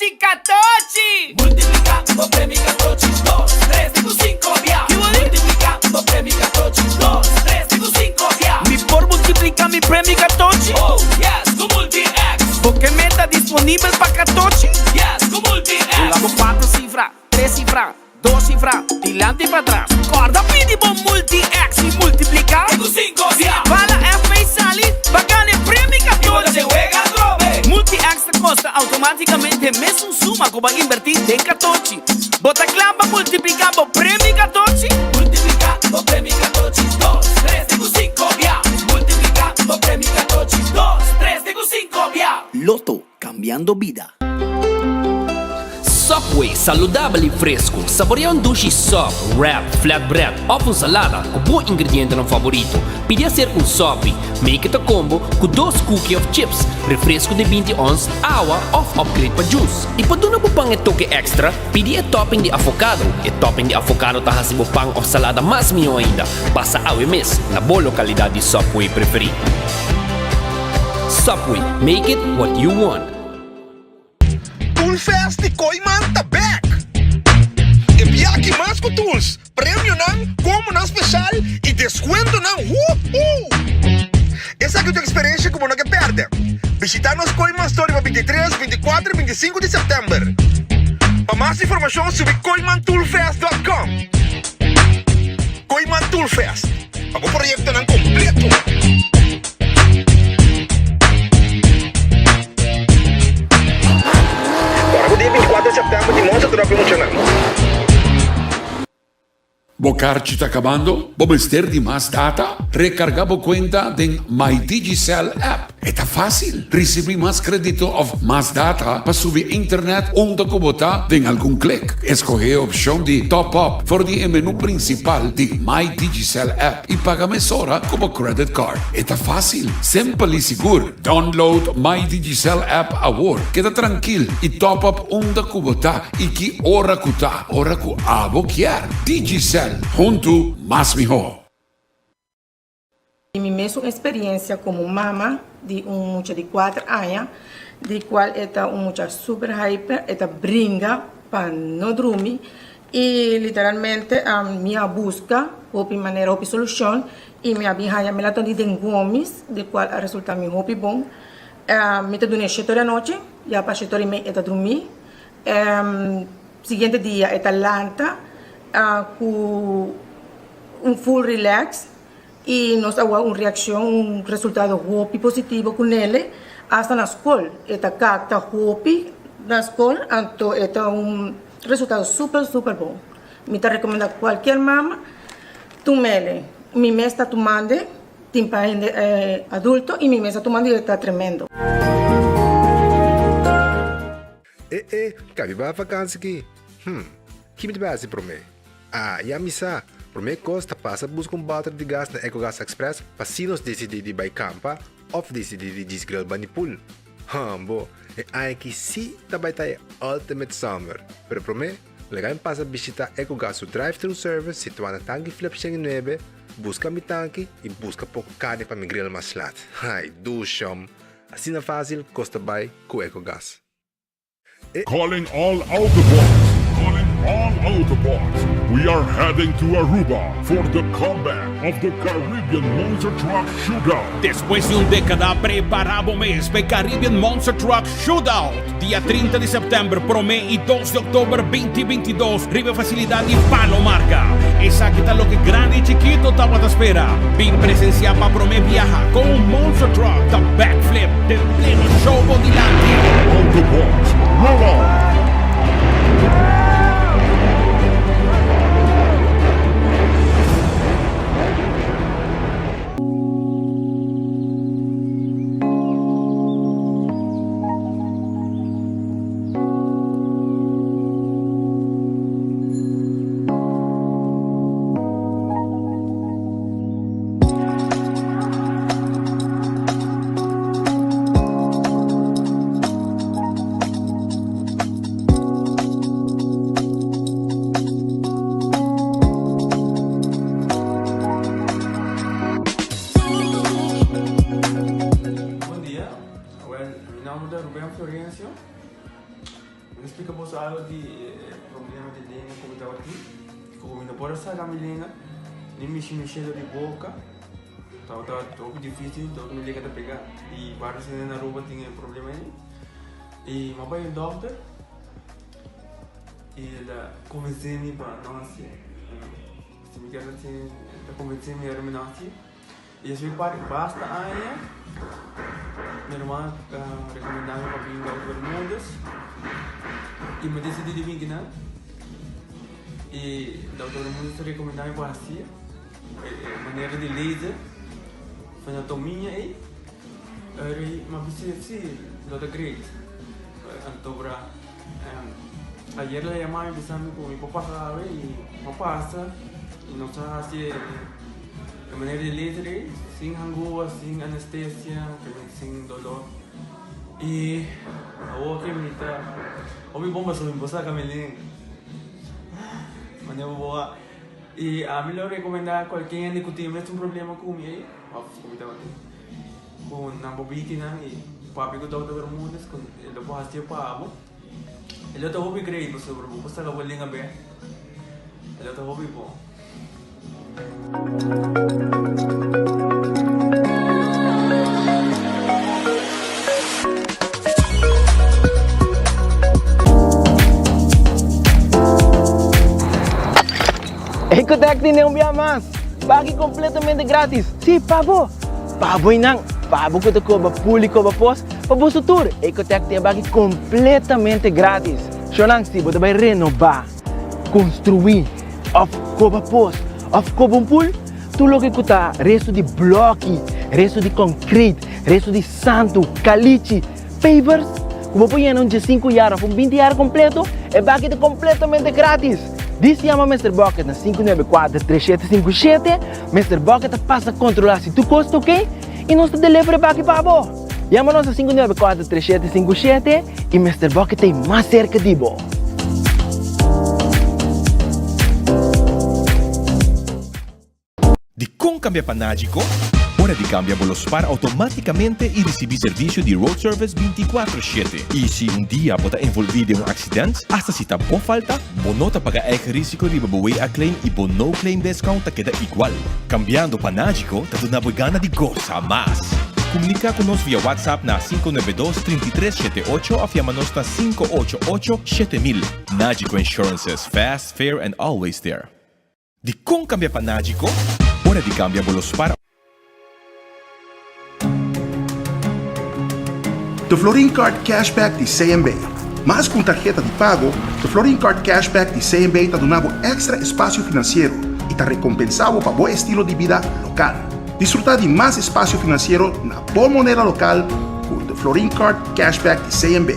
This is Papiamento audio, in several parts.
Karchi Katochi! Multipliká bo premi katochi dos, tres te ku sinko bia. Multipliká bo premi katochi dos, tres te ku sinko bia. Mi por multipliká mi premi katochi? Oh yes, ku Multi-X! Bo ke meta disponibel pa katochi? Yes, ku Multi-X! Hunga bo kuater sifra, tres sifra, dos sifra, dilanti i patras. Kòrda pidi bo Multi-X i multipliká. Te ku sinko bia. Bala FP sali pa gana e premi katochi. Multi-X ta kosta outomátikamente mesun suma ku bo a inbertí den katochi. Bo ta kla pa multipliká bo premi katochi? Multipliká bo premi katochi dos, tres te ku sinko bia. Multipliká bo premi katochi dos, tres te ku sinko bia. Lotto, kambiando bida. Subway, saludabel i fresku. Saborea un dushi sub, wrap, flatbread òf un salada ku bo ingredientenan favorito. Pidi aser un sopi, make it a combo, ku dos cookie òf chips, refresku di 20 ons, awa òf upgrade pa juice. I pa duna bo pan e toke extra, pidi e topping di avocado. E topping di avocado ta hasi bo pan òf salada mas mihó ainda. Pasa awe mes na bo lokalidat di Subway preferí. Subway, make it what you want. Toolfest di Kooiman ta bek! E biaha mas ku tools, premionan, kombonan speshal i deskuentonan huhu! Esaki ta un eksperensia ku bo no ke pèrdè. Bishitá nos Kooiman Store riba 23, 24 i 25 di sèptèmber. Pa mas informashon subi kooimantoolfest.com. Kooiman Toolfest, pa bo proyektonan kompleto! Ora ku dia 24 di sèptèmber di Monster Truck muchanan. Bo karchi ta kabando? Bo mester di mas data? Rekargá bo kuenta den My Digicel app. E ta fásil! Risibí mas krédito òf mas data pa subi internet unda ku bo ta den algun klik. Eskohé e opshon di Top Up for di e menú prinsipal di My Digicel app i paga mesora ku bo credit card. E ta fásil, simpel i sigur. Download My Digicel app awor. Keda trankil i top up unda ku bo ta i ki ora ku ta. Ora ku abo kier. Digicel, huntu mas mihó. Di mi mesun experiencia como mama di un mucha di cuater aña, di cual e ta un mucha super hyper, e ta bringa pa no drumi y literalmente mi a busca hopi manera, hopi solucion y mi a bin haya melatonin den gomis, di cual a resulta mi hopi bon. Mi ta duna e shete ora di anochi, ya pa shete ora y mei e ta drumi. Siguiente dia e ta lanta cu un full relax y nos a wak un reaccion, un resultado hopi positivo cu Nele, hasta na scol e ta capta hopi na scol, anto e ta un resultado super super bon. Mi ta recomenda cualkier mama tumele, mi mes ta tumande. Tin pa hende adulto y mi mes a tuma di e ta tremendo. E e, kabi bai vakansi ki? Hm, ki mi ta bai hasi promé? Ah, ya mi sa! Promé kos ta pasa buska un bòter di gas na Ecogas Express pa si nos disidí di bai kampa òf disidí di djis grill bani pool. Hòmbo, e aña aki sí ta bai ta e ultimate summer! Pero promé, laga mi pasa bishitá Ecogas su drive-thru service situá na Tanki Flip 109, Buska mi tanki i buska poko karni pa mi grill mas lat. Ai, dushom! Asina fásil kos ta bai ku Ecogas. E. Calling all Autobots, calling all Autobots, we are heading to Aruba for the comeback of the Caribbean Monster Truck Shootout. Despues di un dékada, prepará bo mes pa e Caribbean Monster Truck Shootout, dia 30 di sèptèmber promé i dos di òktober 2022 riba e fasilidat di Palo Marga. Esaki ta loke grandi i chikito tabata spera. Bin presensiá pa promé biaha kon un monster truck ta backflip den pleno show bo dilanti. Autobots, roll out! por a saka mi lenga ni mishi mi shelu di boka. Tabata hopi dificil dor ku mi lenga ta pega i varios hende na Aruba tin e problema ei. I mi a bai un dokter i el a konvensé mi pa no hasié. Si mi kier hasié el ta konvensé mi ora mi no hasié. I despues di basta aña mi ruman a rekomendá mi pa bin Dokter Bermudez i mi a disidí di bin kinan i Dokter Bermudez a rekomendá mi pa hasié. E manera di laser frenotomia ei eri m'a bisa si lo ta great. Anto bra ayer el a yama mi bisa mi ku mi por pasa awe i m'a pasa i nos a hasi e manera di laser ei sin hangua, sin anestesia, sin dolor i awor ke mi ta hopi bon pasobra mi por saka mi lenga manera bo a. I ami lo rekomendá kualke hende ku tin mesun problema ku mi ei, òf ku mi tabatin, ku nan por bini kinan i papia ku Dòkter Bermudez ku e lo por hasié pa bo. E lo ta hopi great pasobra bo por saka bo lenga bèk. E lo ta hopi bon. Ecotec tene un bia mas! Pagi completamente gratis! Sí, pa bo! Pa bo y nan, pa bo cu ta coba pul y coba pos, pa boso tur, Ecotec tin e baki completamente gratis! Shownan, si bo ta bay renoba, construi, of coba pos, of coba un pul, tur loke cu ta resto di bloki, resto di concrete, resto di santu, calichi, pavers, cu bo por yena un diesinku yar of un binti yar completo, e baki ta completamente gratis! Dis yama Mister Bucket na 594 3757, Mister Bucket ta pasa controla si tur cos ta ok y nos ta deliver e baki pa bo. Yama nos na 594 3757 y Mister Bucket ta mas cerca di bo. Dikon kambia pa Nagico? Ora di kambia bo lo spar outomátikamente i risibí servisio di road service 24 shete. I si un dia bo ta envolví den un aksident, asta si ta bo falta, bo no ta paga eigen risiko riba bo WA claim i bo no claim discount ta keda igual. Kambiando pa Nagico ta duna bo e gana di gosa mas! Komuniká ku nos via WhatsApp na 592 33 78 òf yama nos na 588 7000. Nagico Insurances, fast, fair and always there. Dikon kambia pa Nagico? Ora di kambia bo lo spara. De Florin Card Cashback di CMB. Mas ku un tarheta di pago, De Florin Card Cashback di CMB ta duna bo èkstra espasio finansiero i ta rekompensá bo pa bo estilo di bida lokal. Disfrutá di mas espasio finansiero na bo moneda lokal ku De Florin Card Cashback di CMB.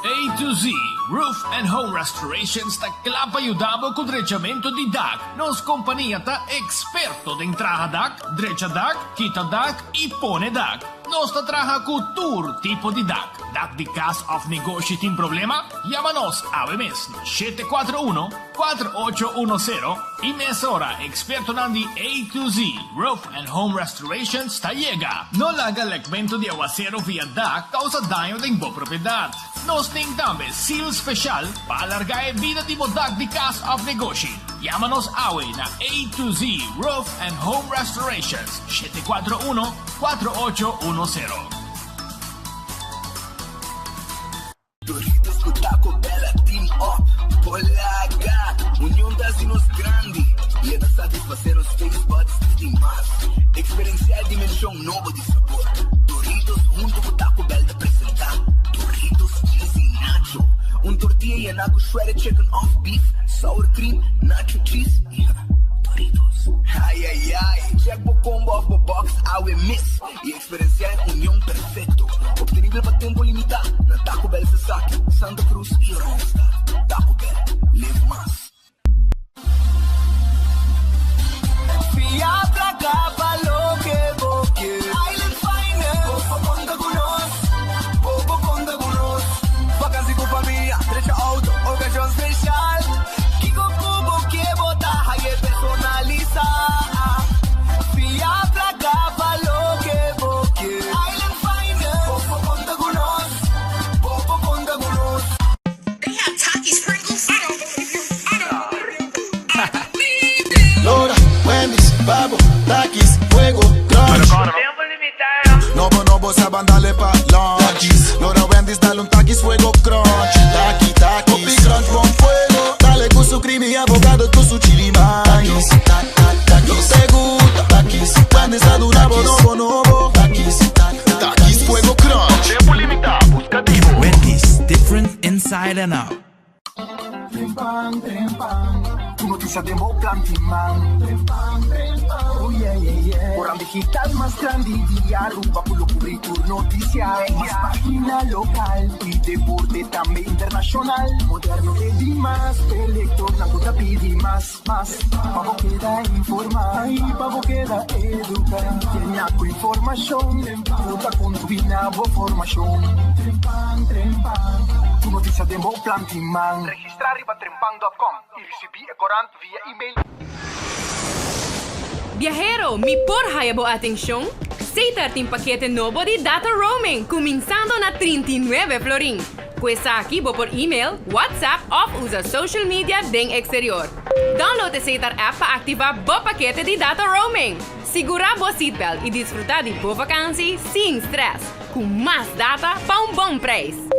A to Z Roof and Home Restorations ta kla pa yuda bo ku drechamentu di dak. Nos kompania ta eksperto den traha dak, drecha dak, kita dak i pone dak. Nos ta traha ku tur tipo di dak. Dak di kas òf negoshi tin problema? Yama nos awe mes na 741 4810 i mesora ekspertonan di A to Z Roof and Home Restorations ta yega. No laga lekmentu di awasero via dak kousa daño den bo propiedat. Nos tin tambe seal speshal pa alargá e bida di bo dak di kas òf negoshi. Yama nos awe na A to Z Roof and Home Restorations, 741 4810. Doritos ku Taco Bell a team up por laga. Union ta hasi nos grandi i e ta satisfasé nos taste buds di mas. Eksperensiá e dimenshon nobo di sabor. Doritos huntu ku Taco Bell ta presentá Doritos Cheesy Nacho, un tortilla yená ku shredded chicken òf beef, sour cream, nacho cheese i Doritos. Ai ai ai! Check bo combo òf bo box awe mes i Eksperensiá e union perfekto, optenibel pa tempu limitá na Taco Bell Sasaki, Santa Cruz i Oranjestad. Taco Bell, live mas. Fia plaka pa loke bo ke. Island Finance, bo por konta ku nos, bo por konta ku nos. Vakansi ku famia, drecha outo, okashon speshal. Kiko ku bo ke bo ta haye personalisá. Fia plaka pa loke bo ke. Bo sa ban dale pa lunch. Lora Wendy's dale un Takis fuego crunch. Taki takis. Hopi crunch bon fuego. Dale cu su creamy avocado cu su chili mayo. Takis. Te gusta. Takis. Wendy's ta duna bo nobo nobo. Takis. Takis fuego crunch. Tempo limita, busca di bo. Wendy's, different inside and out. Trempan, trempan, tur noticia den bo planti man. Trempan, trempan, oh yeah, yeah, yeah. Koran digital mas grandi di Aruba cu lo cubri tur noticia. Mas pagina local y deporte tambe internacional. Moderno te di mas, e lectornan cu ta pidi mas, mas. Pa bo keda informa y pa bo keda educa. Llena cu informacion cu ta contribui na bo formacion. Trempan, trempan, tur noticia den bo planti man. Registra riba trempan dot com y ricibi e corant via email. Biahero, mi por haya bo atencion? Setar tin pakete nobo di data roaming cuminsando na 39 florin. Cu esaki bo por email, WhatsApp of usa social media den exterior. Download e Setar app pa activa bo pakete di data roaming. Sigura bo seatbelt y disfruta di bo vakantie sin stress, cu mas data pa un bon prijs.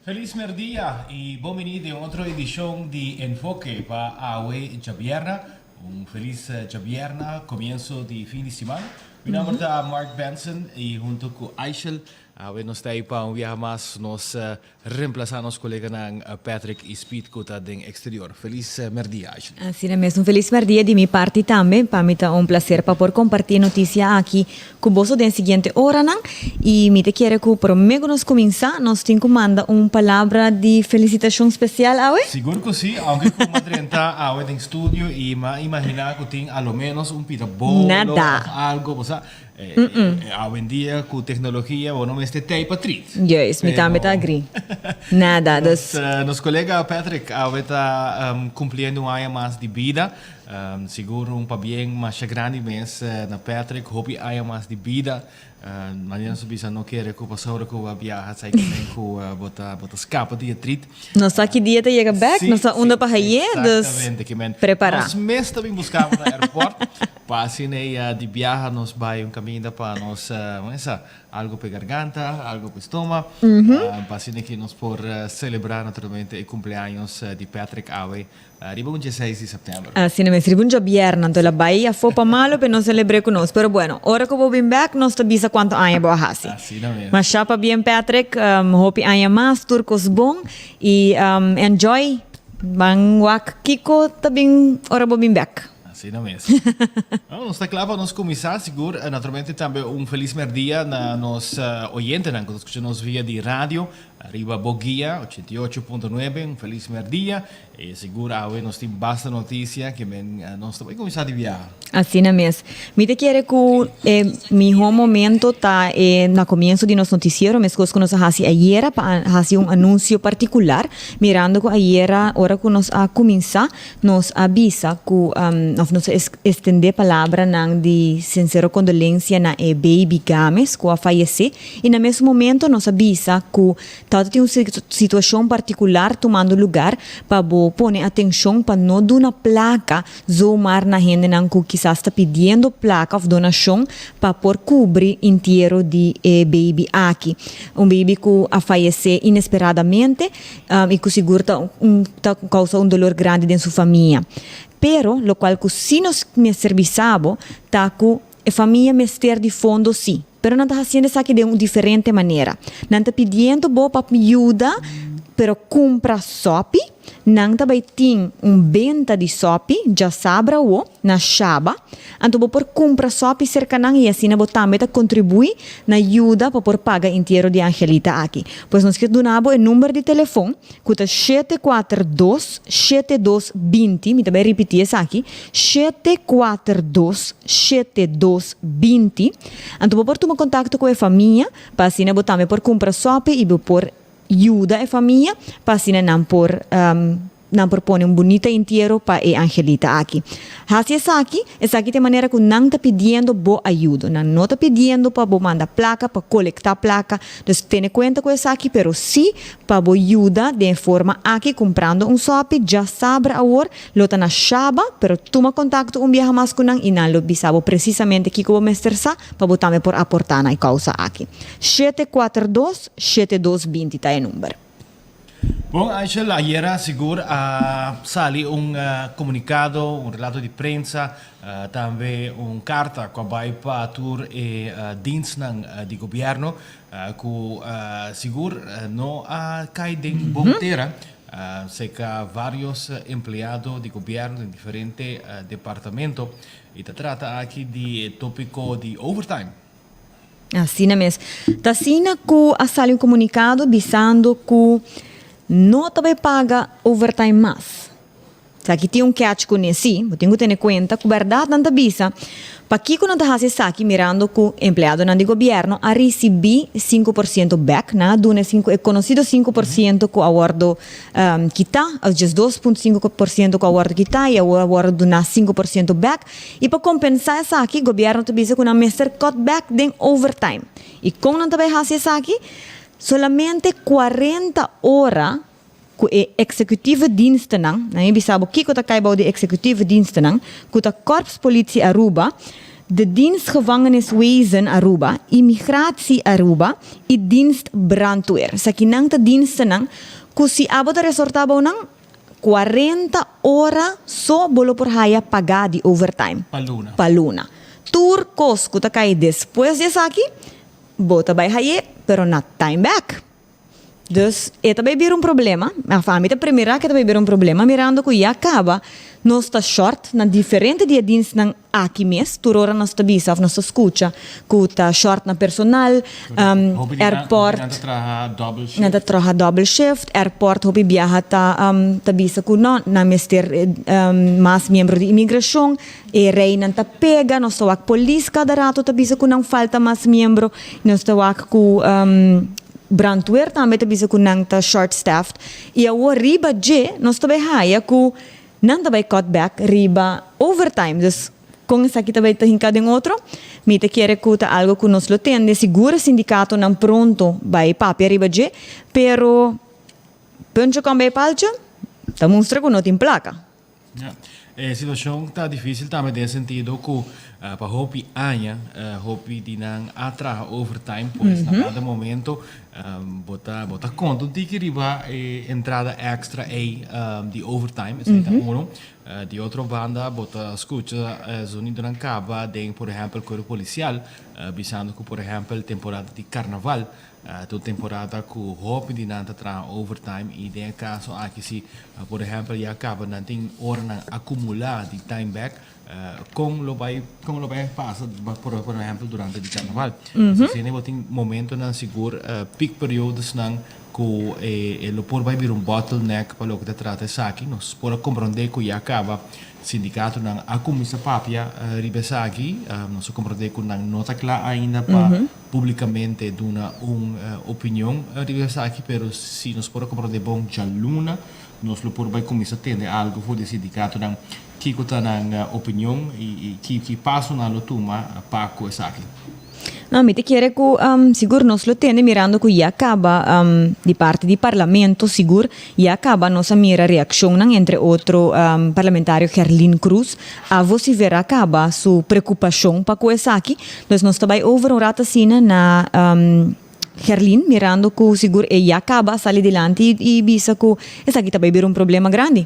Felis merdia y bon bini den otro edicion di Enfoke pa awe djabierna. Un felis djabierna, comienso di fin di siman. Mi nomber ta Mark Benson y hunto cu Aishel awe nos ta ey pa un biaha mas nos reemplasa nos coleganan Patrick y Speed cu ta den exterior. Felis merdia Aishel. Asina mes, un felis merdia di mi parti tambe. Pa mi ta un placer pa por comparti e noticia aki Ku boso den siguiente oranan, i mi ta kere ku promé ku nos kuminsá, nos tin ku manda un palabra di felisitashon spesial awe. Sigur ku sí, aunke ku m'a drenta awe den studio i m'a imaginá ku tin a lo ménos un pida bolo Nada. òf algo, bo sa, awendia ku teknologia bo no mester tei pa trit. Juist, mi tambe ta agrí. Nada, dus. Nos kolega Patrick awe ta kumpliendo un aña mas di bida. Sigur un pabien masha grandi mes na Patrick, hopi aña mas di bida. Manera nos a bisa no kere ku pasobra ku bo a biaha sa kimen ku bo ta bo ta skapa di e trit. No sa ki dia ta yega bek, no sa unda pa haye, dus Exactamente, kimen prepara. Nos mes ta bin buska bo na airport pa asina e di biaha nos bai un kaminda pa nos, esa, algo pa e garganta, algo pa e stoma, pa asina ki nos por celebra naturalmente e cumpleaños di Patrick awe Riba un dieseis di sèptèmber. Asina mes, riba un djabièrnè, anto el a bai afó pa malo p'e no selebr'é ku nos. Pero bueno, ora ku bo bin bèk, nos ta bisa kuantu aña bo a hasi. Asina mes. Mashá pabien Patrick, hopi aña mas, tur kos bon i enjoy. Ban wak kiko ta bin ora bo bin bèk. Asina mes. Bueno, nos ta kla pa nos kuminsá. Sigur, naturalmente tambe un felis mèrdia na nos oyentenan ku ta skucha nos via di radio riba Bo Guia 88.9. Un felis mèrdia. E sigur awe nos tin basta noticia ke men nos ta bai kuminsá di biaha. Asina mes. Mi ta kere ku e mihó momento ta e na komienso di nos notisiero, meskos ku nos a hasi ayera pa hasi un anunsio partikular, mirando ku ayera ora ku nos a kuminsá nos a bisa ku òf nos a estendé palabranan di sinsero kondolensia na e baby Gámez ku a fayesé i na mes momento nos a bisa ku Tabata tin un situacion particular tumando lugar pa bo pone atencion pa no duna placa zomaar na hendenan cu kisas ta pidiendo placa of donacion pa por cubri intiero di e baby aki. Un baby cu a fayece inesperadamente y cu sigur ta un ta causa un dolor grandi den su famia. Pero locual cu si nos mester bisa bo ta cu E famia mester di fondo sí, pero nan ta hasiendo esaki den un diferente manera. Nan ta pidiendo bo pa yuda, pero kumpra sòpi. Nan ta bai tin un benta di sòpi djasabra awo na Shaba. Anto bo por kumpra sòpi serka nan i asina bo tambe ta kontribuí na yuda pa por paga intiero di Angelita aki. Pues nos kier duna bo e number di telefon ku ta 742 7220, mi ta bai ripití esaki, 742 7220. Anto bo por tuma kontakto ku e famia pa asina bo tambe por kumpra sòpi i bo por yuda e famia pa asina nan por. nan por pone un bunita intiero pa e angelita aki. Hasi esaki, esaki ta e manera ku nan ta pidiendo bo ayudo. Nan no ta pidiendo pa bo manda plaka, pa kolektá plaka. Dus tene kuenta ku esaki, pero sí pa bo yuda den e forma aki kumprando un sòpi djasabra awor lo ta na Shaba, pero tuma kontakto un biaha mas ku nan i nan lo bisa bo presisamente kiko bo mester sa pa bo tambe por aportá na e kousa aki. 742 7220 ta e number. Bon Angel, ayera sigur a sali un comunicado, un relato di prensa, tambe un carta cu a bay pa tur e dienstnan di gobierno cu sigur no a cay den bon tera, cerca varios empleado di gobierno den diferente departamento y ta trata aki di e topico di overtime. Asina mes. Ta asina ku a sali un komunikado bisando ku no ta bai paga overtime mas. Esaki tin un catch kuné, sí, bo tin ku tene kuenta ku bèrdat nan ta bisa pakiko nan ta hasi esaki mirando ku empleadonan di gobièrnu a risibí 5% bèk, nan a duna e sinku e konosido 5% ku a wòrdu kitá, òf 12.5% ku a wòrdu kitá i awor a wòrdu duná 5% bèk. I pa kompensá esaki, gobièrnu ta bisa ku nan mester cut back den overtime. I kon nan ta bai hasi esaki? Solamente 40 ora ku e executieve dienstennan, nan e bisa bo kiko ta kai bou di executieve dienstennan, ku ta Korpspolitie Aruba, de Dienst Gevangeniswezen Aruba, Immigratie Aruba i Dienst Brandweer. Esakinan ta dienstennan ku si abo ta resortá bou nan, 40 ora so bo lo por haya pagá di overtime. Pa luna. Pa luna. Tur kos ku ta kai despues di esaki, bo ta bai hay'é, pero na time back. Dus e ta bai bira un problema, af ami ta premirá ku e ta bai bira un problema mirando ku ya kaba nos ta short na diferente di e dienstnan Aki mes tur ora nos ta bisa of nos ta scucha cu ta short na personal, airport, nan ta traha double shift, airport hopi biaha ta ta bisa cu no, nan mester mas miembro di inmigracion, e reynan ta pega, nos ta wak polis cada rato ta bisa cu nan falta mas miembro, nos ta wak cu brandweer tambe ta bisa cu nan ta short staffed y awor riba dje nos ta bay haya cu Nan ta bai cut back riba overtime, dus con esaki ta bai ta hinca den otro? Mi ta kere cu ta algo cu nos lo tende, sigur e sindicatonan pronto bai papia riba dje, pero puntje con bay paltje ta mustra cu no tin placa. Ja, e situacion ta dificil tambe den e sentido cu pa hopi aña hopi di nan a traha overtime, pues na cada momento Bo ta bo ta konta un tiki riba e entrada extra ei di overtime, esei ta uno. Di otro banda bo ta skucha zonidonan kaba den por ehèmpel kuerpo polisial bisando ku por ehèmpel temporada di karnaval ta un temporada ku hopi di nan ta traha overtime i den e kaso aki si por ehèmpel ya kaba nan tin oranan akumulá di time back. Kon lo bai kon lo bai pasa por por ehempel durante di carnaval. Mm -hmm. Asina bo tin momentonan sigur uh, peak periodesnan ku e, e lo por bai bira un bottleneck pa loke ta trata esaki. Nos por a comprende ku ya kaba sindikatonan a kuminsa papia uh, riba esaki. Uh, nos a comprende ku nan no ta kla ainda pa mm -hmm. publikamente duna un uh, opinion riba esaki, pero si nos por a comprende bon djaluna nos lo por bai kuminsa tende algo for di sindikatonan. Kiko ta nan opinion i ki paso nan lo tuma pa ku esaki? No, mi ta kere ku sigur nos lo tende mirando ku ya kaba di parti di parlamento sigur ya kaba nos a mira reakshonnan entre otro parlamentario Gerlin Cruz a vosiferá kaba su preokupashon pa ku esaki. Dus nos ta bai over un rato asina na Gerlin mirando ku sigur e ya kaba a sali dilanti i bisa ku esaki ta bai bira un problema grandi.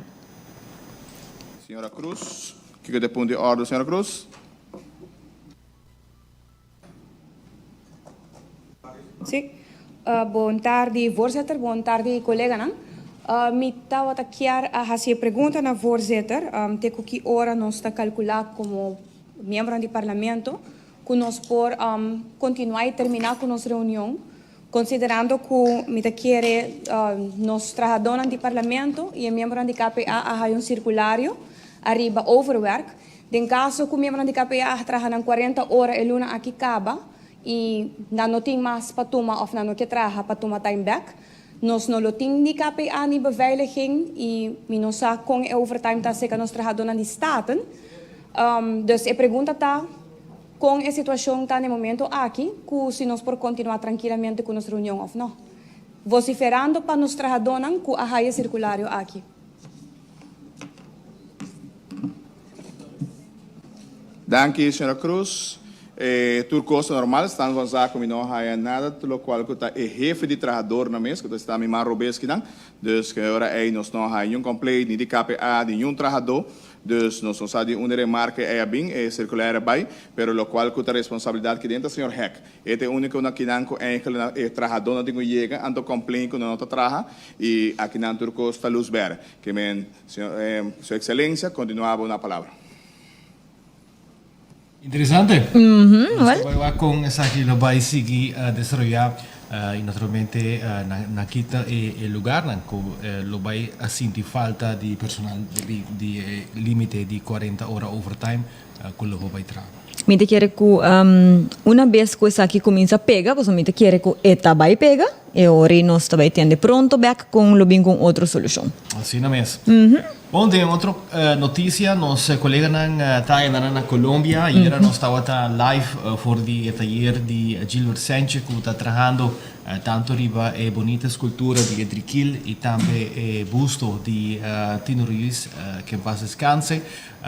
Señora Cruz, kiko ta e punto di ordo, señora Cruz? Sí. Bon tardi, voorzitter. Bon tardi, coleganan. Mi tabata kier a haci e pregunta na voorzitter, te cu ki ora nos ta calcula como miembronan di Parlamento cu nos por continua y termina cu nos reunion Considerando cu mi ta kere nos trahadónan di Parlamento y e miembronan di KPA a haya un circulario ariba overwerk, den caso cu miembronan di KPA a traha nan 40 ora e luna aki caba y nan no tin mas pa tuma of nan no ke traha pa tuma time back, Nos no lo tin ni KPA ni beveiliging y mi no sa con e overtime ta acerca nos trahadornan di Staten. Dus e pregunta ta con e situacion ta na e momento aki cu si nos por continua trankilamente cu nos reunion of no. Vociferando pa nos trahadornan cu a haya e circulario aki. Danki señora Cruz. E tur cos ta normal, stan van zaak mi no haya nada locual cu ta e hefe di trahadornan mes cu ta sta mi man robes kinan. Dus cu e ora ey nos no haya niun complaint ni di KPA di niun trahador. Dus nos no sa di unda e remarke ey a bin, e circulaire a bay, pero locual cu ta responsabilidad kiden ta señor Heck. E ta e unico na kinan cu eigenlijk na e trahadornan tin cu yega anto complain cu nan no ta traha y akinan tur cos ta luz berde. Ke men, señor, su excelencia, continua bo na palabra. Interesante. Nos ta bai wak kon esaki lo bai sigui desaroyá i naturalmente na ki ta e lugarnan ku lo bai a sinti falta di personal debí di e límite di kuarenta ora overtime ku lo por bai traha. Mi ta kere ku una bes ku esaki kuminsá pega, pasobra mi ta kere ku e ta bai pega, E ora ei nos ta bai tende pronto bek con lo bin con otro solucion. Asina mes. Bon, den otro noticia, nos coleganan ta ayandana na Colombia. Ayera nos tabata live for di e tayer di Gilbert Sanchez cu ta trahando tanto riba e bonita escultura di e Drikil y tambe e busto di Tino Ruiz, que en paz descanse.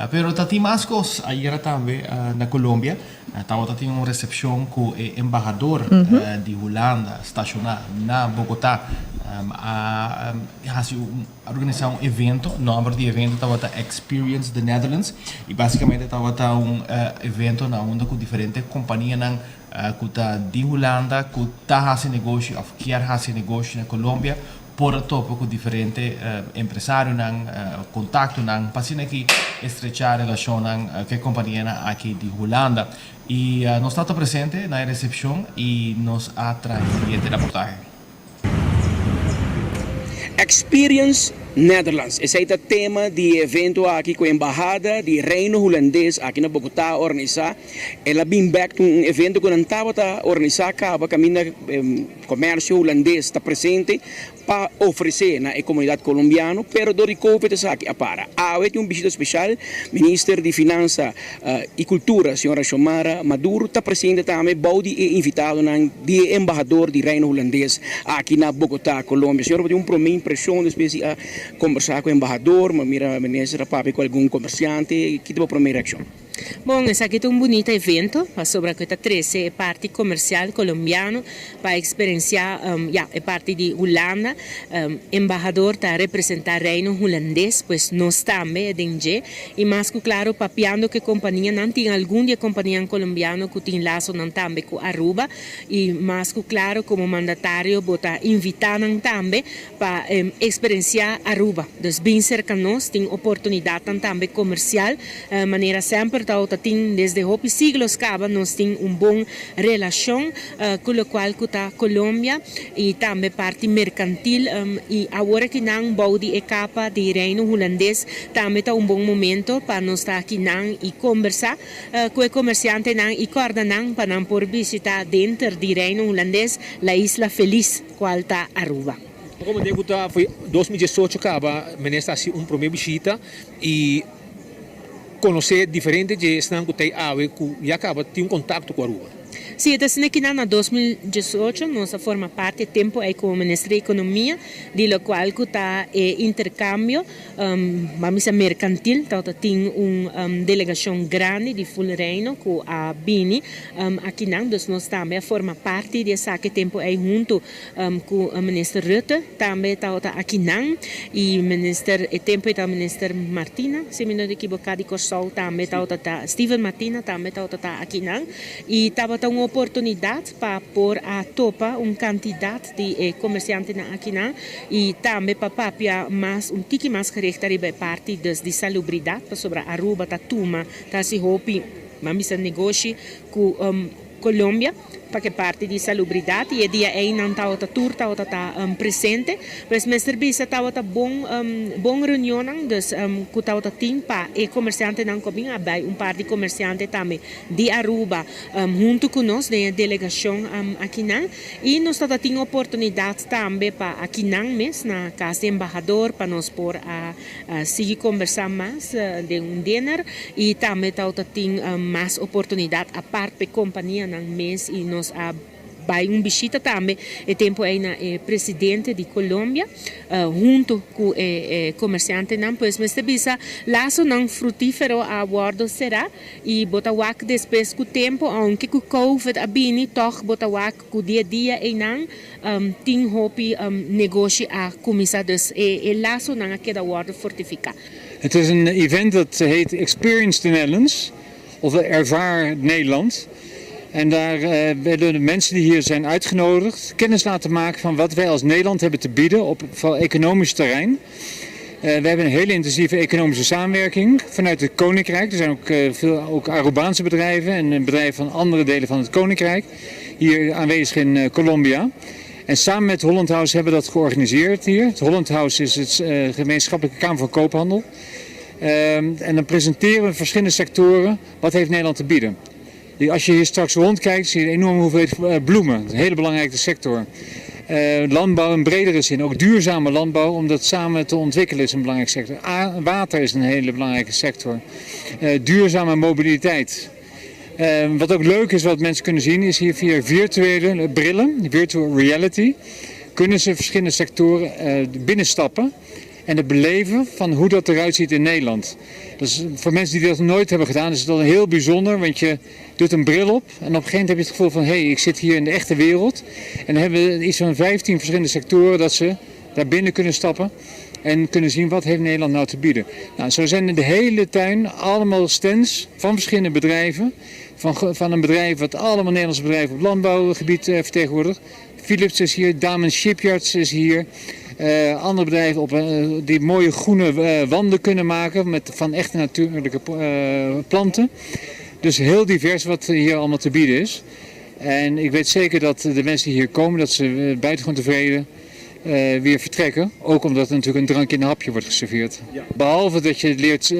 Pero ta tin mas cos ayera tambe na Colombia. Tabata tin un recepcion cu e embahador di Hulanda staciona na Bogota a haci un a organisa un evento. Nomber di evento tabata Experience the Netherlands y basicamente tabata un evento na unda cu diferente companianan cu ta di Hulanda cu ta haci negoshi of kier haci negoshi na Colombia por a topa ku diferente empresarionan, kontaktonan pa asina ki estrechá relashonnan ku e kompanianan aki di Hulanda. I nos tabata presente na e resepshon i nos a traha e siguiente raportahe. Experience Netherlands, esei ta tema di e evento aki ku Embahada di Reino Hulandes aki na Bogotá a organisá. El a bin bek un evento ku nan tabata organisá kaba kaminda Comercio Hulandes ta presente pa ofrece na e comunidad Colombiano, pero dor di Covid esaki a para. Awe tin un bishita special, Minister di Finansa y Cultura, señora Xiomara Maduro ta presente tambe bou di e invitadonan di e embahador di Reino Hulandes aki na Bogota, Colombia. Señora bo tin un prome impresion despues di a combersa cu e embahador, mira minister a papia cu algun comerciante, ki ta bo prome reaccion? Bon, esaki ta un bunita evento pasobra cu e ta trece e parti comercial colombiano pa experiencia, ya, e parti di Hulanda. Embahador ta representa Reino Hulandes, pues nos tambe den dje. Y mas cu claro papiando cu e companianan, tin algun di e companianan colombiano cu tin lasonan tambe cu Aruba. Y mas cu claro como mandatario bo ta invita nan tambe Pa experiencia Aruba. Dus bin cerca nos, tin oportunidadnan tambe comercial. Manera semper ta tin desde hopi siglos caba nos tin un bon relacion cu locual cu ta Colombia y tambe parti mercantil y awor akinan bou di e capa di Reino Hulandes tambe ta un bon momento pa nos ta akinan y combersa cu e comerciantenan y corda nan pa nan por bishita denter di Reino Hulandes la isla feliz. Cual ta Aruba. Como den cu ta foi 2018 caba minister a haci un prome bishita y conoce diferente dje esnan cu ta ey awe cu ya caba tin un contacto cu Aruba. Si, e ta asina kinan na 2018 nos a forma parti e tempo ey como minister di economia di locual cu ta e intercambio Ban bisa merkantil tabata tin un delegashon grandi di ful Reino ku a bini akinan, dus nos tambe a forma parti di esaki tempu ei huntu ku Minister Rutte tambe tabata akinan i Minister e tempu ei tabata Minister Martina si mi no ta ekiboká di Kòrsou tambe tabata ta Steven Martina tambe tabata ta akinan i tabata un oportunidat pa por a topa un kantidat di e komersiantenan akinan i tambe pa papia mas un tiki mas gericht ariba e parti dus di salubridat pasobra Aruba ta tuma ta hasi hopi ban bisa negoshi ku Colombia. Pa ke parti di salubridat i e dia ei nan tabata tur tabata ta presente. Pues mester bisa tabata bon bon reunionnan dus ku tabata tin pa e komersiantenan ku a bin a bai un par di komersiante tambe di Aruba huntu ku nos den e delegashon akinan i nos tabata tin oportunidat tambe pa akinan mes na kas di embahador pa nos por a Sigui kombersá mas den un dinner i tambe tawata tin mas oportunidat apart p'e kompanianan mes i nos a bai un bishita tambe e tempu ei na e presidente di Colombia hunto ku e komersiantenan. Pues mester bisa lasonan frutífero a wòrdu será i bo ta wak despues ku tempu ounke ku covid a bini tòg bo ta wak Ku di e dia einan tin hopi negoshi a kuminsá, dus e lasonan a keda wòrdu fortifiká. Het is een event dat heet Experience the Netherlands of Ervaar Nederland. En daar willen de mensen die hier zijn uitgenodigd kennis laten maken van wat wij als Nederland hebben te bieden op vooral economisch terrein. We hebben een hele intensieve economische samenwerking vanuit het Koninkrijk. Er zijn ook veel ook Arubaanse bedrijven en bedrijven van andere delen van het Koninkrijk hier aanwezig in Colombia. En samen met Holland House hebben we dat georganiseerd hier. Het Holland House is het gemeenschappelijke Kamer van Koophandel. En dan presenteren we verschillende sectoren. Wat heeft Nederland te bieden? Als je hier straks rondkijkt, zie je een enorme hoeveelheid bloemen. Een hele belangrijke sector. Landbouw in bredere zin, ook duurzame landbouw, om dat samen te ontwikkelen is een belangrijke sector. Water is een hele belangrijke sector. Duurzame mobiliteit. Wat ook leuk is, wat mensen kunnen zien, is hier via virtuele brillen, virtual reality, kunnen ze verschillende sectoren binnenstappen en het beleven van hoe dat eruit ziet in Nederland. Dus voor mensen die dat nooit hebben gedaan, is het al heel bijzonder, want je doet een bril op en op een gegeven moment heb je het gevoel van, hé, hey, ik zit hier in de echte wereld. En dan hebben we iets van 15 verschillende sectoren dat ze daar binnen kunnen stappen en kunnen zien wat heeft Nederland nou te bieden. Nou, zo zijn in de hele tuin allemaal stands van verschillende bedrijven. Van een bedrijf wat allemaal Nederlandse bedrijven op landbouwgebied vertegenwoordigt. Philips is hier, Damen Shipyards is hier. Andere bedrijven die mooie groene wanden kunnen maken van echte natuurlijke planten. Dus heel divers wat hier allemaal te bieden is. En ik weet zeker dat de mensen die hier komen, dat ze buitengewoon tevreden weer vertrekken. Ook omdat er natuurlijk een drankje en een hapje wordt geserveerd. Behalve dat je leert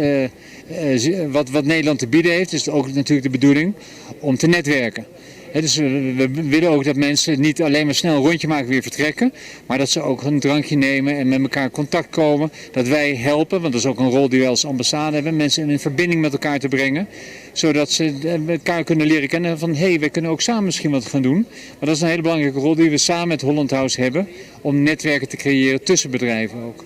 wat Nederland te bieden heeft, is het ook natuurlijk de bedoeling om te netwerken. Dus we willen ook dat mensen niet alleen maar snel een rondje maken en weer vertrekken. Maar dat ze ook een drankje nemen en met elkaar in contact komen. Dat wij helpen, want dat is ook een rol die wij als ambassade hebben. Mensen in verbinding met elkaar te brengen. Zodat ze elkaar kunnen leren kennen van hé, hey, wij kunnen ook samen misschien wat gaan doen. Maar dat is een hele belangrijke rol die we samen met Holland House hebben. Om netwerken te creëren tussen bedrijven ook.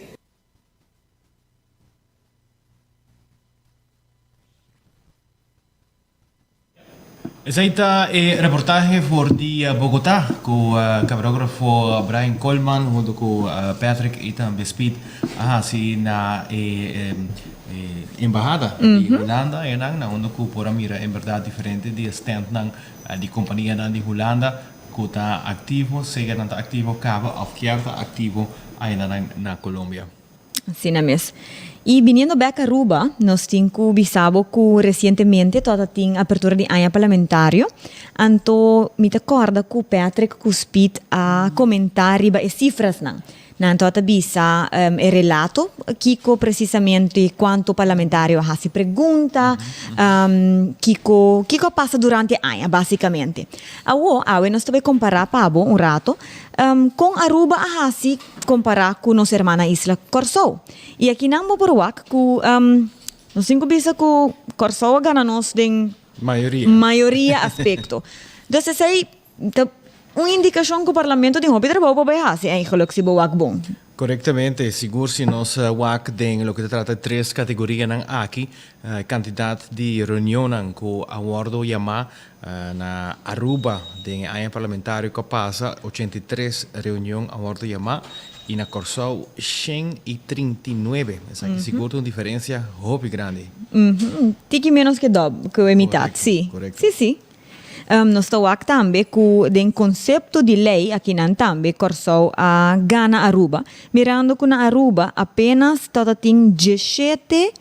Esei ta e reportahe for di Bogotá ku kamerografo Brian Koolman huntu ku Patrick i tambe Speed a hasi na e embahada di Hulanda einan na unda ku por a mira en bèrdat diferente di e stèntnan di kompanianan di Hulanda ku ta aktivo, sea nan ta aktivo kaba òf kier ta aktivo ainda na Colombia. Asina mes. Y biniendo bek Aruba, nos tin cu bisa bo cu recientemente tabata tin apertura di aña parlamentario. Anto mi ta corda cu Patrick cu Speed a comenta riba e cifrasnan. Nan tabata bisa e relato kico precisamente cuanto parlamentario a haci pregunta, kico kico a pasa durante e aña basicamente. Awo, awe nos ta bay compara pa bo un rato con Aruba a haci Kompará ku nos hermana isla Kòrsou. I akinan bo por wak ku nos tin ku bisa ku Kòrsou a gana nos den Mayoria. mayoria aspekto. Dus esei ta un indikashon ku parlamento tin hopi trabou pa bai hasi eigenlijk si bo wak bon. Korektamente, sigur si nos wak den loke ta trata tres kategorianan aki, kantidat di reunionnan ku a wòrdu yamá Na Aruba den e aña parlamentario ku a pasa 83 reunion a wòrdu yamá i na Kòrsou 139. Esaki sigur ta un diferensia hopi grandi. Tiki ménos ke dòb, ku e mitat, sí. Korekto. Sí, sí. Nos ta wak tambe ku den konsepto di lei akinan tambe Kòrsou a gana Aruba, mirando ku na Aruba apenas tabatin 17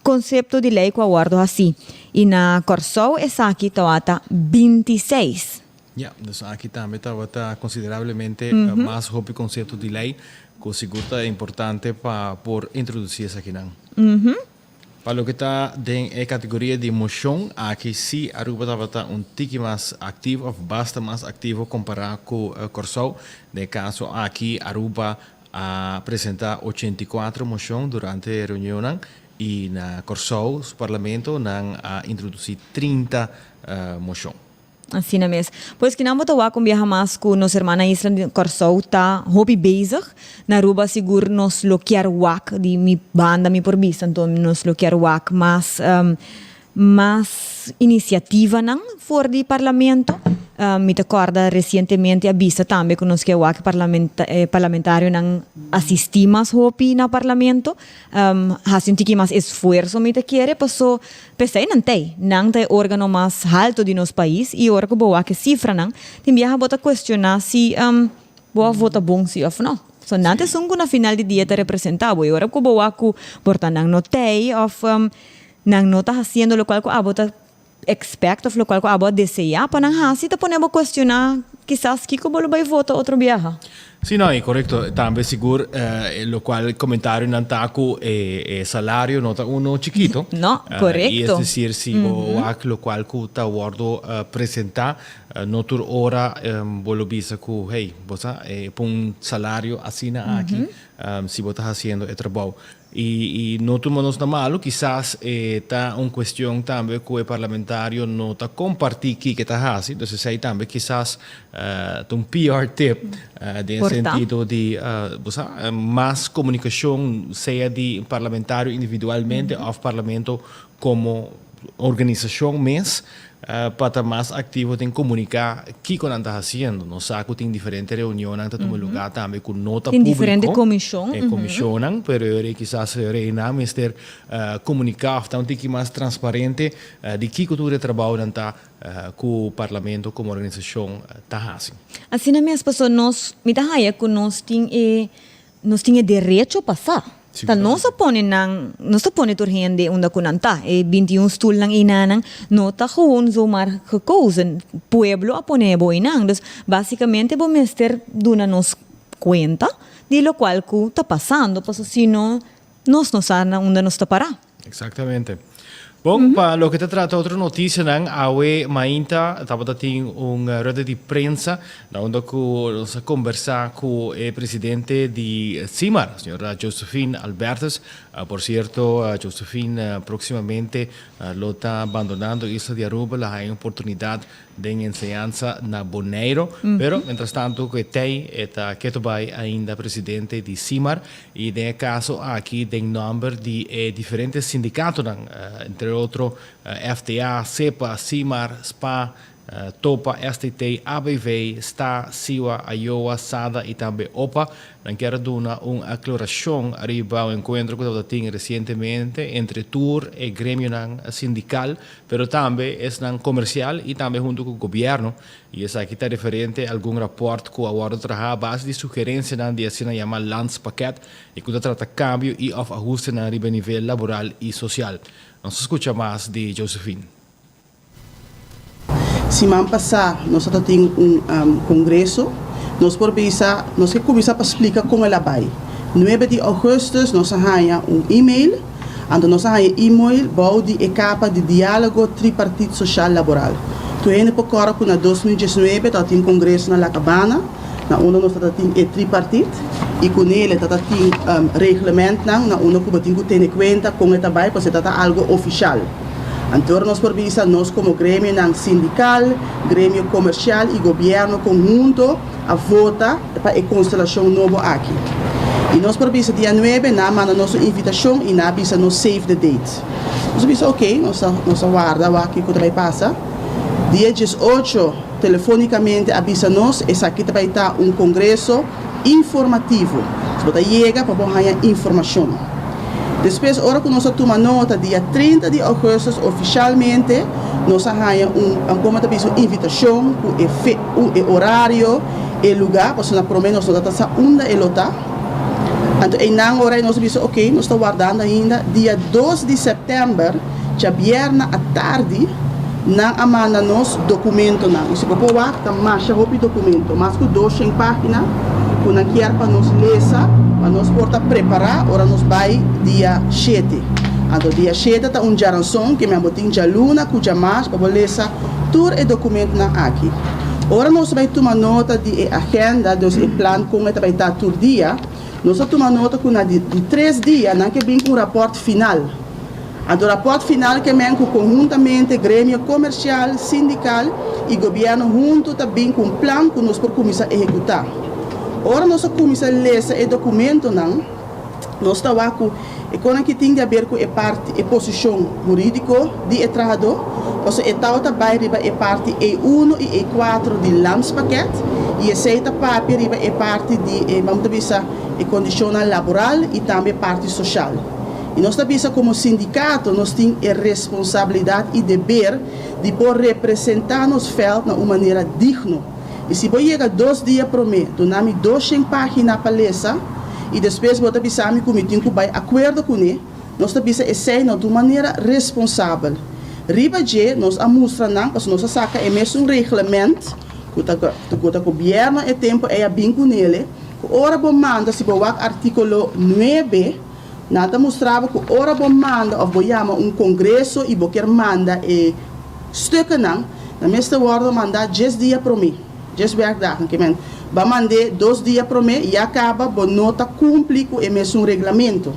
Konsepto di lei ku a wòrdu hasí i na Kòrsou esaki tawata 26. Ja, dus aki tambe tabata considerablemente mas hopi concepto di ley cu sigur ta importante pa por introduci esakinan. Pa loke ta den e categoria di mocion, aki si Aruba tabata un tiki mas activo of basta mas activo compara cu Corsou. Den e caso aki Aruba a presenta 84 mocion durante e reunionnan y na Corsou su parlamento nan a introduci 30 mocion. Asina mes. Pues kinan bo ta wak un biaha mas ku nos hermana isla di Kòrsou ta hopi bezig. Na Aruba sigur nos lo kier wak, di mi banda mi por bisa anto nos lo kier wak mas mas inisiativanan for di parlamento. Mi ta kòrda resientemente a bisa tambe ku nos kier wak e parlamentarionan asistí mas hopi na parlamento. Hasi un tiki mas esfuerso mi ta kere paso P'esei nan t'ei. Nan ta e organo mas halto di nos pais i ora ku bo wak e sifranan, tin biaha bo ta kuestioná si bo a vota bon si òf no. So nan ta esun ku na final di dia ta representá bo i ora ku bo wak ku por ta nan no t'ei òf nan no ta hasiendo lokual ku abo ta expect òf lokual ku abo a deseá pa nan hasi ta pone bo kuestioná kisas kiko bo lo bai vota otro biaha. Sí, no, e korekto. Tambe sigur lokual komentarionan ta ku e salario no ta uno chikito. No, korekto. I es desir si bo wak lokual ku ta wòrdu presentá, no tur ora bo lo bisa ku hey, bo sa e pon un salario asina aki si bo ta hasiendo e trabou. I no tuma nos na malu, kisas e ta un kuestion tambe ku e parlamentario no ta kompartí kiko e ta hasi, dus esei tambe kisas ta un PR tip den e sentido di bo sa mas komunikashon sea di parlamentario individualmente òf parlamento komo organisashon mes pa ta mas aktivo den komuniká kiko nan ta hasiendo. Nos sa ku tin diferente reunionnan ta tuma lugá tambe ku no ta Tin públiko. diferente komishon. E komishonnan, pero e ora ei kisas e ora ei nan mester komuniká òf ta un tiki mas transparente di kiko tur e trabounan ta ku Parlamento komo organisashon ta hasi. Asina mes, pasobra nos, mi ta haya ku nos tin e Nos tin e derecho pa sa. Ta nos a pone nan, nos ta pone tur hende unda ku nan ta. E 21 stulnan einanan no ta gewoon zomaar gekozen. Pueblo a pone bo einan. Dus basikamente bo mester duna nos kuenta di lokual ku ta pasando, pasobra si no nos no sa na unda nos ta pará. Exactamente. Bon, pa loke ta trata otro noticianan, awe mainta tabata tin un rueda di prensa na unda cu nos a conversa cu e presidente di SIMAR, señora Josephine Albertus. Por cierto, Josephine proximamente lo ta abandonando isla di Aruba, lo haya un oportunidad den enseñansa na Boneiro, pero mientras tanto cu e tey e ta keto bay ainda presidente di SIMAR y den e caso aki den nomber di e diferente sindicatonan, entre otro FTA, SEPA, SIMAR, spa, Topa, STT, ABV, sta, SIWA, AJOA, SADA y tambe opa. Nan kier a duna un aclaracion ariba un encuentro cu tabata tin recientemente entre tur e gremionan sindical pero tambe esnan comercial y tambe hunto cu gobierno, y esaki ta referente algun rapport cu a wordo traha a base di sugerencianan di asina yama landspakket y cu ta trata cambio y of ahustenan riba e nivel laboral y social. Nos ta scucha mas di Josephine. Siman pasá nos a ta tin un kongreso. Nos por bisa, nos ke kuminsá pa splika kon el a bai. Nuebe di ougùstùs nos a haña un email, anto nos a haña e email bou di e kapa di Diálogo Tripartit Soshal Laboral. Tur hende por kòrda ku na 2019 tabata tin kongreso na La Cabana, na unda nos tabata tin e tripartit i ku nele tabata tin reglementnan na unda ku bo tin ku tene kuenta kon e ta bai pasobra e tabata algu ofishal. Anto nos por bisa nos komo gremionan sindikal, gremio komersial i gobièrnu konhunto a vota pa e konstelashon nobo aki. I nos por bisa dia nuebe nan a manda nos un invitashon i nan a bisa nos save the date. Nos a bisa ok, nos ta nos ta warda wak kiko ta bai pasa. Dia diesocho telefonikamente a bisa nos esaki ta bai ta un kongreso informativo. Bo ta yega pa bo haña informashon. Despues ora ku nos a tuma nota dia 30 di ougùstùs ofishalmente nos a haña un komo ta bisa un invitashon ku e fe un e orario, e lugá pasobra na promé nos no ta sa unda e lo ta. Anto einan ora ei nos a bisa oke nos ta wardando ainda dia 2 di sèptèmber djabièrnè atardi. Nan a manda nos dokumentonan i si bo por wak ta masha hopi dokumento, mas ku doshen página ku nan kier pa nos lesa pa nos por ta prepará ora nos bai dia shete. Anto dia shete ta un djaranson ke men bo tin djaluna ku djamars pa bo lesa tur e dokumentonan aki. Ora nos bai tuma nota di e agenda, dus e plan kon e ta bai ta tur dia, nos a tuma nota ku na di tres dia nan ke bin ku un rapòrt final. Anto rapòrt final ke men ku konhuntamente gremio komersial, sindikal i gobièrnu huntu ta bin ku un plan ku nos por kuminsá ehekutá. Ora nos a kuminsá lesa e dokumentonan, nos ta wak ku e konan ki tin di aber ku e parti e posishon hurídiko di e trahadó, pasobra e tabata bai riba e parti E uno i E kuatro di Landspakket i esei ta papia riba e parti di e, bam ta bisa, e kondishonnan laboral i tambe e parti soshal. I nos ta bisa komo sindikato nos tin e responsabilidat i deber di por representá nos vèlt na un manera digno. I si bo yega dos dia promé duna mi doshen página pa lesa i despues bo ta bisa mi ku mi tin ku bai akuerdo kuné, nos ta bisa esei no ta un manera responsabel. Riba dje nos a mustra nan pasobra nos a saka e mesun reglement ku ta ku ta gobièrnu e tempu ei a bin kunele ku ora bo manda si bo wak artíkulo nuebe, Nan ta mustra bo ku ora bo manda òf bo yama un kongreso i bo kier manda e stukkennan, nan mester wòrdu mandá djes dia promé, djes werkdagen. Ke men, bo a mand'é dos dia promé, ya kaba bo no ta kumpli ku e mesun reglamento.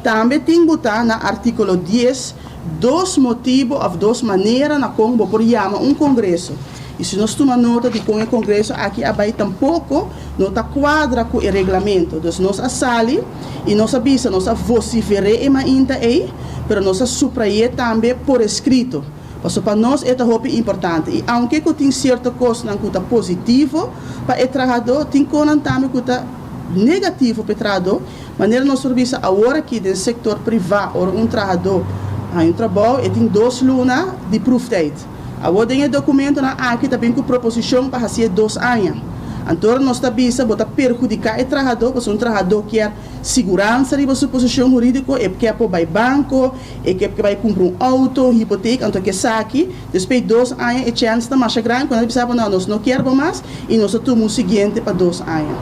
Tambe tin botá na artíkulo dies dos motibu òf dos manera na kon bo por yama un kongreso. I si nos tuma nota di kon e kongreso aki a bai tampoko no ta kuadra ku e reglamento. Dus nos a sali i nos a bisa, nos a vosifer'é e mainta ei, pero nos a supray'é tambe por eskrito. Pasobra pa nos e ta hopi importante. I aunke ku tin sierto kosnan ku ta positivo pa e trahadó, tin konan tambe ku ta negativo pa e trahadó. Manera nos por bisa awor aki den sektor privá ora un trahadó haña un trabou e tin dos luna di proeftijd. Awor den e dokumentonan aki ta bin ku proposishon pa hasié dos aña. Anto nos ta bisa bo ta perhudiká e trahadó pasobra un trahadó kier siguransa riba su posishon hurídiko, e kier por bai banko, e kier bai kumpra un outo, hipotek, anto ke esaki despues dos aña e chèns ta masha grandi ku nan ta bisa bo no nos no kier bo mas i nos ta tuma un siguiente pa dos aña.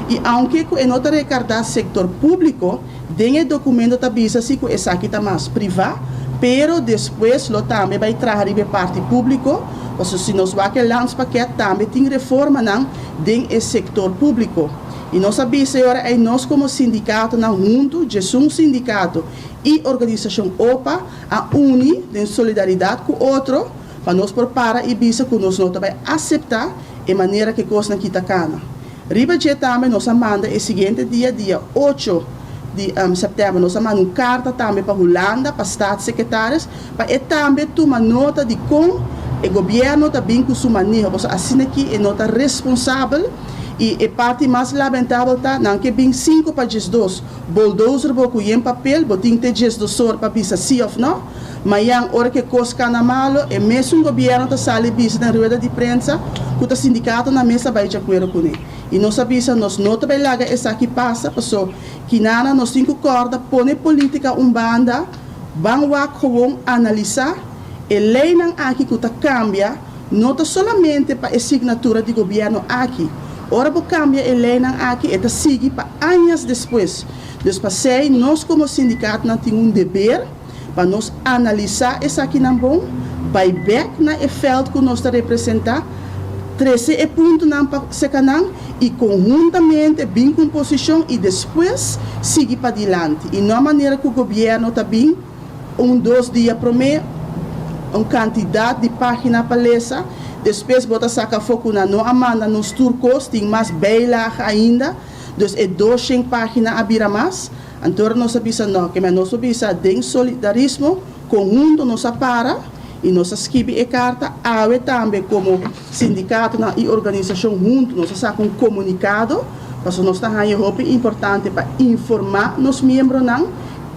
I aunke ku e no ta rekardá sektor públiko, Den e documento ta bisa si cu esaki ta mas priva, pero despues lo tambe bay traha riba e parti publico, pasobra si nos wak e landspakket tambe tin reformanan den e sector publico. Y nos a bisa e ora ey nos como sindicatonan hunto, djesun sindicato y organisacion opa, a uni den solidaridad cu otro pa nos por para y bisa cu nos no ta bay acepta e manera cu e cosnan kita cana. Riba dje tambe nos a manda e siguiente dia, dia ocho di sèptèmber, nos a manda un karta tambe pa Hulanda, pa Staatssecretaris, pa e tambe tuma nota di kon e gobièrnu ta bin ku su maneho, pasobra asina aki e no ta responsabel i e parti mas lamentabel ta nan ke bin sinku pa diesdos, boldozer bo ku yen papel, bo tin te diesdosor pa bisa si òf nò. Mayan ora ku e kos kana malo, e mesun gobièrnu ta sali bisa den rueda di prensa ku ta sindikatonan mes a bai djakuerdo kuné. I nos a bisa nos no ta bai laga esaki pasa paso kinana nos tin ku kòrda pone polítika un banda, ban wak gewon analisá e leinan aki ku ta kambia no ta solamente pa e signatura di gobièrnu aki. Ora bo kambia e leinan aki e ta sigui pa añas despues. Dus pasei nos komo sindikatonan tin un deber. Pa nos analisá esakinan bon, bai bèk na e fèlt ku nos ta representá, trese e puntonan pa seka nan i konhuntamente bin ku un posishon i despues sigui padilanti. I no a manera ku gobièrnu ta bin un dos dia promé un kantidat di página pa lesa, despues bo ta saka afó ku nan no a manda nos tur kos, tin mas bijlage ainda, dus e doshen página a bira mas. Anto ora nos a bisa no, keme nos a bisa den solidarismo konhunto nos a para i nos a skibi e karta, awe tambe komo sindikatonan i organisashon huntu nos a saka un komunikado, pasobra nos ta haña hopi importante pa informá nos miembronan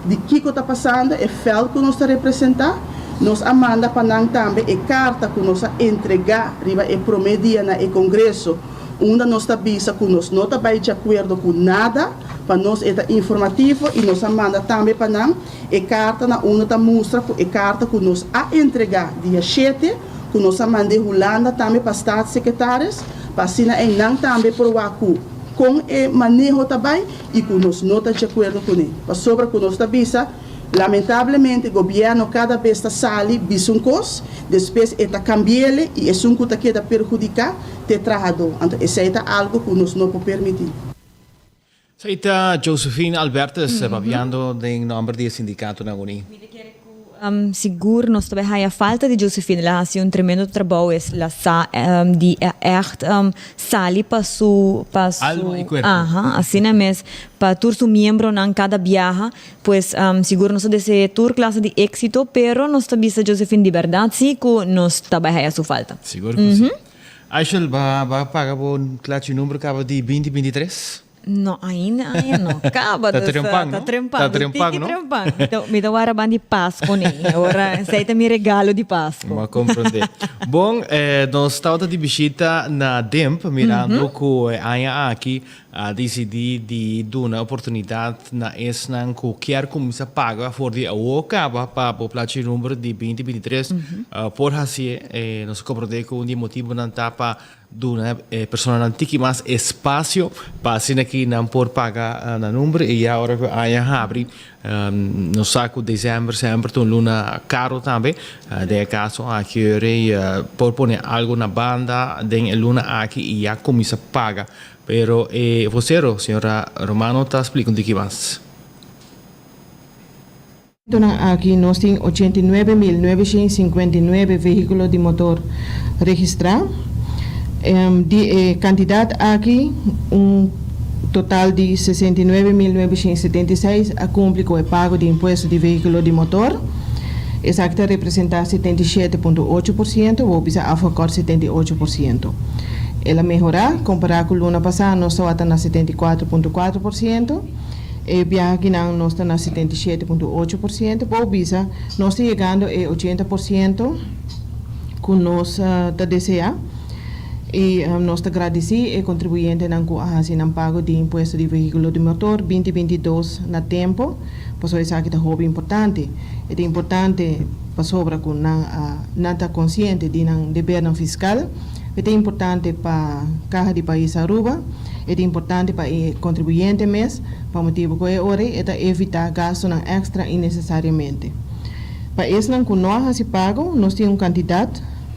di kiko ta pasando, e vèlt ku nos ta representá. Nos a manda pa nan tambe e karta ku nos a entregá riba e promé dia na e kongreso. unda nos ta bisa ku nos no ta bai djakuerdo ku nada, pa nos e ta informativo i nos a manda tambe pa nan e karta na unda ta mustra ku e karta ku nos a entregá dia shete ku nos a mand'é Hulanda tambe pa Staatssecretaris pa asina ei nan tambe por wak ku kon e maneho ta bai i ku nos no ta djakuerdo kuné pasobra ku nos ta bisa Lamentablemente gobierno cada bes ta sali bisa un cos, despues e ta cambiele y esun cu ta keda perhudica t'e trahador. Anto esey ta algo cu nos no por permiti. Esey ta Josephine Albertus papiando den nomber di e sindicatonan uni. Mi ta kere cu sigur nos ta bay haya falta di Josephine. El a haci un tremendo trabou. Es la sa di echt sali pa su pa su Alma y cuerpo. Aha, asina mes pa tur su miembronan cada biaha. Pues, sigur nos ta desea tur clase di exito, pero nos ta bisa Josephine di berdad si cu nos ta bay haya su falta. Sigur cu si. Aishel, ba ba paga bo klachi number caba di binti binti tres? No, ainda aña no caba. Ta trempan, no? Ta trempan, Ta trempan, tiki no? trempan. Mi ta wara ban di Pasco nei. Ora, esey ta mi regalo di Pasco. Bo a comprende. Bon, nos tabata di bishita na DIMP, mirando cu e aña aki A disidí di duna oportunidat na esnan ku kier kuminsá paga for di awor kaba pa bo plachi number di binti 23 por hasié. Nos a komprondé ku un di e motibunan ta pa duna e personanan tiki mas espasio pa asina ki nan por paga nan number i ya ora ku e aña habri nos sa ku desèmber semper ta un luna karo tambe. Den e kaso aki por pone algu na banda den e luna aki i ya kuminsá paga. Pero e vocero, señora Romano, ta splica un tiki mas. Momentonan aki nos tin 89.959 vehiculo di motor registra. Di e cantidad aki un total di 69.976 a cumpli cu e pago di impuesto di vehiculo di motor. Esaki ta representa 77.8%, wou bisa afgekort 78%. El a mehorá, kompará ku luna pasá nos tabata na 74.4%, e biaha akinan nos ta na 77.8%, por bisa nos ta yegando e 80% ku nos ta deseá i nos ta gradisí e kontribuyentenan ku a hasi nan pago di impuesto di vehíkulo di motor 2022 na tempu, pasobra esaki ta hopi importante. E ta importante pasobra ku nan a nan ta konsiente di nan debernan fiskal. E ta importante pa Caha di Pais Aruba, e ta importante pa e contribuyente mes, pa motibo cu e ora e ta evita gastonan extra innecesariamente. Pa esnan cu no a haci pago, nos tin un cantidad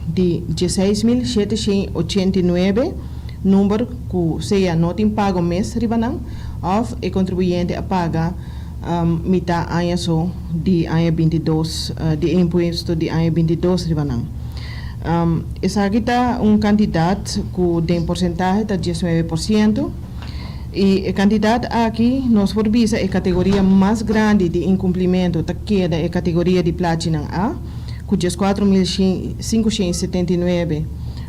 di 16789 number cu sea no tin pago mes riba nan of e contribuyente a paga mita aña so di aña 22 di e impuesto di aña 22 riba nan. Esaki ta un kantidat ku den porsentahe ta 19% i e kantidat aki nos por bisa e kategoria mas grandi di inkumplimentu ta keda e kategoria di plachinan A ku 14579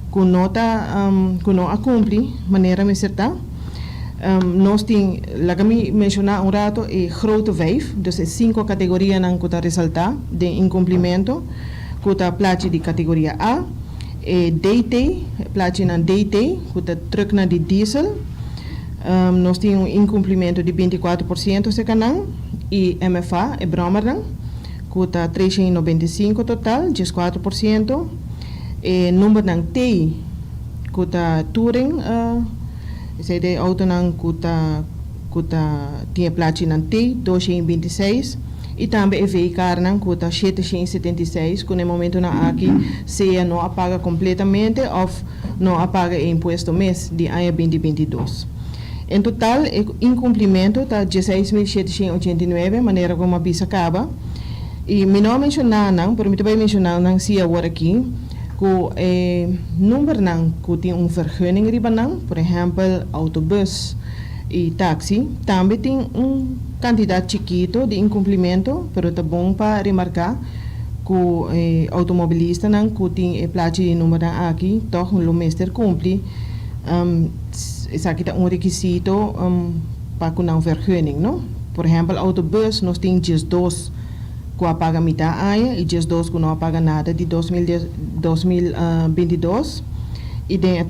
ku no ta ku no a kumpli manera mester ta. Nos tin, laga mi menshoná un rato e grote vijf, dus e sinku kategorianan ku ta resaltá den inkumplimentu. ku ta plachi di kategoria A, e DT, e plachinan DT, ku ta trùknan di diesel, nos tin un inkumplimentu di 24% serka nan, i MFA, e bròmernan, ku ta 395 total, 14%, e numbernan T, ku ta touring, esei ta e outonan ku ta ku ta tin e plachinan T, 226. I tambe e V-karnan ku ta 776 ku na e momentunan aki sea no a paga kompletamente òf no a paga e impuesto mes di aña 2022. En total e inkumplimentu ta 16789 manera ku mi a bisa kaba. I mi no a menshoná nan pero mi ta bai menshoná nan si awor aki ku e numbernan ku tin un vergunning riba nan, por ehèmpel autobus, y taxi tambe tin un cantidad chikito di incumplimento, pero ta bon pa remarca cu e automobilistanan cu tin e plachi di numbernan aki toch lo mester cumpli, esaki ta un requisito pa cu nan vergunning, no. Por ehempel autobus nos tin 12 cu a paga mitad aña y 12 cu no a paga nada di 2022 y den e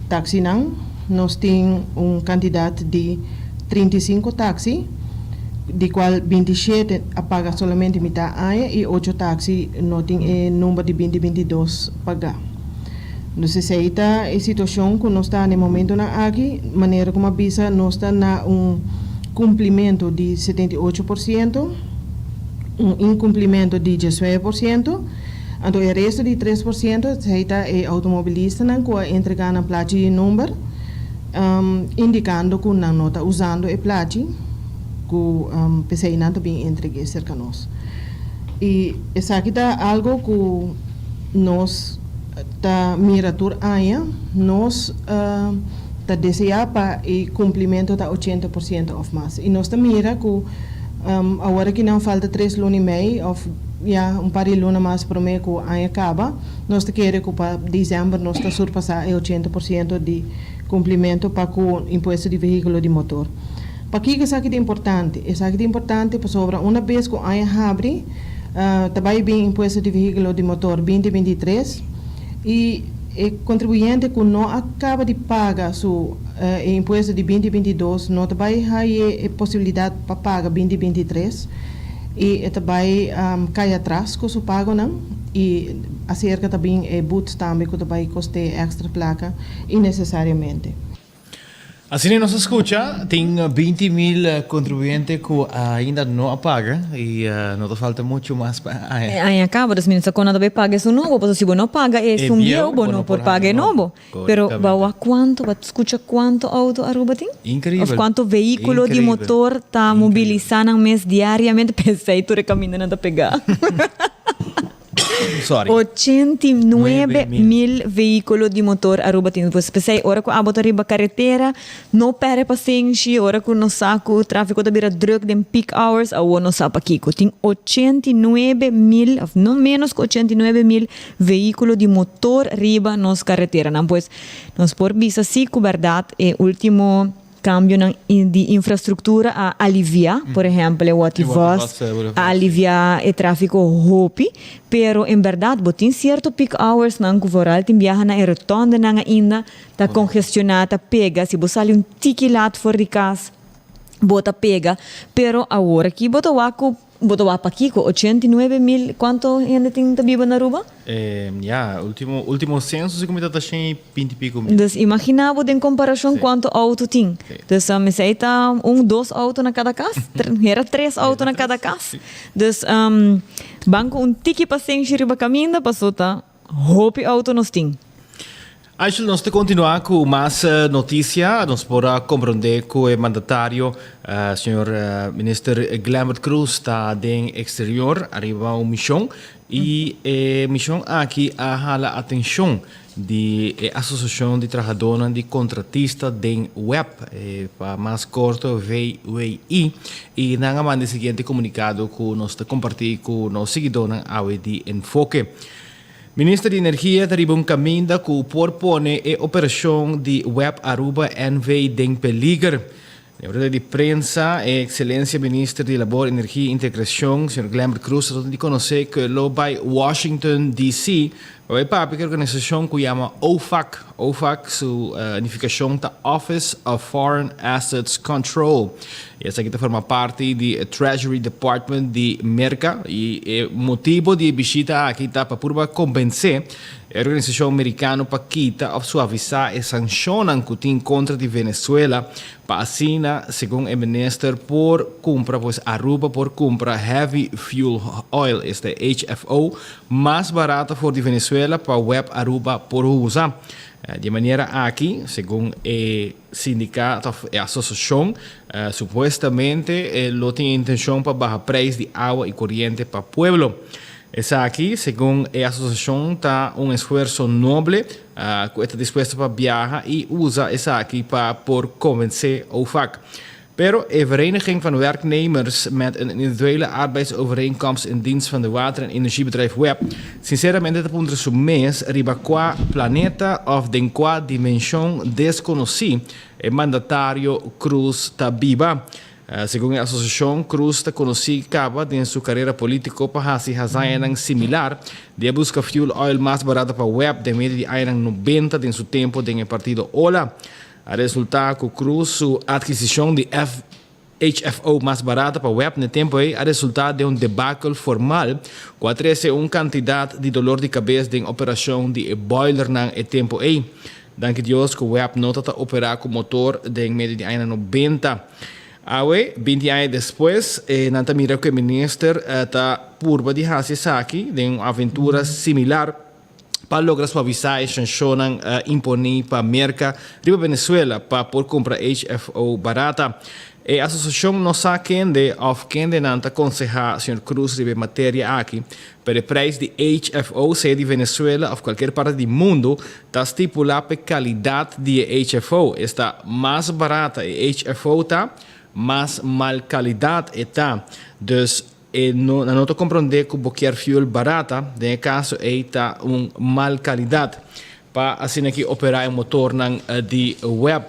taxinan. nos tin un kantidat di 35 taksi, di kual 27 a paga solamente mitá aña i ocho taksi no tin e number di 2022 pagá. Dus esei ta e situashon ku nos ta na e momentunan aki. Manera ku mi a bisa nos ta na un kumplimentu di 78%, un inkumplimentu di 19%, anto e resto di 3% esei ta e outomobilistanan ku a entregá nan plachi di number indikando ku nan no ta usando e plachi ku p'esei nan ta bin entreg'é serka nos. I esaki ta algu ku nos ta mira tur aña, nos ta deseá pa e kumplimentu ta 80% òf mas. I nos ta mira ku awor aki nan falta tres luna i mei òf ya un par di luna mas promé ku aña kaba, nos ta kere ku pa desèmber nos ta surpasá e 80% di kumplimentu pa ku impuesto di vehíkulo di motor. Pakiko esaki ta importante? Esaki ta importante pasobra una bes ku aña habri, ta bai bin impuesto di vehíkulo di motor 2023 i e kontribuyente ku no a kaba di paga su e impuesto di 2022 no ta bai haye e posibilidat pa paga 2023 i e ta bai kai atras ku su pagonan i aserka ta bin e but tambe ku ta bai kost'é èkstra plaka innesesariamente. Asina nos a scucha, tin 20 mil contribuyente cu ainda no a paga y no ta falta mucho mas pa aña. E aña caba, dus mi no sa con nan ta bay paga esun nobo, pasobra si bo no paga esun bieu, bo no por paga e nobo. Pero bo wak cuanto, bo a scucha cuanto auto Aruba tin? Increibel. Of cuanto vehiculo di motor ta mobilisa nan mes diariamente, p'esey tur e camindanan ta pega. Sorry. 89 mil vehiculo di motor Aruba tin. Pues p'esey ora cu abo ta riba caretera, no perde pasenshi, ora cu nos sa cu trafico ta bira druk den peak hours, awo no sa pakico. Tin 89 mil, of no menos cu 89 mil vehiculo di motor riba nos careteranan. Pues nos por bisa si cu berdad e ultimo cambionan di infrastructura a alivia, por ehempel e Watty Vos a alivia e trafico hopi, pero en berdad bo tin cierto peak hours nan cu vooral tin biaha na e rotondenan ainda ta congestiona, ta pega, si bo sali un tiki laat for di cas bo ta pega, pero awor aki bo ta wak cu Bo ta wak pakiko? 89 mil kuanto hende tin ta biba na Aruba? Ya, ultimo ultimo censo si ku mi ta ta shen i binti piko mil. Dus imagina bo den komparashon kuanto outo tin. Dus esei ta un dos outo na kada kas, hera tres outo na kada kas. Dus ban ku un tiki pasenshi riba kaminda paso ta Hopi auto nos tin. Aishel, nos ta continua cu mas noticia. Nos por a comprende cu e mandatario, señor Minister Glenbert Croes ta den exterior ariba un mision y e mision aki a hala atencion di e Asociacion di Trahadornan di Contratista den web, pa mas corto VWI, y nan a manda e siguiente comunicado cu nos ta comparti cu nos siguidornan awe di Enfoke. Minister di Energia ta riba un caminda cu por pone e operacion di web Aruba NV den peliger. Den rueda di prensa, e Excelencia Minister di Labor, Energia y Integracion, señor Glenbert Croes, a duna di conoce cu lo bay Washington DC pa bay papia cu e organisacion cu yama OFAC. OFAC su nificacion ta Office of Foreign Assets Control. Y esaki ta forma parti di e Treasury Department di Merca y e motibo di e bishita aki ta pa purba convence e organisacion Mericano pa kita of suavisa e sancionnan cu tin contra di Venezuela pa asina, segun e minister, por cumpra, pues Aruba por cumpra heavy fuel oil, esta HFO, mas barato for di Venezuela pa web Aruba por usa. Di e manera aki, segun e sindicato of e asociacion, supuestamente lo tin e intencion pa baha prijs di awa y coriente pa pueblo. Esaki, segun e asociacion, ta un esfuerso noble cu e ta dispuesto pa biaha y usa esaki pa por convence OFAC. Pero e Vereniging van Werknemers met een individuele arbeidsovereenkomst in dienst van de water en energiebedrijf web sinceramente ta puntra su mes riba cua planeta of den cua dimension desconoci e mandatario Croes ta biba. Segun e asociacion, Croes ta conoci caba den su carera politico pa haci hazañanan similar di a busca fuel oil mas barato pa web den medio di añanan 90 den su tempo den e partido ola. A resultá ku Cruz su atkisishon di HFO mas barata pa web n'e tempu ei a resultá den un debakel formal ku a trese un kantidat di dolor di kabes den operashon di e boilernan e tempu ei. Danki Dios ku web no ta ta operá ku motor den medio di añanan nobenta. Awe, binti aña despues, nan ta mira ku e minister ta purba di hasi esaki den un aventura similar pa logra suavisá e sanshonnan imponí pa Merka riba Venezuela pa por kumpra HFO barata. E asosiashon no sa kende òf kendenan ta konsehá señor Cruz riba e materia aki, pero e preis di HFO, sea di Venezuela òf kualkier parti di mundu, ta stipulá pa e kalidat di e HFO. Esta, mas barata e HFO ta, mas mal kalidat e ta. Dus, E no, nan no ta komprondé ku bo kier fuel barata, den e kaso ei ta un mal kalidat pa asina ki operá e motornan di web.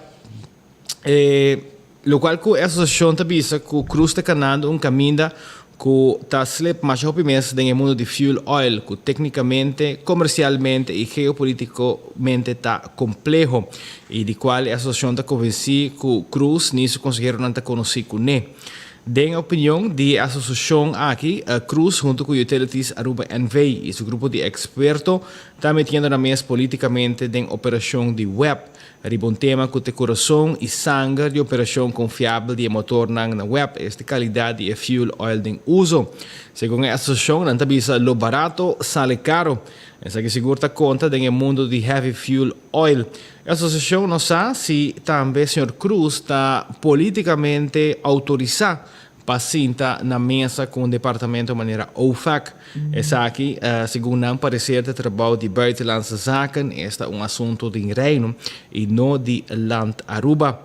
E lokual ku e asosiashon ta bisa ku Cruz ta kanando un kaminda ku ta slip masha hopi mes den e mundu di fuel oil ku teknikamente, komersialmente i geopolitikomente ta kompleho i di kual e asosiashon ta konvensí ku Cruz ni su konseheronan ta konosí kuné. Den opinion di e asosiashon aki, Cruz hunto ku Utilities Aruba NV i su grupo di eksperto ta metiendo nan mes politikamente den operashon di web riba un tema ku ta e kurason i sanger di operashon konfiabel di e motornan na web, esta kalidat di e fuel oil den uso. Segun e asosiashon nan ta bisa lo barato sale karo. Esaki sigur ta konta den e mundu di heavy fuel oil. E asosiashon no sa si tambe señor Cruz ta politikamente outorisá pa sinta na mesa ku un departamento manera OFAC. Esaki, segun nan pareser ta trabou di Buitenlandse Zaken, esta un asuntu di Reino i no di Land Aruba.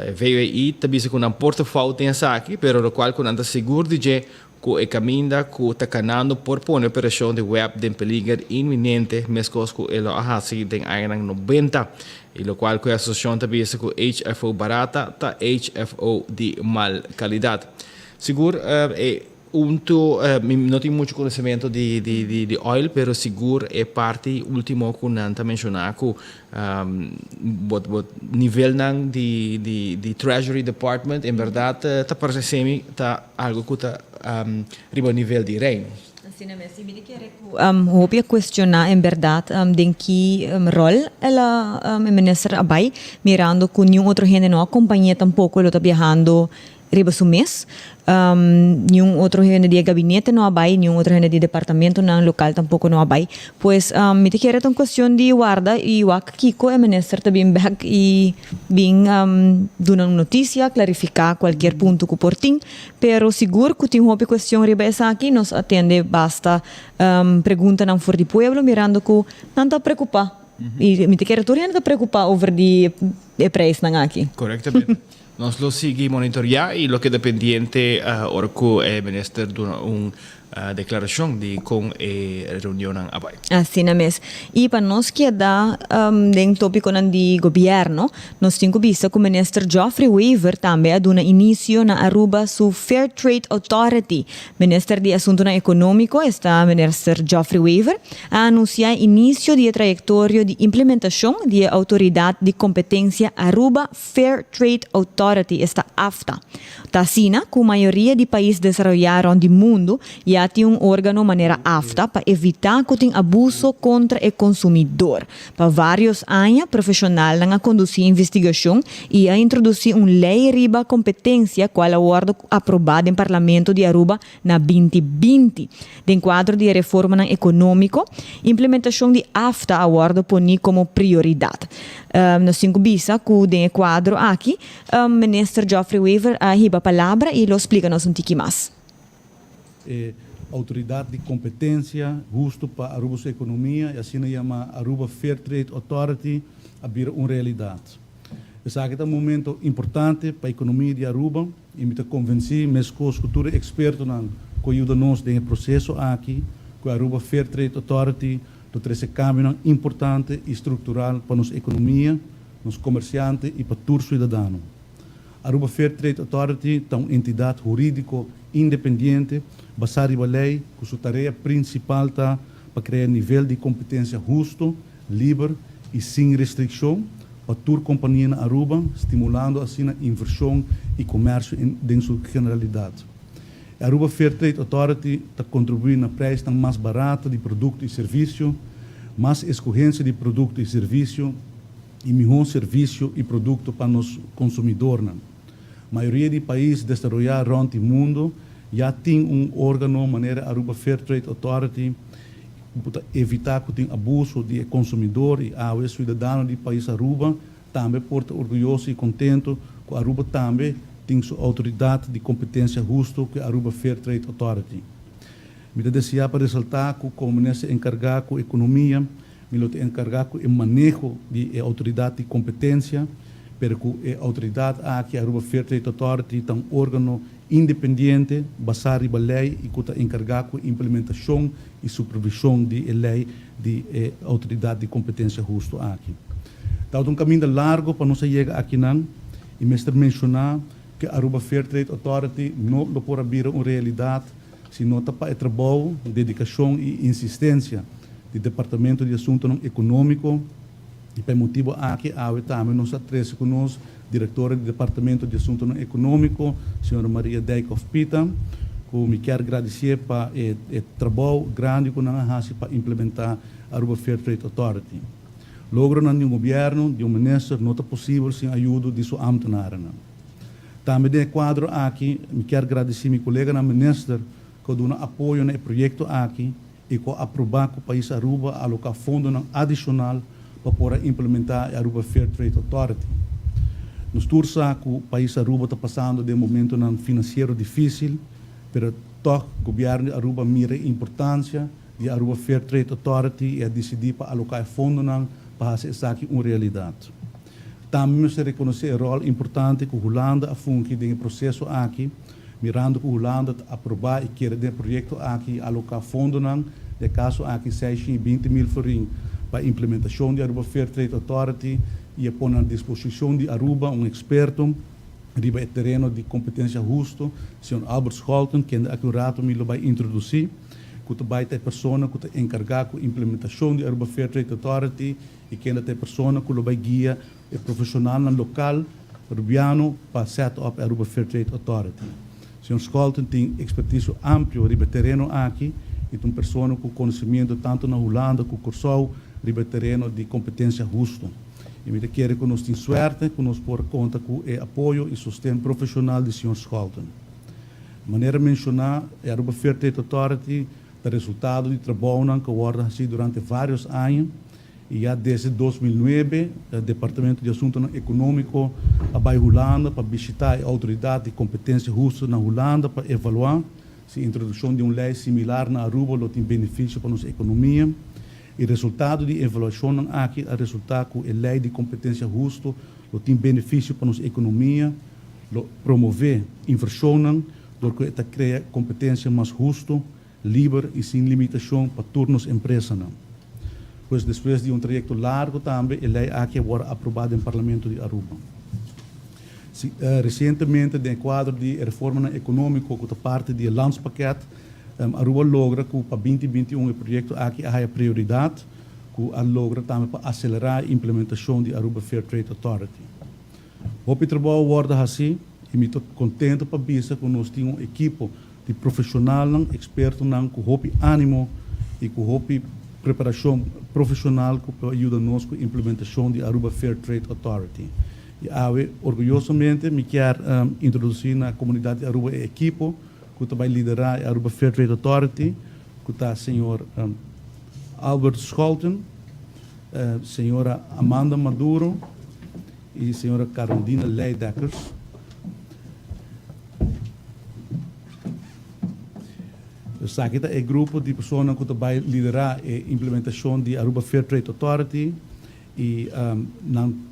E VWI ta bisa ku nan por ta fout den esaki, pero lokual ku nan ta sigur di dje Ku e kaminda ku ta kanando por pone operashon di web den peliger inminente meskos ku e lo a hasi den añanan nobenta i lokual ku e asosiashon ta bisa ku HFO barata ta HFO di mal kalidat. Sigur e unto mi no tin muchu konosementu di di oil pero sigur e parti ultimo ku nan ta menshoná ku Bo bo nivelnan di di di Treasury Department en berdad ta parece mi ta algo cu ta riba nivel di Reino. Asina mes, y mi ta kere cu hopi a cuestiona en berdad den ki rol el a e minister a bay, mirando cu niun otro hende no a compañe tampoco, lo ta biahando riba su mes. Niun otro hende di e gabinete no a bai, niun otro hende di departamentonan lokal tampoko no a bai. Pues mi ta kere ta un kuestion di warda i wak kiko e minister ta bin bek i bin duna un notisia, klarifiká kualkier punto ku por tin. Pero sigur ku tin hopi kuestion riba esaki, nos a tende basta preguntanan for di pueblo mirando ku nan ta preokupá. I mi ta kere tur hende ta preokupá over di e preisnan aki. Korektamente. Nos lo sigui monitorea y lo keda pendiente ora cu e minister duna un declaracion di con e reunionnan a bay. Asina mes. Y pa nos keda den topiconan di gobierno, nos tin cu bisa cu Minister Geoffrey Wever tambe a duna inicio na Aruba su Fair Trade Authority. Minister di Asuntonan Economico, esta Minister Geoffrey Wever, a anuncia inicio di e trayectorio di implementacion di e Autoridad di Competencia Aruba Fair Trade Authority, esta AFTA. Ta asina ku mayoria di pais desaroyá rònt di mundu ya tin un órgano manera AFTA pa evitá ku tin abuso kontra e konsumidor. Pa vários aña profeshonalnan a kondusí investigashon i a introdusí un lei riba kompetensia kual a wòrdu aprobá den Parlamento di Aruba na 2020. Den kuadro di e reformanan ekonómiko, implementashon di AFTA a wòrdu poní komo prioridat. Nos tin ku bisa ku den e kuadro aki, Minister Geoffrey Wever a hiba palabra i lo splika nos un tiki mas. E Outoridat di Kompetensia Hustu pa Aruba su Ekonomia, e asina yamá Aruba Fair Trade Authority, a bira un realidat. Esaki ta un momento importante pa ekonomia di Aruba i mi ta konvensí, meskos ku tur e ekspertonan ku a yuda nos den e proseso aki, ku e Aruba Fair Trade Authority lo trese kambionan importante i struktural pa nos ekonomia, nos komersiante i pa tur suidadano. Aruba Fair Trade Authority ta un entidat hurídiko independiente basá riba lei ku su tarea prinsipal ta pa krea nivel di kompetensia hustu, liber i sin restrikshon. pa tur kompania na Aruba, stimulando asina invershon i komersio den su generalidat. E Aruba Fair Trade Authority ta kontribuí na preisnan mas barata di produkto i servisio, mas eskohensia di produkto i servisio i mihó servisio i produkto pa nos konsumidornan. Mayoria di pais desaroyá rònt di mundu ya tin un órgano manera Aruba Fair Trade Authority ku ta evitá ku tin abuso di e konsumidor i awe suidadano di pais Aruba tambe por ta orguyoso i kontento ku Aruba tambe tin su outoridat di kompetensia husto ku e Aruba Fair Trade Authority. Mi ta deseá pa resaltá ku komo minister enkargá ku ekonomia mi lo ta enkargá ku e maneho di e outoridat di kompetensia, pero ku e outoridat aki, Aruba Fair Trade Authority, ta un órgano independiente basá riba lei i ku ta enkargá ku implementashon i supervishon di e lei di e outoridat di kompetensia husto aki. Tabata un kaminda largo pa nos a yega akinan i mester menshoná ku Aruba Fair Trade Authority no lo por a bira un realidat si no ta pa e trabou, dedikashon i insistensia di Departamento di Asuntonan Ekonómiko i pa e motibu aki awe tambe nos a trese ku nos Direktora di Departamento di Asuntonan Ekonómiko, señora Maria Dijkhoff-Pita, ku mi kier gradisié pa e trabou grandi ku nan a hasi pa implementá Aruba Fair Trade Authority. Logronan di un gobièrnu, di un minister no ta posibel sin ayudo di su ámtenarennan. Tambe den e kuadro aki mi kier gradisí mi koleganan minister ku a duna apoyo na e proyekto aki i ku a aprobá ku pais Aruba a aloká fondonan adishonal pa por a implementá e Aruba Fair Trade Authority. Nos tur sa ku pais Aruba ta pasando den momentonan finansiero difísil, pero tòg gobièrnu di Aruba mira e importansia di Aruba Fair Trade Authority i a disidí pa aloká e fondonan pa hasi esaki un realidat. Tambe mester rekonosé e ròl importante ku Hulanda a fungi den e proseso aki, mirando ku Hulanda ta aprobá i kere den e proyekto aki i aloká fondonan, den e kaso aki 620 mil florin, pa implementashon di Aruba Fair Trade Authority i a pone na disposishon di Aruba un eksperto riba e tereno di kompetensia husto, señor Albert Scholten, kende aki un rato mi lo bai introdusí, ku ta bai ta e persona ku ta enkargá ku implementashon di Aruba Fair Trade Authority i kende ta e persona ku lo bai guia e profeshonalnan lokal Rubiano pa set up e Aruba Fair Trade Authority. Señor Scholten tin ekspertisio amplio riba e tereno aki i ta un persona ku konosimiento tantu na Hulanda ku Kòrsou riba e tereno di kompetensia husto. I mi ta kere ku nos tin suerte ku nos por konta ku e apoyo i sosten profeshonal di señor Scholten. Manera menshoná, e Aruba Fair Trade Authority ta resultado di trabounan ku a wòrdu hasí durante vários aña i ya desde 2009 Departamento di Asuntonan Ekonómiko a bai Hulanda pa bishitá e outoridat di kompetensia hustu na Hulanda pa evaluá si introdukshon di un lei similar na Aruba lo tin benefisio pa nos ekonomia. E resultado di evaluashonnan aki a resultá ku e lei di kompetensia hustu lo tin benefisio pa nos ekonomia, lo promové invershonnan dor ku e ta krea kompetensia mas hustu, liber i sin limitashon pa tur nos empresanan. Pues despues di un trayekto largu tambe e lei aki a wòrdu aprobá den Parlamento di Aruba. Si, resientemente den e kuadro di e reformanan ekonómiko ku ta parti di e Landspakket, Aruba a logra ku pa 2021 e proyekto aki a haya prioridat ku a logra tambe pa aselerá e implementashon di Aruba Fair Trade Authority. Hopi trabou a wòrdu hasí i mi ta kontento pa bisa ku nos tin un ekipo di profeshonalnan, ekspertonan ku hopi ánimo i ku hopi preparashon profeshonal ku por yuda nos ku implementashon di Aruba Fair Trade Authority. I awe orguyosamente mi kier introdusí na komunidat di Aruba e ekipo ku ta bai liderá e Aruba Fair Trade Authority ku ta señor Albert Scholten, señora Amanda Maduro i señora Carondina Leidekkers. Esaki ta e grupo di persona ku ta bai liderá e implementashon di Aruba Fair Trade Authority i nan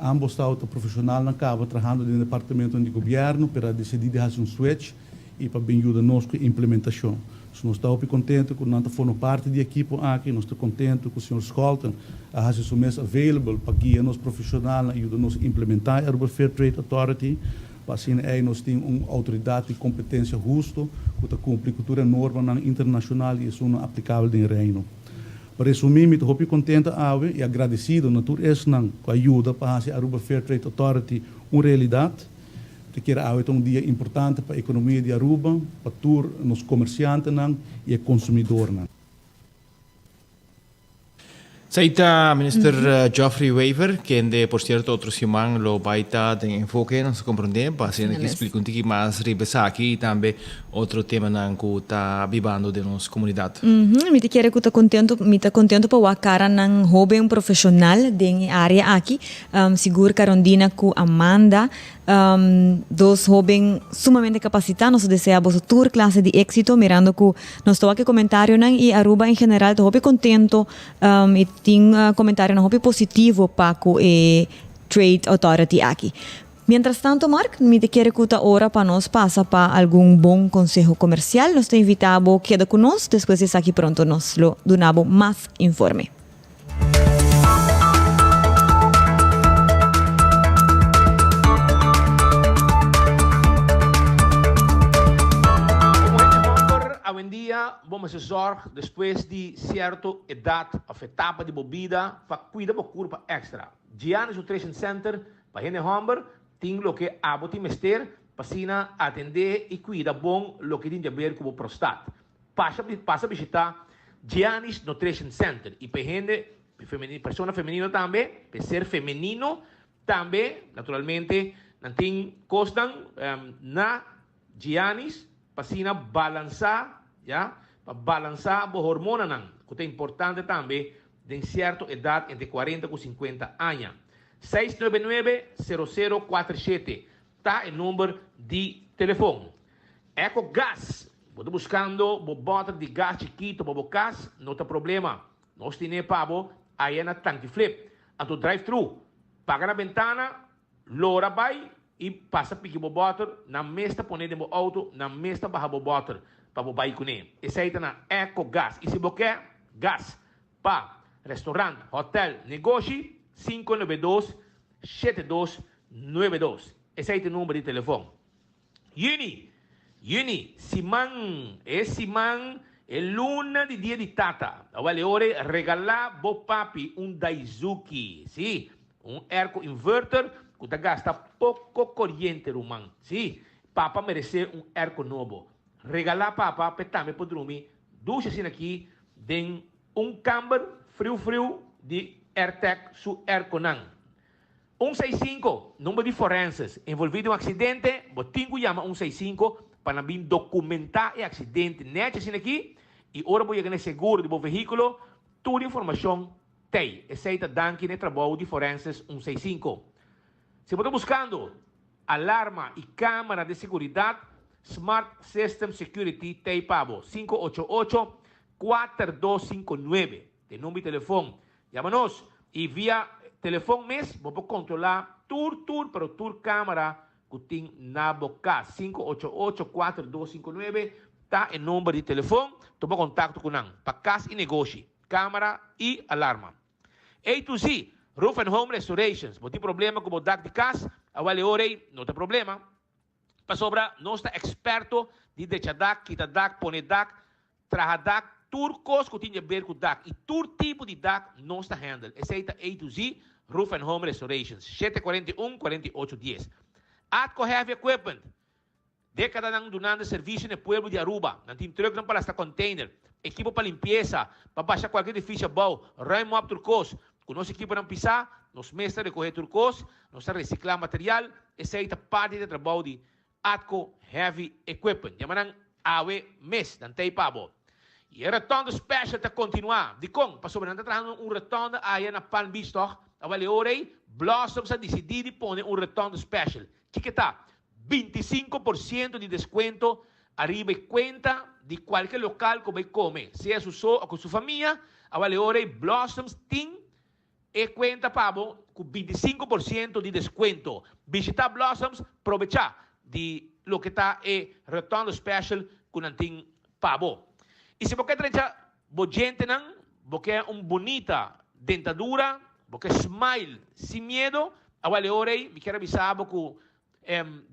ambos ta ta profeshonalnan kaba trahando den departamentonan di gobièrnu pero a disidí di hasi un switch i pa bin yuda nos ku e implementashon. So nos ta hopi kontentu ku nan ta forma parti di ekipo aki. Nos ta kontentu ku señor Scholten a hasi su mes available pa guia nos profeshonalnan i yuda nos implementá e Aruba Fair Trade Authority pa asina ei nos tin un outoridat di kompetensia husto ku ta kumpli ku tur e normanan internashonal i esunnan aplikabel den Reino. Pa resumí, mi ta hopi kontento awe i agradesido na tur esnan ku a yuda pa hasi Aruba Fair Trade Authority un realidat. Ta kere awe ta un dia importante pa ekonomia di Aruba, pa tur nos komersiantenan i e konsumidornan. Esei ta Minister Geoffrey Wever, kende por cierto otro siman lo bay ta den Enfoke, nos ta comprende, pa asina ki splica un tiki mas riba esaki y tambe otro temanan cu ta bibando den nos comunidad. Mi ta kere cu ta contento, mi ta contento pa wak caranan hoben profesional den e area aki, sigur Carondina cu Amanda. Dos hoben sumamente capacita, nos ta desea boso tur clase di exito mirando cu nos ta wak e comentarionan y Aruba en general ta hopi contento y tin comentarionan hopi positivo pa cu e Trade Authority aki. Mientras tanto Mark, mi ta kere cu ta ora pa nos pasa pa algun bon conseho comercial. Nos ta invita bo keda cu nos, despues di esaki pronto nos lo duna bo mas informe. Como hende homber awendia bo mester zorg despues di cierto edad of etapa di bo bida pa cuida bo curpa extra. Giannis Nutrition Center pa hende homber tin loke abo tin mester pa asina atende y cuida bon loke tin di haber cu bo prostat. Pasa pasa bishita Giannis Nutrition Center y pa e hende persona femenino tambe, pa e ser femenino tambe naturalmente nan tin cosnan na Giannis pa asina balansa ya, pa balansa bo hormonanan cu ta importante tambe den cierto edad entre cuarenta cu cincuenta aña. Seis nuebe nuebe, sero sero cuater shete ta e number di telefon. Eco Gas, Bo ta buskando bo bòter di gas chikito pa bo kas? No ta problema. Nos tine pa bo aya na Tanki Flip. Anto drive thru, paga na bentana, lora bai i pasa piki bo bòter, nan mes ta pone den bo outo, nan mes ta baha bo bòter pa bo bai kuné. Esei ta na Eco Gas. I si bo ke gas pa restaurant, hotel, negoshi, 592 7292. Esei ta e number di telefon. Juni, Juni, siman, e siman, e luna di dia di tata. Awel e ora ei regalá bo papi un Daizuki, sí, un airco inverter ku ta gasta poko koriente ruman. Sí, papa meresé un airco nobo. Regalá papa p'e tambe por drumi dushi asina aki den un kamber friu friu di Airtec su airconan. Un seis sinku, Number di forenses envolví den un aksidente, bo tin ku yama un seis sinku pa nan bin dokumentá e aksidente nèchi asina aki i ora bo yega na e seguro di bo vehíkulo tur informashon t'ei. Esei ta danki na e trabou di forenses un seis sinku. Si bo ta buskando alarma i kámara di seguridat, Smart System Security t'ei pa bo. 588 4259 ta e number di telefon. Yama nos y via telefon mes bo por controla tur tur pero tur camera cu tin na bo cas. 588 4259 ta e number di telefon. Tuma contacto cu nan pa cas y negoshi, camera y alarma. A to Z Roof and Home Restorations. Bo tin problema cu bo dak di cas? Awel e ora ey no ta problema. Pasobra nos ta experto di drecha dak, kita dak, pone dak, Traha dak, tur kos ku tin di aber ku dak i tur tipo di dak nos ta handle. Esei ta A to Z Roof and Home Restorations, 741 48 dies. Atco Heavy Equipment, Dekadanan dunando servisio na e pueblo di Aruba. Nan tin trucknan pa lasta container, ekipo pa limpiesa, pa basha kualkier edifisio abou, ruim op tur kos. Ku nos ekiponan pisá, nos mes ta rekohé tur kos, nos ta resiklá material. Esei ta parti di e trabou di Atco Heavy Equipment. Yama nan awe mes, nan t'ei pa bo. I e rotonde special ta kontinuá. Dikon? Pasobra nan ta trahando un rotonde aya na Palm Beach tòg? Awel e ora ei, Blossoms a disidí di pone un rotonde special. Kiko e ta? 25 por siento di deskuento ariba e kuenta di kualke lokal ku bai kome, sea su so o ku su famia. Awel e ora ei, Blossoms tin E cuenta pa bo cu 25% di descuento. Bishita Blossoms, probecha di loke ta e Rotondo Special cu nan tin pa bo. Y si bo ke drecha bo djentenan, bo ke un bunita dentadura, bo ke smile sin miedo, awel e ora ey mi kier a bisa bo cu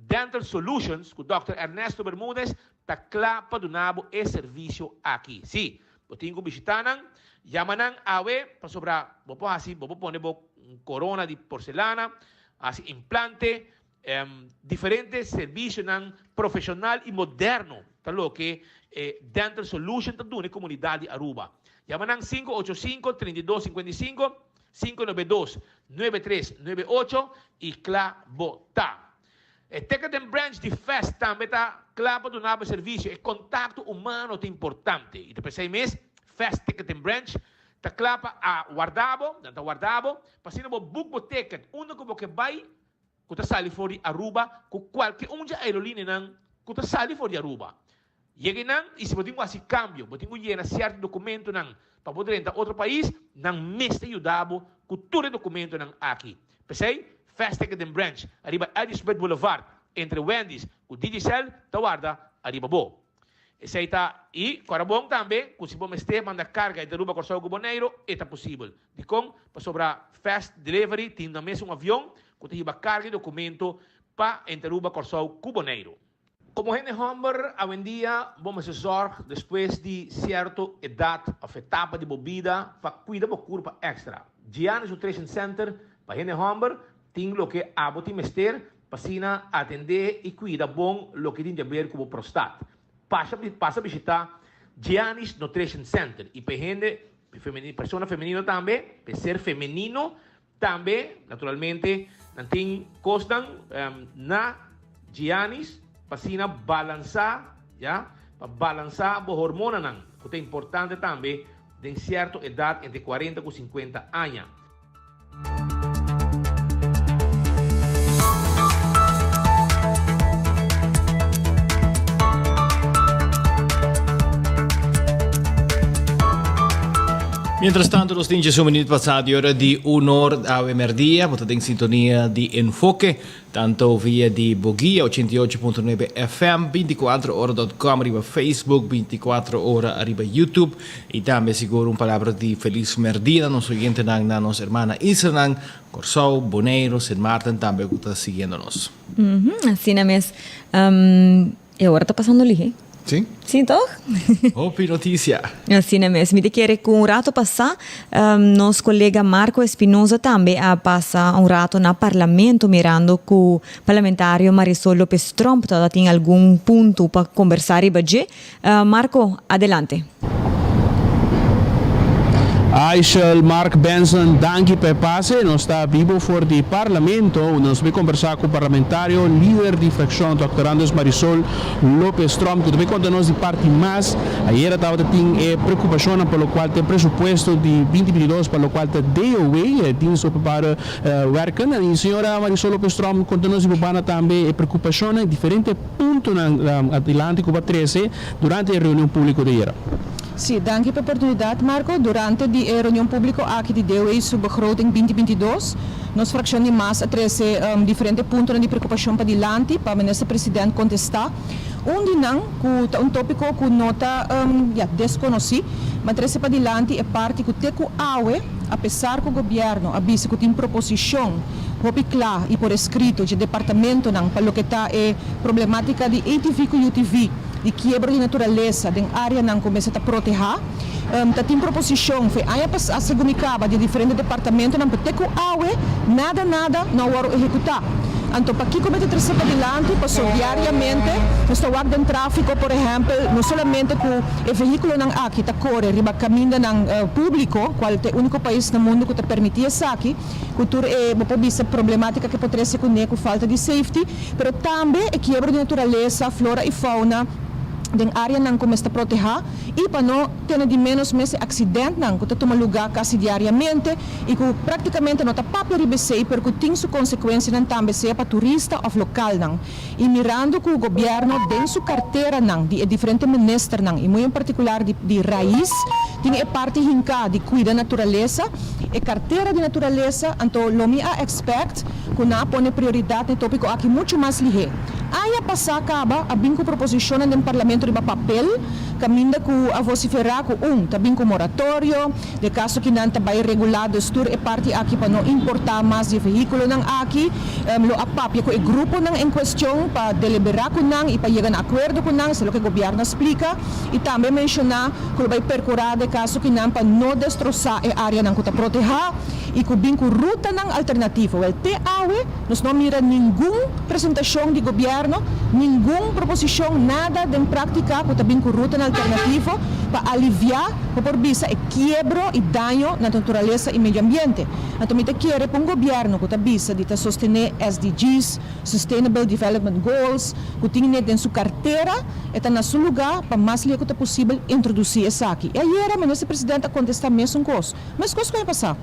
Dental Solutions cu Dòkter Ernesto Bermudez ta cla pa duna bo e servicio aki. Sí, Bo tin ku bishitá nan, yama nan awe pasobra bo por hasi, bo por pone bo korona di porselana, hasi implante, diferente servisionan profeshonal i moderno ta loke e Dental Solution ta duna e komunidat di Aruba. Yama nan sinku ocho sinku, 32 55, 592, 9398 i kla bo ta. E Ticketing Branch di fest tambe ta kla pa duna bo e servisio. E kontakto humano ta importante i ta p'esei mes Fest Ticketing Branch ta kla pa a warda bo, nan ta warda bo, pa asina bo book bo ticket unda ku bo ke bai ku ta sali for di Aruba ku kualke un dje aerolineanan ku ta sali for di Aruba. Yega einan i si bo tin ku hasi kambio, bo tin ku yena sierto dokumentonan pa bo drenta otro pais, nan mes ta yuda bo ku tur e dokumentonan aki. P'esei, Fast Ticketing Branch ariba Eddie Smith Boulevard entre Wendy's ku Digicel ta warda ariba bo. Esei ta i kòrda bon tambe ku si bo mester manda karga entre Aruba, Kòrsou ku Boneiru, e ta posibel. Dikon? Pasobra Fast Delivery tin nan mes un avion ku ta hiba karga i dokumento pa entre Aruba, Kòrsou ku Boneiru. Komo hende hòmber awendia bo mester zòrg despues di sierto edat òf etapa di bo bida pa kuida bo kurpa èkstra. Giannis Nutrition Center pa hende hòmber tin loke abo tin mester pa asina atendé i kuida bon loke tin di aber ku bo prostat. Pasa pasa bishitá Giannis Nutrition Center i pa e hende persona femenino tambe, pa e ser femenino Tambe, naturalmente, nan tin kosnan na Giannis pa asina balansá, ya, pa balansá bo hormonanan, ku ta importante tambe den sierto edat entre kuarenta ku sinkuenta aña. Mientras tanto, nos tin un minuut pasá di ora di un or awe merdia, bo ta den sintonia di Enfoke, tanto via di Boguia 88.9 FM, 24ora.com riba Facebook, 24 ora ariba YouTube, y tambe sigur un palabra di feliz merdia na nos oyentenan, na nos hermana islanan, Kòrsou, Boneiru, Sint Maarten tambe ku ta siguiendo nos. Asina mes. E ora ta pasando lihe. Sí. Sí, toch? Hopi noticia. Asina mes. Mi ta kere ku un rato pasá nos kolega Marco Espinoza tambe a pasa un rato na Parlamento mirando ku Parlamentario Marisol Lopez Tromp tabata tin algun punto pa kombersá riba dje. Marco, adelante. Aishel, Mark Benson, danki pa e pase. Nos ta bibo for di Parlamento unda nos bay combersa cu parlamentario, lider di fraccion Dòkter Andres Marisol Lopez Tromp cu ta bay conta nos di parti mas. Ayera tabata tin e preocupacionnan pa locual ta e presupuesto di binti bintidos pa locual ta DOW, e Dienst Openbare Werken. Y señora Marisol Lopez Tromp conta nos di bo banda tambe e preocupacionnan y diferente. Puntonan adilanti ku bo a trese durante e reunion públiko di ayera. Sí, danki pa e oportunidat, Marco. Durante di e reunion públiko aki di DOE su begroting binti 22, nos frakshon di mas a trese diferente puntonan di preokupashon padilanti pa Minister President kontestá. Un di nan, ku ta un tópiko ku no ta, ya, deskonosí, ma trese padilanti e parti ku te ku awe, Apesar ku gobièrnu a bisa ku tin proposishon hopi kla i por eskrito dje departamentonan pa loke ta e problemátika di ATV ku UTV, di kiebro di naturalesa den áreanan ku mester ta protehá, ta tin proposishon fe aña pasá segun mi kaba di e diferente departamentonan pero te ku awe nada nada no a wòrdu ehekutá. Anto pakiko mester trese padilanti? Paso diariamente nos ta wak den tráfiko por ehèmpel no solamente ku E vehíkulonan aki ta kore riba kamindanan públiko, kual ta e úniko pais na mundu ku ta permití esaki, ku tur e, bo por bisa, problemátika ku e por trese kuné ku falta di safety, pero tambe e kiebro di naturalesa, flora i fauna den áreanan ku mester protehá i pa no tene di ménos mes e aksidentnan ku ta tuma lugá kasi diariamente i ku práktikamente no ta papia riba esei pero ku tin su konsekuensianan tambe sea pa turista òf lokalnan. Y mirando cu gobierno den su carteranan di e diferente ministernan y muy en particular di di Raiz tin e parti hinca di cuida naturalesa, e cartera di naturalesa, anto lo mi a expect cu nan a pone prioridad na e topico aki mucho mas lihe. Aña pasa caba a bin cu proposicionnan den parlamento riba papel. kaminda ku a vosiferá ku un ta bin ku moratorio, den kaso ki nan ta bai regulá dus tur e parti aki pa no importá mas di e vehíkulonan aki. Lo a papia ku e gruponan en kuestion pa deliberá ku nan i pa yega na akuerdo ku nan, esei loke gobièrnu a splika i tambe a menshoná ku lo bai perkurá den kaso ki nan pa no destrosá e áreanan ku ta protehá i ku bin ku rutanan alternativo. Wèl, te awe nos no a mira ningun presentashon di gobièrnu, ningun proposishon, nada den práktika ku ta bin ku rutanan alternativo pa aliviá, bo por bisa, e kiebro i daño na naturalesa i medio ambiente. Anto mi ta kere pa un gobièrnu ku ta bisa di ta sostené SDG's, Sustainable Development Goals, ku tin net den su kartera, e ta na su lugá pa mas lihé ku ta posibel introdusí esaki. I ayera Minister President a kontestá mesun kos. Meskos ku aña pasá.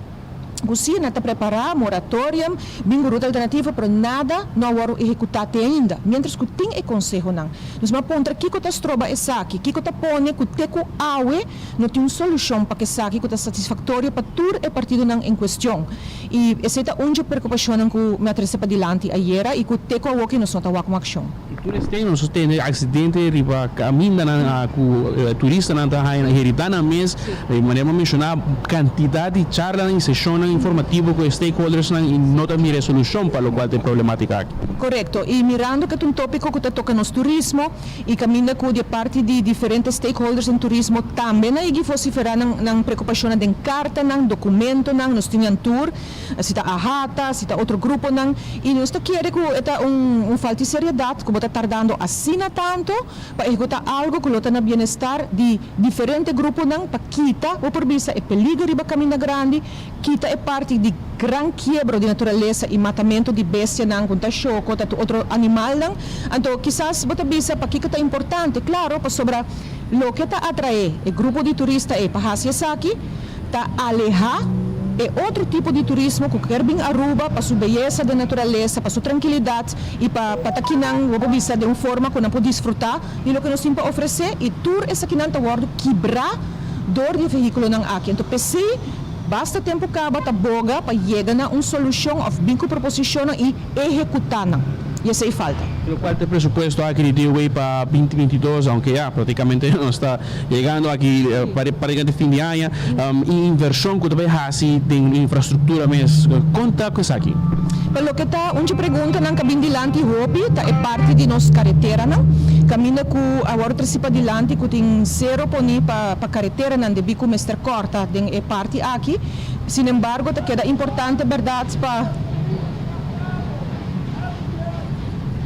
Ku sí nan ta prepará moratorium, bin ku ruta alternativo, pero nada no a wòrdu ehekutá te ainda, miéntras ku tin e konsehonan. Nos m'a puntra kiko ta stroba esaki, kiko ta pone ku te ku awe no tin un solushon pa esaki ku ta satisfaktorio pa tur e partidonan en kuestion. I esei ta un dje preokupashonnan ku mi a trese padilanti ayera i ku te ku awoki nos no ta wak un akshon. I tur esei nos a tene aksidente riba kamindanan ku turistanan ta haña heridá nan mes. Di manera bo a menshoná kantidat di charlanan i seshonnan informativo ku e stakeholdersnan i no ta mira e solushon pa lokual ta e problematika aki. Korekto. I mirando ku e ta un tópiko ku ta toka nos turismo i kaminda ku di e parti di diferente stakeholders den turismo tambe nan yegi vosiferá nan nan preokupashonnan den kartanan, dokumentonan, nos tin nan tur, si ta AHATA, si ta otro gruponan, i nos ta kere ku e ta un un falta di seriedat ku bo ta tardando asina tantu pa ehekutá algu ku lo ta na bienestar di diferente gruponan pa kita, bo por bisa, e peliger riba kaminda grandi, kita e parti di gran kiebro di naturalesa i matamentu di bestianan ku ta shoko, ta tur otro animalnan. Anto kisas bo ta bisa pakiko ta importante? Klaro, pasobra loke ta atraé e grupo di turista ei pa hasi esaki ta alehá e otro tipo di turismo ku kier bin Aruba pa su beyesa den naturalesa, pa su trankilidat i pa pa ta kinan, bo por bisa, den un forma ku nan por disfrutá di loke nos tin pa ofresé i tur esakinan ta wòrdu kibrá dor di e vehíkulonan aki. Anto p'esei basta tempu kaba ta boga pa yega na un solushon òf bin ku proposishonnan i ehekutá nan. I esei falta. Lokual ta e presupuesto aki di DOW pa 2022, aunke ya praktikamente nos ta yegando aki parigante fin di aña, i invershon ku ta bai hasi den infrastruktura mes, kon ta ku esaki? Pa loke ta un dje preguntanan ka bin dilanti hopi ta e parti di nos kareteranan, kaminda ku a wòrdu tresi padilanti ku tin sero poni pa pa kareteranan debí ku mester kòrta den e parti aki. Sinembargo ta keda importante bèrdat pa.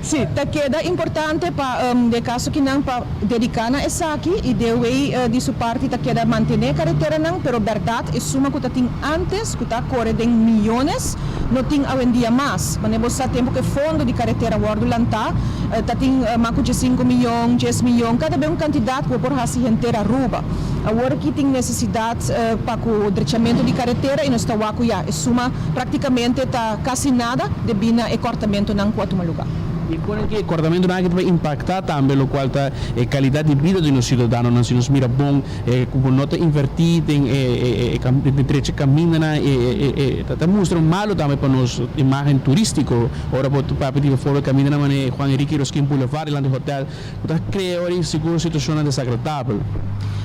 Sí, ta keda importante pa den kaso ki nan pa dediká na esaki i DOW di su parti ta keda mantené kareteranan, pero bèrdat e suma ku ta tin ántes ku ta kore den miyones no tin awendia mas. Manera bo sa tempu ku e fondo di karetera wòrdu lantá ta tin mas ku diesinku miyon, dies miyon, kada be un kantidat ku bo por hasi henter Aruba. Awor aki tin nesesidat pa ku drechamentu di karetera i nos ta wak ku ya e suma praktikamente ta kasi nada debí na e kòrtamentunan ku a tuma lugá. I kon e kòrtamentunan aki ta bai impaktá tambe lokual ta e kalidat di bida di nos siudadanonan si nos mira bon ku bo no ta invertí den e drecha kamindanan e ta mustra malu tambe pa nos imágen turístiko ora bo ta papia di bivoorbeeld kamindanan manera Juan Enrique Irausquin Boulevard dilanti hotel Bo ta krea ora insigur situashonnan desagradabel.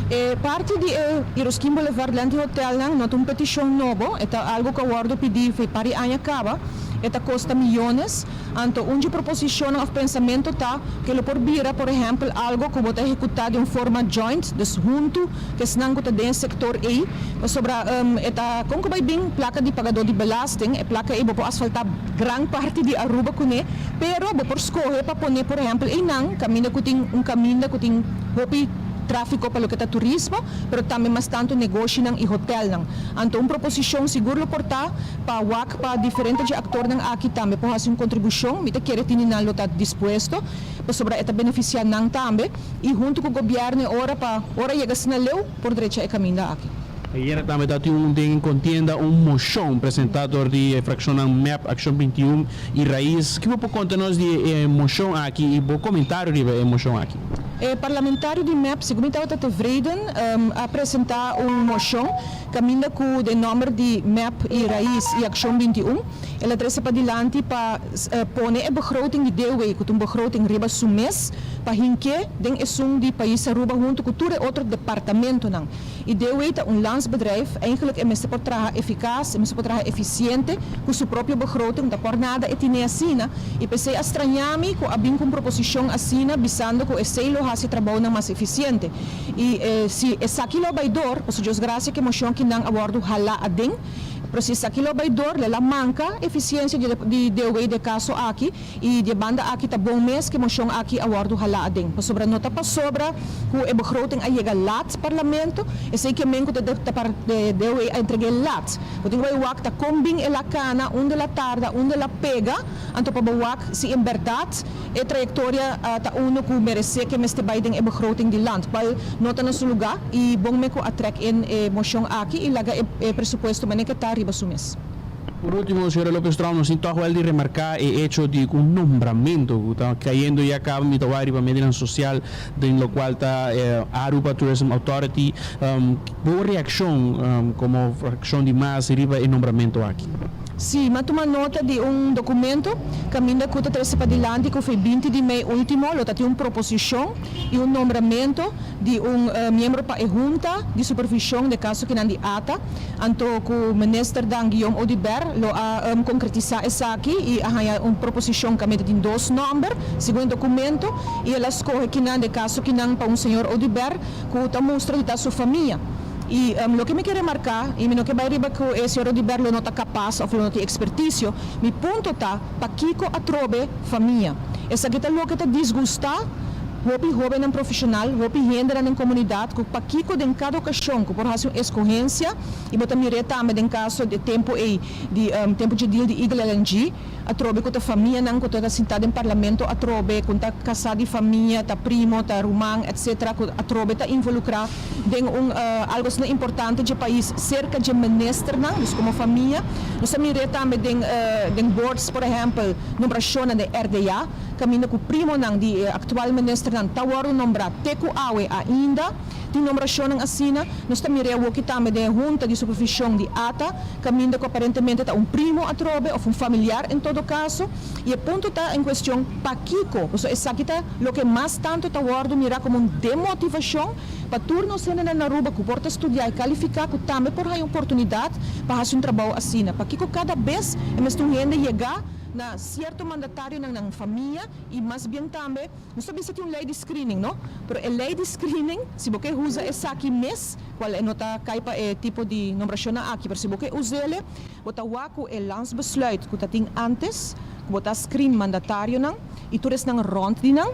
E parti di e Irausquin Boulevard lenti hotelnan no ta un petishon nobo, e ta algu ku a wòrdu pidí for par di aña kaba. E ta kosta miyones. Anto un dje proposishonnan òf pensamentu ta ku e lo por bira por ehèmpel algu ku bo ta ehekutá den un forma joint, dus huntu ku esnan ku ta den e sektor ei, pasobra e ta kon ku bai bin plaka di pagadó di belasting, e plaka ei bo por asfaltá gran parti di Aruba kuné. Pero bo por skohe pa pone por ehèmpel einan kaminda ku tin un kaminda ku tin hopi tráfiko pa loke ta turismo, pero tambe mas tantu negoshinan i hotèlnan. Anto un proposishon sigur lo por ta pa wak pa diferente dje aktornan aki tambe por hasi un kontribushon. Mi ta kere tini nan lo ta dispuesto pasobra e ta benefisiá nan tambe i huntu ku gobièrnu e ora pa ora yega asina leu por drecha e kaminda aki. Ayera tambe ta tin un den kontienda un moshon presentá dor di e frakshonnan mep, Akshon 21 i Raiz. Ki bo por konta nos di e moshon aki i bo komentario riba e moshon aki? E parlamentario di mep, segun mi tabata tevreden, a presenta un mocion caminda cu den nomber di mep y Raiz y Accion 21, el a trece padilanti pa pone e begroting di DOW, cu ta un begroting riba su mes, pa hink'é den esun di pais Aruba hunto cu tur e otro departamentonan. Y DOW ta un landsbedrijf, eigenlijk e mester por traha eficaz, e mester por traha eficiente cu su propio begroting, ta por nada e tine asina. Y p'esey a straña mi cu a bin cu un proposicion asina bisando cu esey lo haci trabounan mas eficiente. Y si esaki lo bay door, pasobra Dios gracia cu e mocion kinan a wordo hala aden, pero si esaki lo bay door, lo la manca eficiencia di DOW den e caso aki. Y di e banda aki ta bon mes cu e mocion aki a wordo hala aden. Pasobra no ta pasobra cu e begroting a yega laat Parlamento, esey ke men cu ta DOW a entregue laat. Bo tin cu bay wak ta con bin el a cana, unda el a tarda, unda el a pega, anto pa bo wak si en berdad e trayectoria ta uno cu merece cu mester bay den e begroting di land, cual no ta na su luga y bon me cu a trek in e mocion aki y laga e presupuesto manera cu ta riba su mes. Por ultimo, señora Lopez Tromp, nos tin tòg wèl di remarká e echo di ku un nombramentu ku ta kayendo ya kaba mi ta wak riba medionan sosial den lokual ta Aruba Tourism Authority. Bo reakshon komo frakshon di mas riba e nombramentu aki? Sí, m'a tuma nota di un dokumento kaminda ku ta trese padilanti ku fe binti di mei último lo ta tin un proposishon i un nombramentu di un miembro pa e hunta di supervision de caso kinan di ata, anto cu Minister Dan Guillaume Oduber lo a concretisa esaki y a haya un proposicion caminda tin dos nomber segun e documento y el a scoge kinan de caso kinan pa un señor Oduber cu ta mustra di ta su famia. Y loke mi ke remarca, y mi no ke bay riba cu e señor Oduber lo no ta capaz of lo no tin experticio, mi punto ta pakico atrobe famia. Esaki ta loke ta disgusta hopi hóbennan profeshonal, hopi hendenan den komunidat ku pakiko den kada okashon ku por hasi un eskohensia i bo ta mir'é tambe den kaso di e tempu ei di tempu dje deal di Eagle LNG atrobe ku ta famianan ku ta sintá den parlamento atrobe ku ta kasá di famia, ta primo, ta ruman etc. Ku atrobe ta involukrá den un algu asina importante dje pais serka dje ministernan, dus komo famia. Nos ta mir'é tambe den den boards por ehèmpel nombrashonnan den RDA. Kaminda ku primonan di e aktual ministernan ta wòrdu nombrá te ku awe ainda tin nombrashonnan asina. Nos ta mir'é awoki tambe den e hunta di supervishon di ata, kaminda ku aparentemente ta un primo atrobe òf un familiar en todo kaso. I e punto ta en kuestion pakiko, pasobra esaki ta loke mas tantu ta wòrdu mirá komo un demotivashon pa tur nos hendenan na Aruba ku por ta studiá i kalifiká ku tambe por haña oportunidat pa hasi un trabou asina. Pakiko kada bes e mester un hende yegá na sierto mandatarionan nan famia y mas bien tambe nos ta bisa tin un ley di screening no pero e ley di screening si bo ke usa esaki mes cual e no ta cay pa e tipo di nombracionnan aki pero si bo ke usele bo ta wak cu e landsbesluit cu ta tin antes cu bo ta screen mandatarionan y tur esnan rond di nan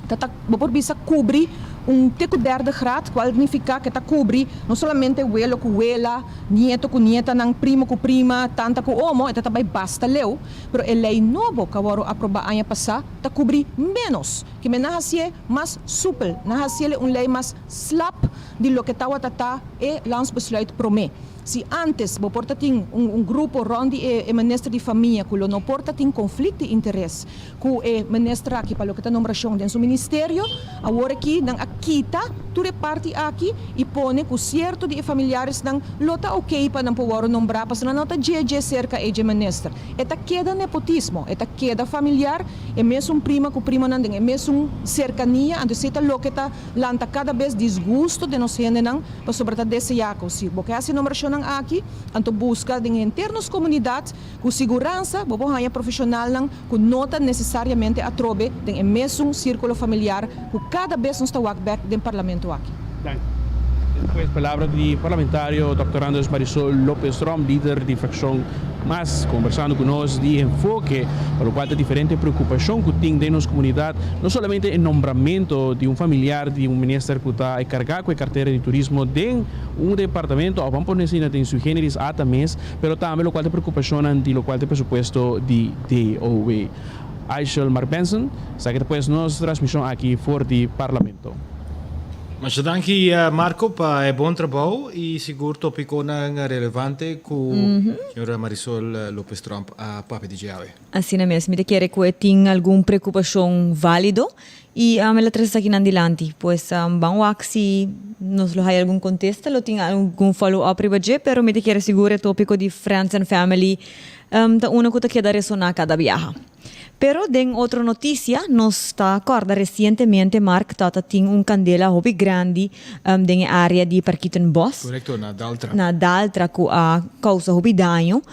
ta ta bo por bisa cubri un te cu derde graad cual nifica cu e ta cubri no solamente welo cu wela Nieto ku nietanan, primo ku prima, tanta ku omo, e ta ta bai basta leu, pero e lei nobo ku a wòrdu aprobá aña pasá ta kubrí ménos. Kimen nan hasié mas supel, nan hasié un lei mas slap di loke tawata ta e landsbesluit promé. Si ántes bo por ta tin un grupo rònt di e minister di famia ku lo no por ta tin konflikt di interes ku e minister aki pa loke ta nombrashon den su ministerio, awor aki nan a kita tur e parti aki i pone ku sierto di e familiaresnan lo ta oke pa nan por wòrdu nombrá pasobra nan no ta dje dje serka e dje minister. E ta keda nepotismo, e ta keda familiar, e mesun prima ku primanan den e mesun serkania, anto esei ta loke ta lanta kada bes disgusto den nos hendenan pasobra ta deseá ku si bo ke hasi nombrashonnan aki anto buska den henter nos komunidat Ku siguransa bo por haña profeshonalnan ku no ta nesesariamente atrobe den e mesun sírkulo familiar ku kada bes nos ta wak bèk den parlamento aki. Danki. Despues palabra di parlamentario Dòkter Andres Marisol Lopez Tromp, lider di frakshon mas, kombersando ku nos di enfoke pa lokual ta diferente preokupashon ku tin den nos komunidat, no solamente e nombramento di un familiar di un minister ku ta enkargá ku e kartera di turismo den un departamento òf ban pone asina den sui generis ata mes, pero tambe locual ta preocupacionnan di locual ta e presupuesto di DOW. Aishel Mark Benson, esaki ta pues nos transmision aki for di Parlamento. Masha danki Marco pa e bon trabou y sigur topiconan relevante cu señora Marisol Lopez Tromp a papia di dje awe. Asina mes, mi ta kere cu e tin algun preocupacion valido y el a trece esakinan dilanti. Pues ban wak si nos lo haya algun contesta, lo tin algun follow up riba dje, pero mi ta kere sigur e topico di friends and family ta uno cu ta keda resona cada biaha. Pero den otro noticia, nos ta corda recientemente Mark tata tin un candela hopi grandi den e area di Parkietenbos. Correcto, na Daltra. Na Daltra cu a causa hopi daño,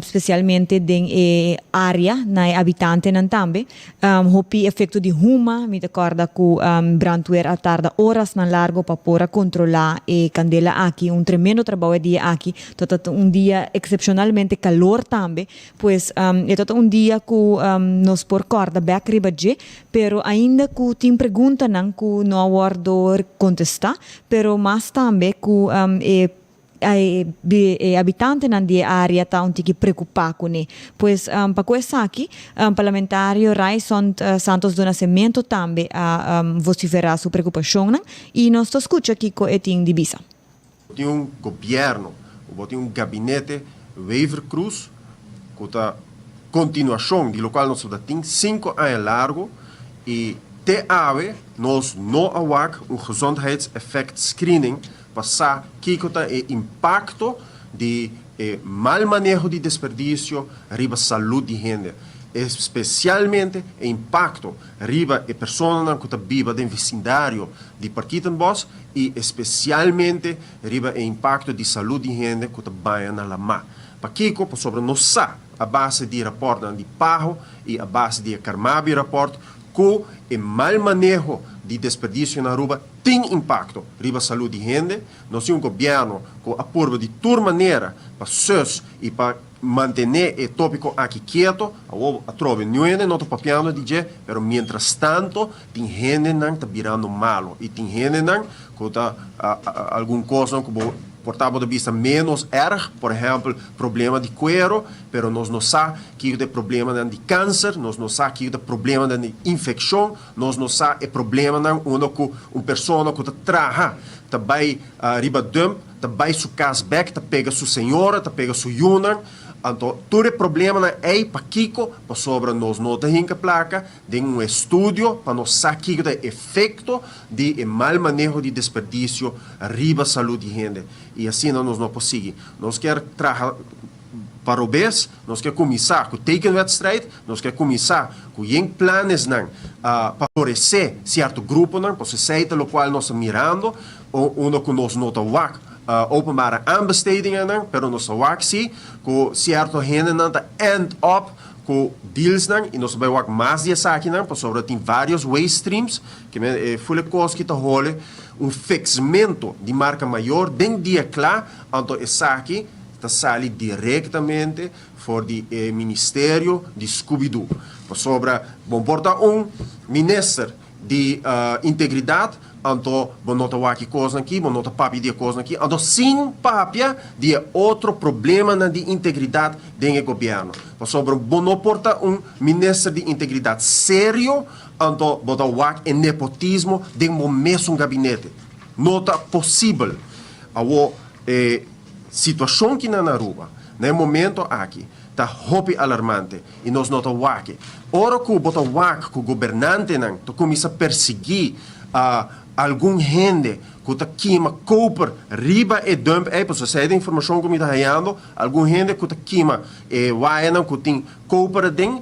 specialmente den e area na e habitantenan tambe. Hopi efecto di huma, mi ta corda cu brandweer a tarda orasnan largo pa por a controla e candela aki. Un tremendo trabao e dia aki. Tata un dia excepcionalmente calor tambe. Pues, e ta ta un dia ku nos por kòrda bèk riba dje, pero ainda ku tin preguntanan ku no a wòrdu kontestá, pero mas tambe ku e e habitantenan di e área ta un tiki preokupá kuné. Pues, pa ku esaki, parlamentario Ryçond Santos do Nascimento tambe a vosiferá su preokupashonnan i nos ta skucha kiko e tin di bisa. Bo tin un gobierno o bo tin un gabinete Wever-Croes cu ta continuacion di locual nos tabata tin cinco aña largo y te awe nos no a wak un gezondheidseffect screening pa sa kico ta e impacto di e mal maneho di desperdicio riba salud di hende, especialmente e impacto riba e personanan cu ta biba den vecindario di Parkietenbos i espesialmente riba e impakto di salú di hende ku ta baña na lamá. Pakiko? Pasobra nos sa, a base di rapòrtnan di PAHO i a base di e Carmabi Rapport, ku e mal maneho di desperdisio na Aruba tin impakto riba salú di hende. Nos tin un gobièrnu ku a purba di tur manera pa sus i pa Mantené e tópiko aki kieto, awor atrobe niun hende no ta papiando di dje, pero mientrastanto tin hendenan ta birando malo i tin hendenan ku ta algun kosnan ku bo por ta bo ta bisa ménos erg, por ehèmpel problema di kuero, pero nos no sa kiko ta e problemanan di kanser, nos no sa kiko ta problemanan di infekshon, nos no sa e problemanan unda ku un persona ku ta traha ta bai riba dump. Ta bai su kas bek, ta pega su señora, ta pega su yunan. Anto tur e problemanan ei pakiko? Pasobra nos no ta hinka plaka den un estudio pa nos sa kiko ta e efekto di e mal maneho di desperdisio riba salud di hende. I asina nos no por sigui. Nos kier traha pa robes, nos kier kuminsá ku tekenwedstrijd, nos kier kuminsá ku yen planesnan pa favoresé sierto gruponan, pasobra esei ta lokual nos ta mirando. Unda ku nos no ta wak openbare aanbestedingennan, pero nos ta wak si ku sierto hendenan ta end up ku dealsnan i nos ta bai wak mas di esakinan pasobra tin varios waste streams ke men e ful e kos ki ta hole un fixmento di marka mayor den dia kla anto esaki ta sali direktamente for di e ministerio di Scooby-Doo pasobra bo por ta un minister di integridat, anto bo no ta wak e kosnan aki, bo no ta papia di e kosnan aki, anto sin papia di e otro problemanan di integridat den e gobièrnu. Pasobra bo no por ta un minister di integridat serio, anto bo ta wak e nepotismo den bo mesun gabinete. No ta posibel. Awor e situashon ki nan na Aruba na e momento aki ta hopi alarmante. I nos no ta wak e. Ora ku bo ta wak ku gobernantenan ta kuminsá persiguí algun hende ku ta kima koper riba e dump ei, pasobra esei ta e informashon ku mi ta hañando, algun hende ku ta kima e wayanan ku tin koper aden,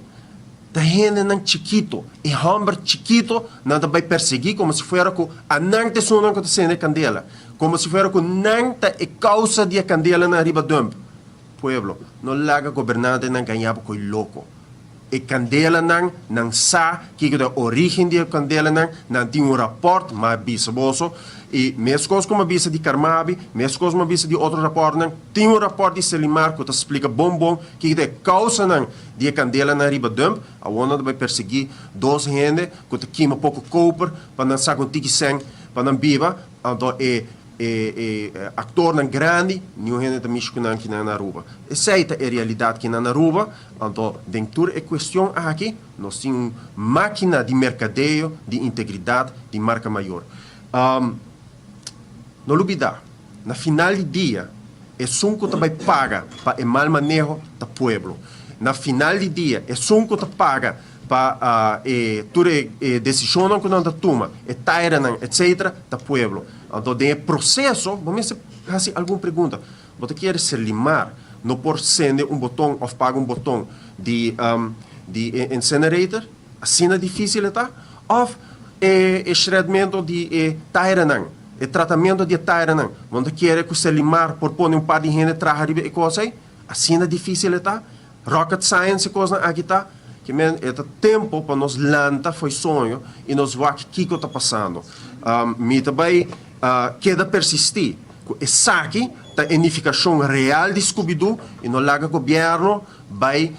ta hendenan chikito, e hòmber chikito nan ta bai persiguí komo si fuera ku anan ta esunnan ku ta sende e kandela, komo si fuera ku nan ta e kousa di e kandelanan riba dump. Pueblo, no laga gobernantenan gaña bo koe loko. E kandelanan, nan sa kiko ta e origen di e kandelanan, nan tin un rapòrt, m'a a bisa boso, i meskos ku m'a bisa di Carmabi, meskos m'a bisa di otro rapòrtnan, tin un rapòrt di Selimar ku ta splika bon bon kiko ta e kousanan di e kandelanan riba dump, awor nan ta bai persiguí dos hende ku ta kima poko koper pa nan saka un tiki sèn pa nan biba, anto e E actornan grandi, niun hende ta mishi cu nan kinan na Aruba. Esey ta e realidad kinan na Aruba, anto den tur e cuestion aki nos tin un makina di mercadeo di integridad di marca mayor. No lubidá, na final di dia, esun ku ta bai paga pa e mal maneho ta pueblo. Na final di dia, esun ku ta paga pa e tur e desishonnan ku nan ta tuma, e tairanan, etcetera, ta pueblo. Anto den e proseso bo mester hasi algun pregunta. Bo ta kere Serlimar no por sende un boton òf paga un boton di di e incinerator? Asina difísil e ta? Òf e e shredmento di e tairanan, e tratamento di e tairanan, bo no ta kere ku Serlimar por pone un par di hende traha riba e kos ei? Asina difísil e ta? Rocket science e kosnan aki ta? Ke men e ta tempo pa nos lanta fo'i soño i nos wak kiko ta pasando. Mi ta bai keda persistí ku esaki ta e nifikashon real di Scooby-Doo i no laga gobièrnu bai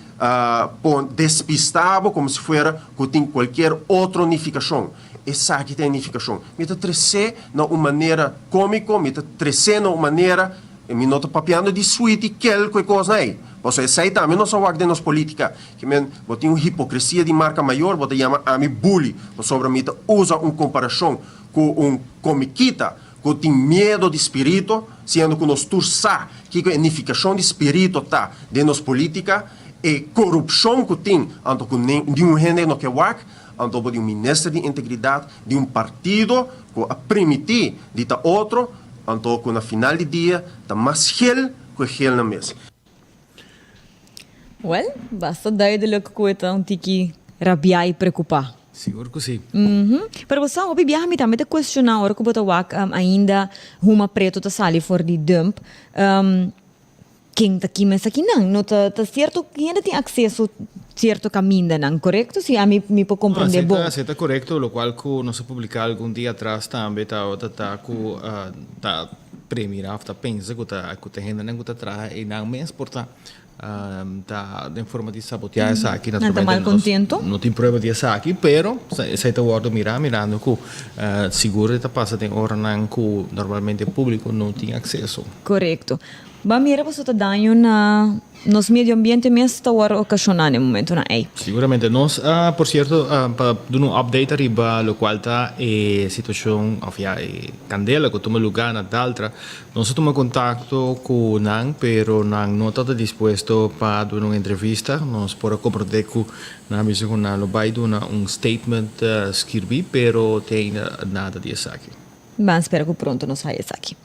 pon despistá bo komo si fuera ku tin kualkier otro nifikashon. Esaki ta e nifikashon. Mi ta tres'é na un manera kómiko, mi ta tres'é na un manera Mi no ta papiando di sweet i kel ku e kosnan ei. Pasobra esei tambe nos a wak den nos politika. Ke men, bo tin un hipokresia di marka mayor, bo ta yama ami bully, pasobra mi ta usa un komparashon ku un komikita ku tin miedo di spirito, siendo ku nos tur sa kiko e nifikashon di spirito ta den nos politika, e korupshon ku tin, anto ku niun hende no ke wak, anto bo di un minister di integridat di un partido ku a primiti di ta otro, Anto ku na final di dia ta mas gel ku e gelnan mes. Wel, basta duidelijk ku e ta un tiki rabiá i preokupá. Sigur ku si. Pero bo sa, hopi biaha mi tambe ta kuestioná ora ku bo ta wak ainda huma pretu ta sali for di dump. Ken ta kima esakinan? No ta ta cierto hende tin acceso cierto camindanan, corecto? Si ami mi por comprende No, bon. esei ta corecto, locual cu nos a publica algun dia atras tambe tabata ta cu ta premira of ta pensa cu ta cu ta hendenan cu ta traha einan mes por ta ta den forma di sabotea esaki. Nan ta Naturalmente nos malcontento. no tin prueba di esaki, pero esei ta wordo mira mirando cu sigur e ta pasa den oranan cu normalmente publico no tin acceso. Corecto. Ba mira paso ta daño na nos medio ambiente mes ta wòrdu okashoná na e momentunan ei. Siguramente. Nos a, por sierto, pa duna un update ariba lokual ta e situashon òf ya e kandela ku tuma lugá na Daltra, nos a tuma kontakto ku nan pero nan no tabata dispuesto pa duna un entrevista. Nos por a komprondé ku nan a bisa ku nan lo bai duna un statement skirbí pero te ainda nada di esaki. Ban spera ku pronto nos haya esaki.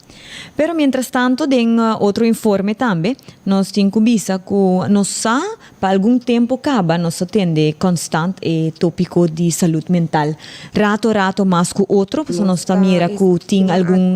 Pero mientras tanto den otro informe tambe nos tin ku bisa ku nos sa pa algun tempo kaba nos ta tende konstant e topiko di salud mental rato rato mas ku otro pasobra nos ta mira ku tin algun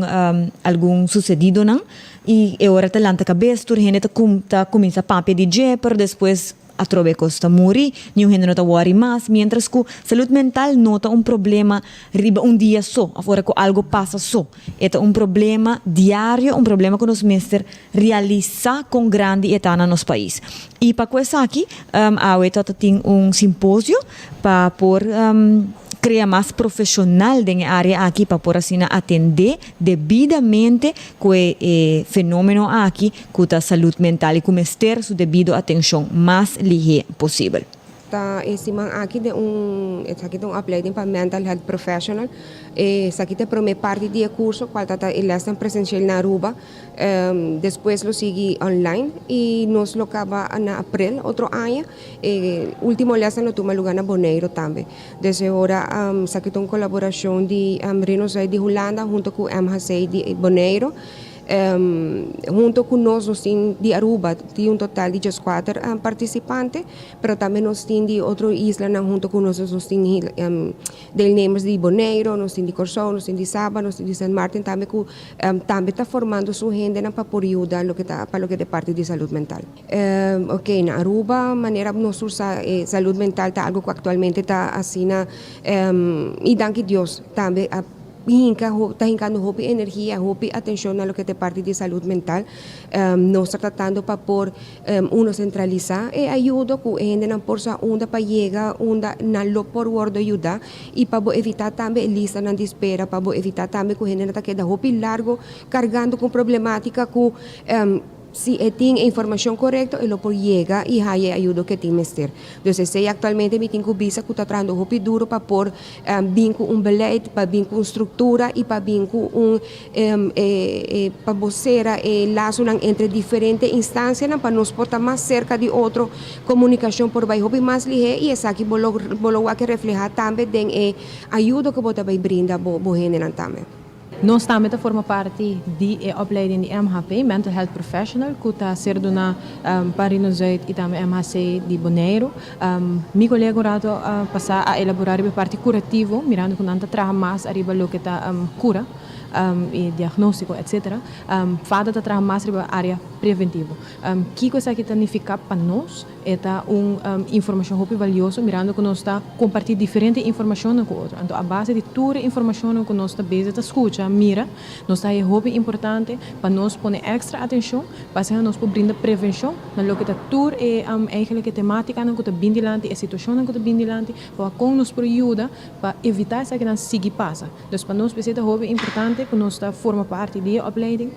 algun susedidonan i e ora ta lanta kabes tur hende ta ta kuminsa papia di dje pero despues Atrobe kos ta muri, niun hende no ta wòri mas, miéntras ku salud mental no ta un problema riba un dia so òf ora ku algu pasa so. E ta un problema diario, un problema ku nos mester realisá kon grandi e ta na nos pais. I pa ku esaki, awe ta ta tin un simposio pa por krea mas profeshonal den e área aki pa por asina atendé debidamente ku e e fenomeno aki ku ta salud mental i ku mester su debido atenshon mas lihé posibel. Ta e siman aki den un esaki ta un opleiding pa mental health professional. Esaki ta e prome parti di e curso cual ta ta e lesnan presencial na Aruba. Despues lo sigui online y nos lo caba na april otro aña. E ultimo lesnan lo tuma luga na Boneiro tambe. Desde ora esaki ta un colaboracion di Reino Zuid di Hulanda hunto cu MHC di Boneiro. Hunto cu nos, nos tin di Aruba tin un total di dieskuater participante, pero tambe nos tin di otro islanan hunto cu nos, nos tin deelnemers di Boneiro, nos tin di Corsou, nos tin di Saba, nos tin di Sint Maarten tambe cu tambe ta formando su hendenan pa por yuda loke ta pa loke ta e parti di salud mental. Ok, na Aruba manera nos tur sa e salud mental ta algo cu actualmente ta asina y danki Dios tambe a hinca ta hincando hopi energia, hopi atencion na loke ta e parti di salud mental. Nos ta tratando pa por uno centralisa e ayudo cu e hendenan por sa unda pa yega, unda nan lo por wordo yuda y pa bo evita tambe e listanan di spera, pa bo evita tambe cu hendenan ta keda hopi largo cargando cu un problematica cu. Si e tin e informacion corecto e lo por yega y haya e ayudo cu e tin mester. Dus esey actualmente mi tin cu bisa cu ta trahando hopi duro pa por bin cu un beleid, pa bin cu un structura y pa bin cu un pa bo cera e lazonan entre diferente instancianan pa nos por ta mas cerca di otro, comunicacion por bay hopi mas lihe y esaki bo lo bo lo wak refleha tambe den e ayudo cu bo ta bay brinda bo bo hendenan tambe. Nos tambe ta forma parti di e opleiding di MHP, Mental Health Professional, ku ta ser duná pa Rino Zuid i tambe MHC di Boneiru. Mi kolega un rato pasá a elaborá riba e parti kurativo, mirando ku nan ta traha mas ariba loke ta kura i diagnóstiko etcetera. Fada ta traha mas riba área preventivo. Kiko esaki ta nifiká pa nos? E ta un informashon hopi valioso mirando ku nos ta kompartí diferente informashonnan ku otro. Anto a base di tur e informashonnan ku nos ta bezig ta skucha, mira, nos ta haña hopi importante pa nos pone èkstra atenshon pa asina nos por brinda prevenshon na loke ta tur e eigenlik e tematikanan ku ta bin dilanti, e situashonnan ku ta bin dilanti, pa wak kon nos por yuda pa evitá esakinan sigui pasa. Dus pa nos p'esei ta hopi importante ku nos ta forma parti di e opleiding.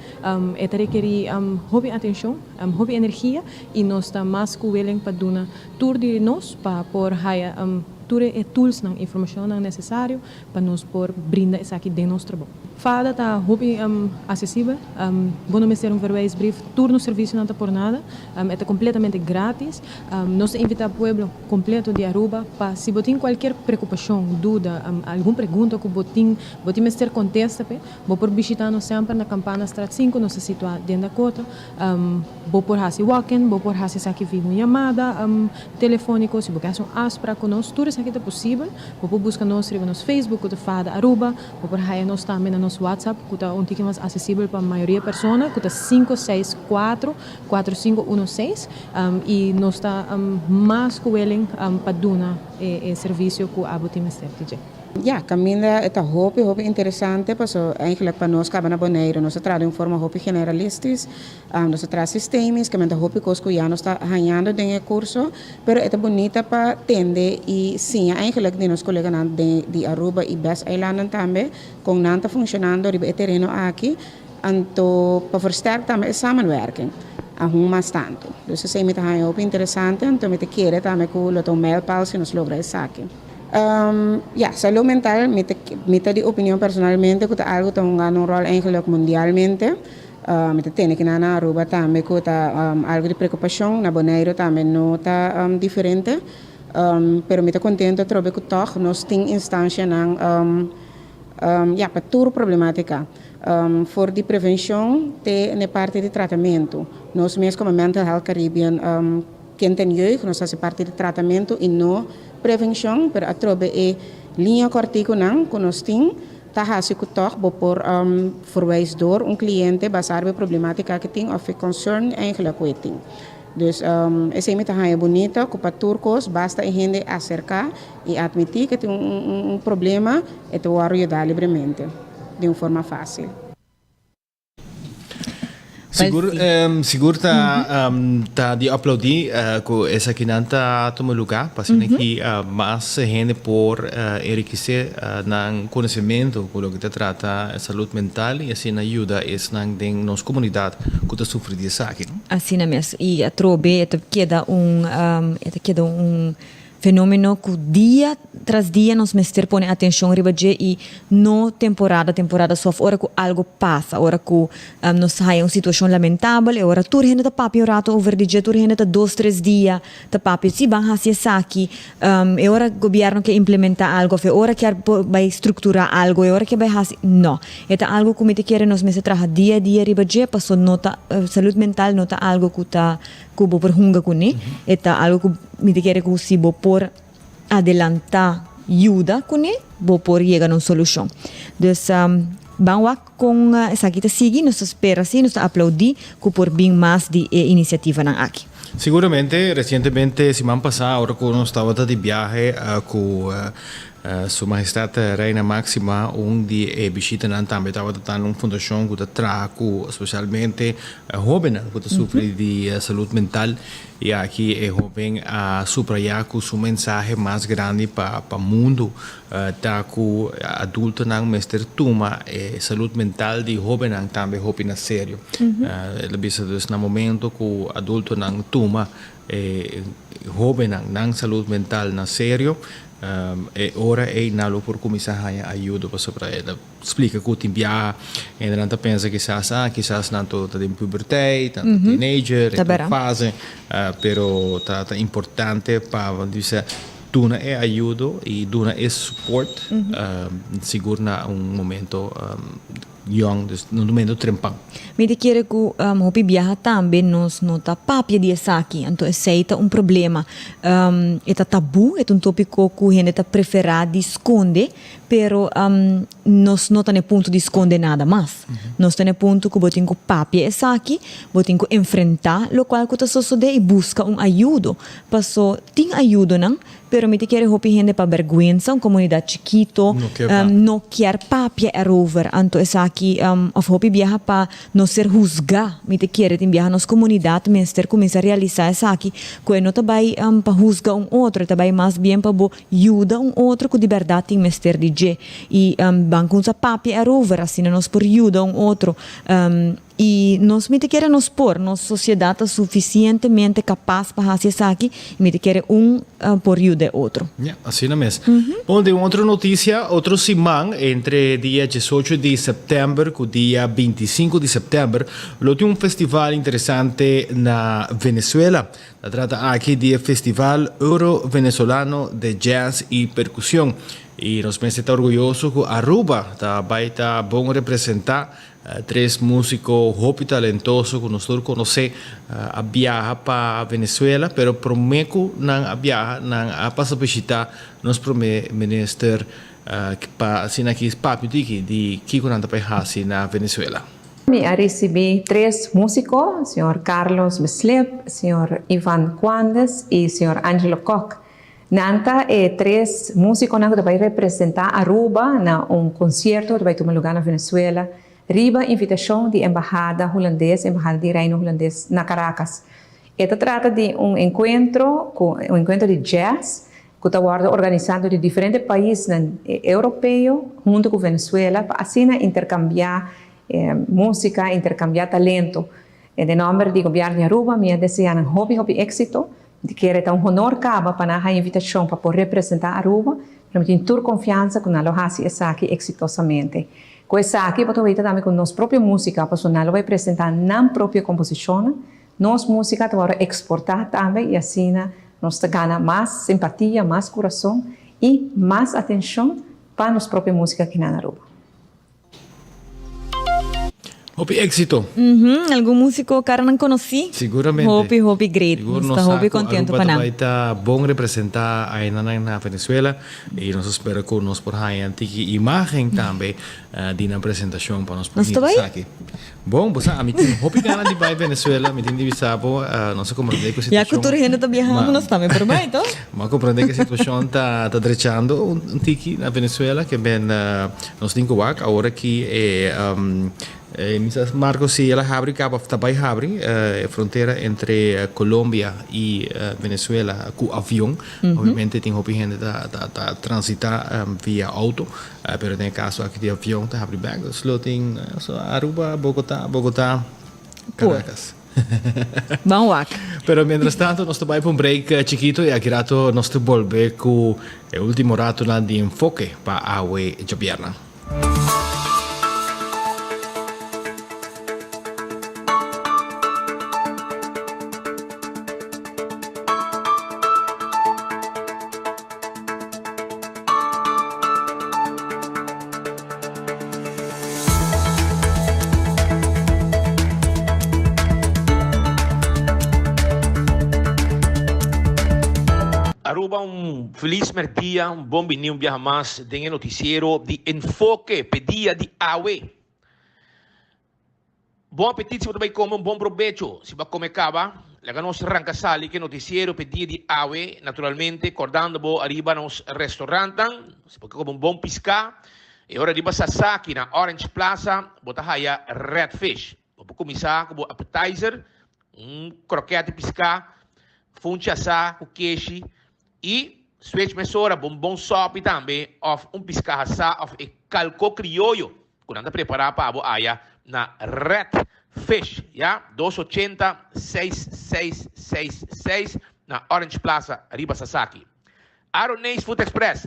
E ta rekerí hopi atenshon, hopi energia i nos ta mas ku willing pa duna tur di nos pa por haya tur e toolsnan, informashonnan nesesario pa nos por brinda esaki den nos trabou. Fada ta hopi asesibel, bo no mester un verwijsbrief, tur nos servisionan ta por nada, e ta kompletamente gratis. Nos ta invitá pueblo kompleto di Aruba pa si bo tin kualkier preokupashon, duda, algun pregunta ku bo tin, bo tin mester kontesta p'e, Bo por bishita nos semper na Campanastraat sinku, nos ta situá den Dakota. Bo por hasi walk-in, bo por hasi esaki via un yamada telefóniko, si bo ke hasi un afsprak ku nos, tur esaki ta posibel. Bo por buska nos riba nos Facebook ku ta Fada Aruba, bo por haya nos tambe na nos WhatsApp ku ta un tiki mas asesibel pa mayoria persona ku ta 564 4516 i nos ta mas ku willing pa duna e servisio ku abo tin mester di dje. Ya, caminda e ta hopi, hopi interesante, paso eigenlijk pa nos caba na Boneiru nos ta traha den un forma hopi generalistisch, nos ta traha systemisch, caminda ta hopi cos cu ya nos ta hañando den e curso, pero e ta bunita pa tende y siña eigenlijk di nos coleganan den di Aruba y Best Eilanden tambe con nan ta funcionando riba e tereno aki, anto pa versterk tambe e samenwerking ahun mas tanto. Dus esey mi ta haña hopi interesante, anto mi ta kere tambe cu lo ta un mijlpaal si nos logra esaki. Ya, salud mental mi ta mi ta di opinion personalmente ku ta algu ta hungando un ròl eigenlijk mundialmente. Mi ta tende kinan na Aruba tambe ku ta algu di preokupashon, na Boneiru tambe no ta diferente. Pero mi ta kontento atrobe ku tòg nos tin instanshanan ya pa tur problematika, for di prevenshon te na e parti di tratamentu. Nos mes komo Mental Health Caribbean Kind en Jeugd nos hasi parti di tratamentu i no prevenshon, pero atrobe e liña kòrtikunan ku nos tin ta hasi ku tòg bo por verwijs door un kliente basá riba e problematika ku e tin òf e concern eigenlijk ku e tin. Dus esei mi ta haña bunita ku pa tur kos basta e hende aserká i atmití ku e tin un problema e ta wòrdu yudá libremente di un forma fásil. Sigur, sigur ta ta di aplaudí ku esakinan ta tuma lugá pa asina ki mas hende por enrikisé nan konosementu ku loke ta trata salud mental i asina yuda esnan den nos komunidat ku ta sufri di esaki. Asina mes, i atrobe e ta keda un e ta keda un Fenomeno cu dia tras dia nos mester pone atencion riba dje y no temporada temporada so of ora cu algo pasa, ora cu nos haya un situacion lamentabel e ora tur hende ta papia un rato over di dje, tur hende ta dos tres dia ta papia si ban haci esaki, e ora gobierno ke implementa algo of e ora kier bay structura algo, e ora ke bay haci, no. E ta algo cu mi ta kere nos mester traha dia a dia riba dje paso no ta salud mental no ta algo cu ta ku bo por hunga kuné. E ta algu ku mi ta kere ku si bo por adelantá yuda kuné, bo por yega na un solushon. Dus ban wak kon esaki ta sigui. Nos ta spera si, nos ta aplaudí ku por bin mas di e inisiativanan aki. Siguramente, resientemente siman pasá ora ku nos tabata di biahe ku Su Mahestad Reina Máxima, un di e bishitanan tambe tabata ta na un fundashon ku ta traha ku spesialmente hóbennan ku ta sufri di salud mental. Y aki e hoben a subraya cu su mensahe mas grandi pa pa mundo ta cu adultonan mester tuma e salud mental di hobennan tambe hopi na serio. El a bisa dus na momento cu adultonan tuma e hobennan nan salud mental na serio e ora ey nan lo por cuminsa haya ayudo pasobra el a splika ku tin biaha hendenan ta pensa kisas ah kisas nan ta den puberteit nan ta teenager e tur fase pero ta ta importante pa bisa duna e ayudo i duna e support sigur na un momento yong dus na un momento trempan. Mi ta kere ku hopi biaha tambe nos no ta papia di esaki anto esei ta un problema e ta tabu e ta un topiko ku hende ta prefera di skonde Pero nos no ta na e punto di skonde nada mas. Nos ta na e punto ku bo tin ku papia esaki, bo tin ku enfrentá lokual ku ta sosodé i buska un ayudo. Paso tin ayudonan, pero mi ta kere hopi hende pa bèrgwensa, un komunidat chikito no kier papia erover. Anto esaki òf hopi biaha pa no ser husgá. Mi ta kere tin biaha nos komunidat mester kuminsá realisá esaki, ku e no ta bai pa husga un otro, e ta bai mas bien pa bo Yuda un otro ku di bèrdat tin mester di dje. I ban kunsa papia erover, asina nos por yuda un otro. I nos mi ta kere nos por, nos sosiedat ta sufisientemente kapas pa hasi esaki, i mi ta kere un por yuda e otro. Ya, asina mes. Bon, den un otro notisia, otro siman, entre dia diesocho di sèptèmber ku dia bintisinko di sèptèmber, lo tin un festival interesante na Venezuela. Ta trata aki di e Festival Euro Venezolano de Jazz y Percusión y nos mester ta orguyoso cu Aruba ta bay ta bon representa. Tres musico hopi talentoso cu nos tur conoce a biaha pa Venezuela pero prome cu nan a biaha nan a pasa bishita nos prome minister pa asina aki papia tiki di kico nan ta bay haci na Venezuela. Mi a ricibi tres musico, señor Carlos Beslip, señor Ivan Cuandes y señor Angelo Kock. Nan ta e tres musiconan cu ta bay representa Aruba na un concierto cu ta bay tuma lugar na Venezuela riba invitacion di Embahada Hulandes, Embahada di Reino Hulandes na Caracas. E ta trata di un encuentro cu un encuentro di jazz cu ta wordo organisa door di diferente paisnan Europeo hunto cu Venezuela pa asina intercambia Músika, interkambiá talento. Den nòmber di Gobièrnu di Aruba mi a deseá nan hopi hopi éksito. Mi ta kere ta un honor kaba pa nan haña invitashon pa por representá Aruba, pero mi tin tur konfiansa ku nan lo hasi esaki eksitosamente. Ku esaki bo ta weta tambe ku nos propio músika, pasobra nan lo bai presentá nan propio komposishonnan. Nos músika ta wòrdu eksportá tambe i asina nos ta gana mas simpatia, mas kurason i mas atenshon pa nos propio músika aki na Aruba. Hopi éxito. Mhm, algun músico karanan konosí. Siguramente. Hopi, hopi great. Sigur Nos nos ta sa hopi ku kontentu Aruba pa ta nan. bai ta bon representá ainanan na Venezuela i nos ta spera ku nos por haña tiki imágen tambe di nan presentashon pa nos por Nos ta mira bai? esaki. Bon, bo sa ami tin hopi gana di bai Venezuela, mi tin di bisa bo, nos a komprendé ku Ya ku situashon tur hende ta biahando ma nos tambe por bai to? Mi a komprendé ku e situashon ta ta drechando un tiki na Venezuela ke ben nos tin ku wak awor aki e mi sa Marco si el a habri kaba of ta bai habri e frontera entre Colombia i Venezuela ku avion. Obviamente tin hopi hende ta ta transita via auto pero den e kaso aki di avion ta habri bek dus lo tin Aruba, Bogota, Bogota, Caracas. Ban wak. Pero mientras tanto nos ta bai pa un break chikito y aki rato nos ta bolbe cu e ultimo ratonan di Enfoke pa awe djabièrnè. Aruba un feliz merdia, un bon bini un biaha mas den e noticiero di Enfoke p'e dia di awe. Bon apetit si bo ta bai kome un bon probecho si bo a kome kaba. Laga nos ranka sali ku e notisiero p'e dia di awe, naturalmente kordando bo ariba nos restaurantnan. Si bo ke kome un bon piská, e ora riba Sasaki na Orange Plaza bo ta haya Red Fish. Bo por kuminsá ku bo appetizer, un krokèt di piská. Funchi asá ku keshi i switch mesora bo un bon sòpi tambe òf un piská hasá òf e kalkó krioyo ku nan ta prepará pa bo aya na Red Fish ya 280 6666 na Orange Plaza riba Sasaki. Aroneis Food Express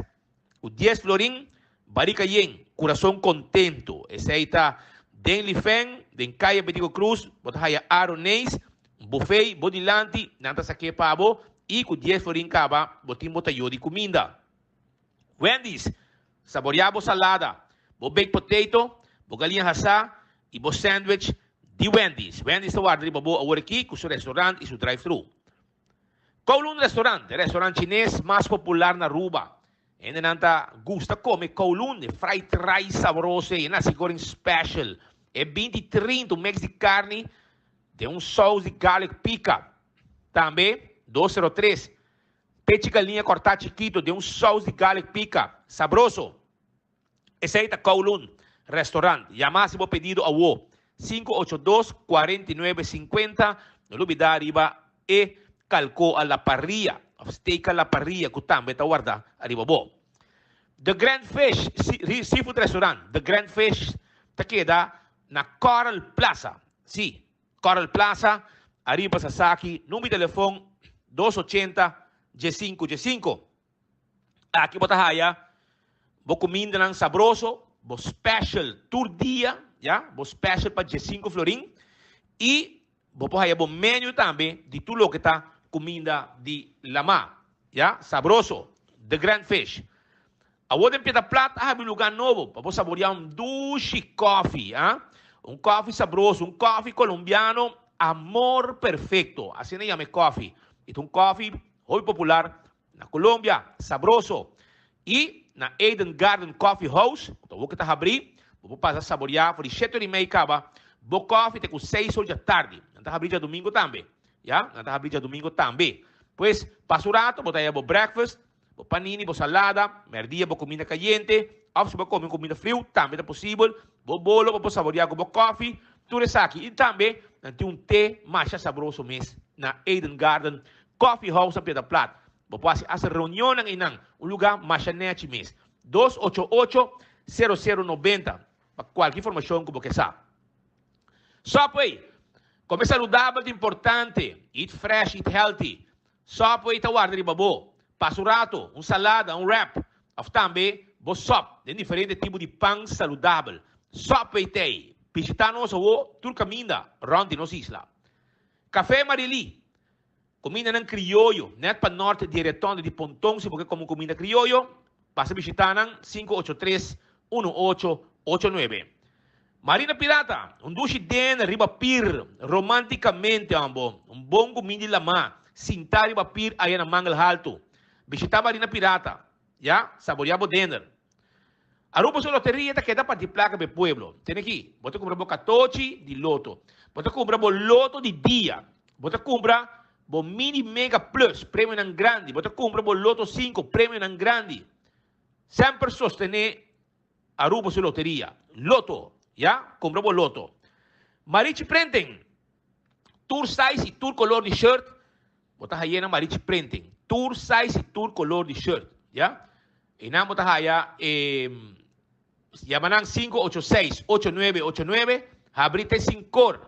Ku dies florin, barika yen, kurason kontentu. Esei ta den Lifen, den Kaya Betico Cruz, bo ta haya Aroneis, un bufei bo dilanti, nan ta sak'é pa bo i ku dies florin kaba bo tin bo tayo di kuminda. Wendy's, saboriá bo salada, bo baked potato, bo galiña hasá i bo sandwich di Wendy's. Wendy's ta warda riba bo awor aki ku su restaurant i su drive-thru. Kowloon Restaurant, e restaurant chines mas popular na Aruba. Hendenan ta gusta come Kowloon, e fried rice saboroso ei, e nasi goreng special, e 20 trinta, un mix di carni den un saus di garlic pica. Tambe, 203, pechi galiña corta chikito den un saus di garlic pica. Sabroso! Esei ta Kowloon Restaurant. Yama hasi bo pedido awo. 582 49 50. No lubida riba e kalko a la parrilla of steak a la parrilla ku tambe ta warda ariba bo. The Grand Fish Seafood Restaurant. The Grand Fish ta keda na Coral Plaza. Sí, Coral Plaza, ariba Sasaki. Number di telefon 280 15 15. Aki bo ta haya bo kumindanan sabroso, bo special tur dia, ya, bo special pa diesinco florin i bo por haya bo menu tambe di tur loke ta kuminda di lama, ya, sabroso, The Grand Fish. Awor den Piedra Plat a habri un lugar nobo pa bo saboria un dushi kofi, a, un kofi sabroso, un kofi colombiano Amor Perfecto, asina yama e kofi, i ta un kofi hopi popular Na Colombia, sabroso. I na Eden Garden Coffee House, ku ta woke ta habrí, bo por pasa saboreá for di shete ora i mei kaba bo kòfi te ku seis or djatardi. Nan ta habrí djadumingu tambe. Ya, nan ta habrí djadumingu tambe. Pues, pasa un rato, bo ta haña bo breakfast, bo panini, bo salada, mèrdia bo kuminda kayente, òf si bo kome un kuminda friu, tambe ta posibel, bo bolo bo por saboreá ku bo kòfi, tur esaki. I tambe nan tin un te masha sabroso mes na Eden Garden Coffee House na Piedra Plat. Bo por hasi hasta reunionnan einan, un lugá masha nechi mes. Dos ocho ocho, sero sero nobenta pa kualke informashon ku bo ke sa. Subway, Kome saludabel ta importante, eat fresh, eat healthy. Subway ta warda riba bo. Pasa un rato, un salada, un wrap, òf tambe bo sòp den diferente tipo di pan saludabel. Subway t'ei. Bishitá nos awor tur kaminda rònt di nos isla. Café Marilí, Kumindanan krioyo, nèt pa nòrt di e retònde di Ponton si bo ke kome un kuminda krioyo, pasa bishitá nan, 583 1889. Marina Pirata, un dushi den riba pir, romántikamente ambo, un bon kuminda di lamá, sintá riba pir aya na Mangel Haltu. Bishitá Marina Pirata. Ya, saborea bo dinner. Aruba su loteria ta keda parti placa pa e pueblo. Tene aki, bo ta cumpra bo catochi di loto. Bo ta cumpra bo loto di dia. Bo ta cumpra bo mini mega plus, premionan grandi. Bo ta cumpra bo loto cinco, premionan grandi. Semper sostene Aruba su loteria. Loto, ya, cumpra bo loto. Marichi Printing, tur size y tur color di shirt. Bo ta haya na Marichi Printing. Tur size y tur color di shirt. Ya. Einan bo ta haya e yama nan 586 8989 habri te sinkor.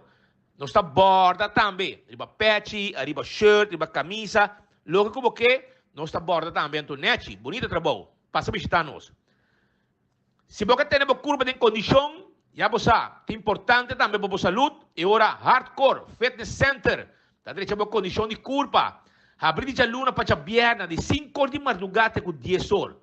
Nos ta borda tambe riba pechi, ariba shirt, riba camisa, loke ku bo ke nos ta borda tambe anto nechi. Bunita trabou. Pasa bishita nos. Si bo ke tene bo kurpa den kondishon, ya bo sa, ta importante tambe pa bo salud, e ora Hardcore Fitness Center ta drecha bo kondishon di kurpa. Habri di djaluna pa djabièrnè di sinku or di mardugá te ku dies or.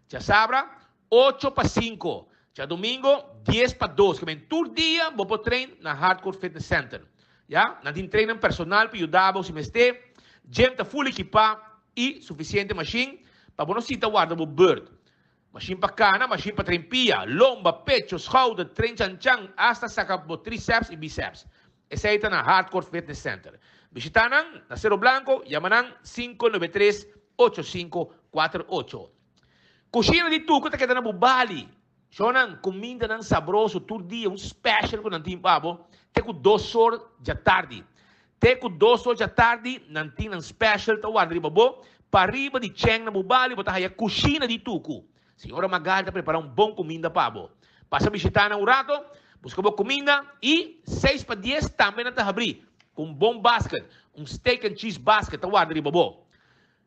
Djasabra, ocho pa sinku. Djadumingu, dies pa dos. Kimen tur dia bo por train na Hardcore Fitness Center. Ya, nan tin trainer personal pa yuda bo si mester. Gym ta full ekipá i sufisiente mashin pa bo no sinta warda bo beurt. Mashin pa kana, mashin pa train pia, lomba, pecho, schouder, train chanchan, hasta saka bo triceps i biceps. Esei ta na Hardcore Fitness Center. Bishita nan na Cerro Blanco, yama nan 593 8548. Kushina di Tuco ta keda na Bubali. Shownan, kumindanan sabroso tur dia, un special ku nan tin pa bo te ku dos or djatardi. Te ku dos or djatardi nan tin nan special ta warda riba bo. Pariba di Cheng na Bubali bo ta haya Cushina di Tuku. Señora Magali ta prepara un bon kuminda pa bo. Pasa bishita nan un rato, buska bo kuminda i seis pa dies tambe nan ta habri ku un bon basket, un steak and cheese basket ta warda riba bo.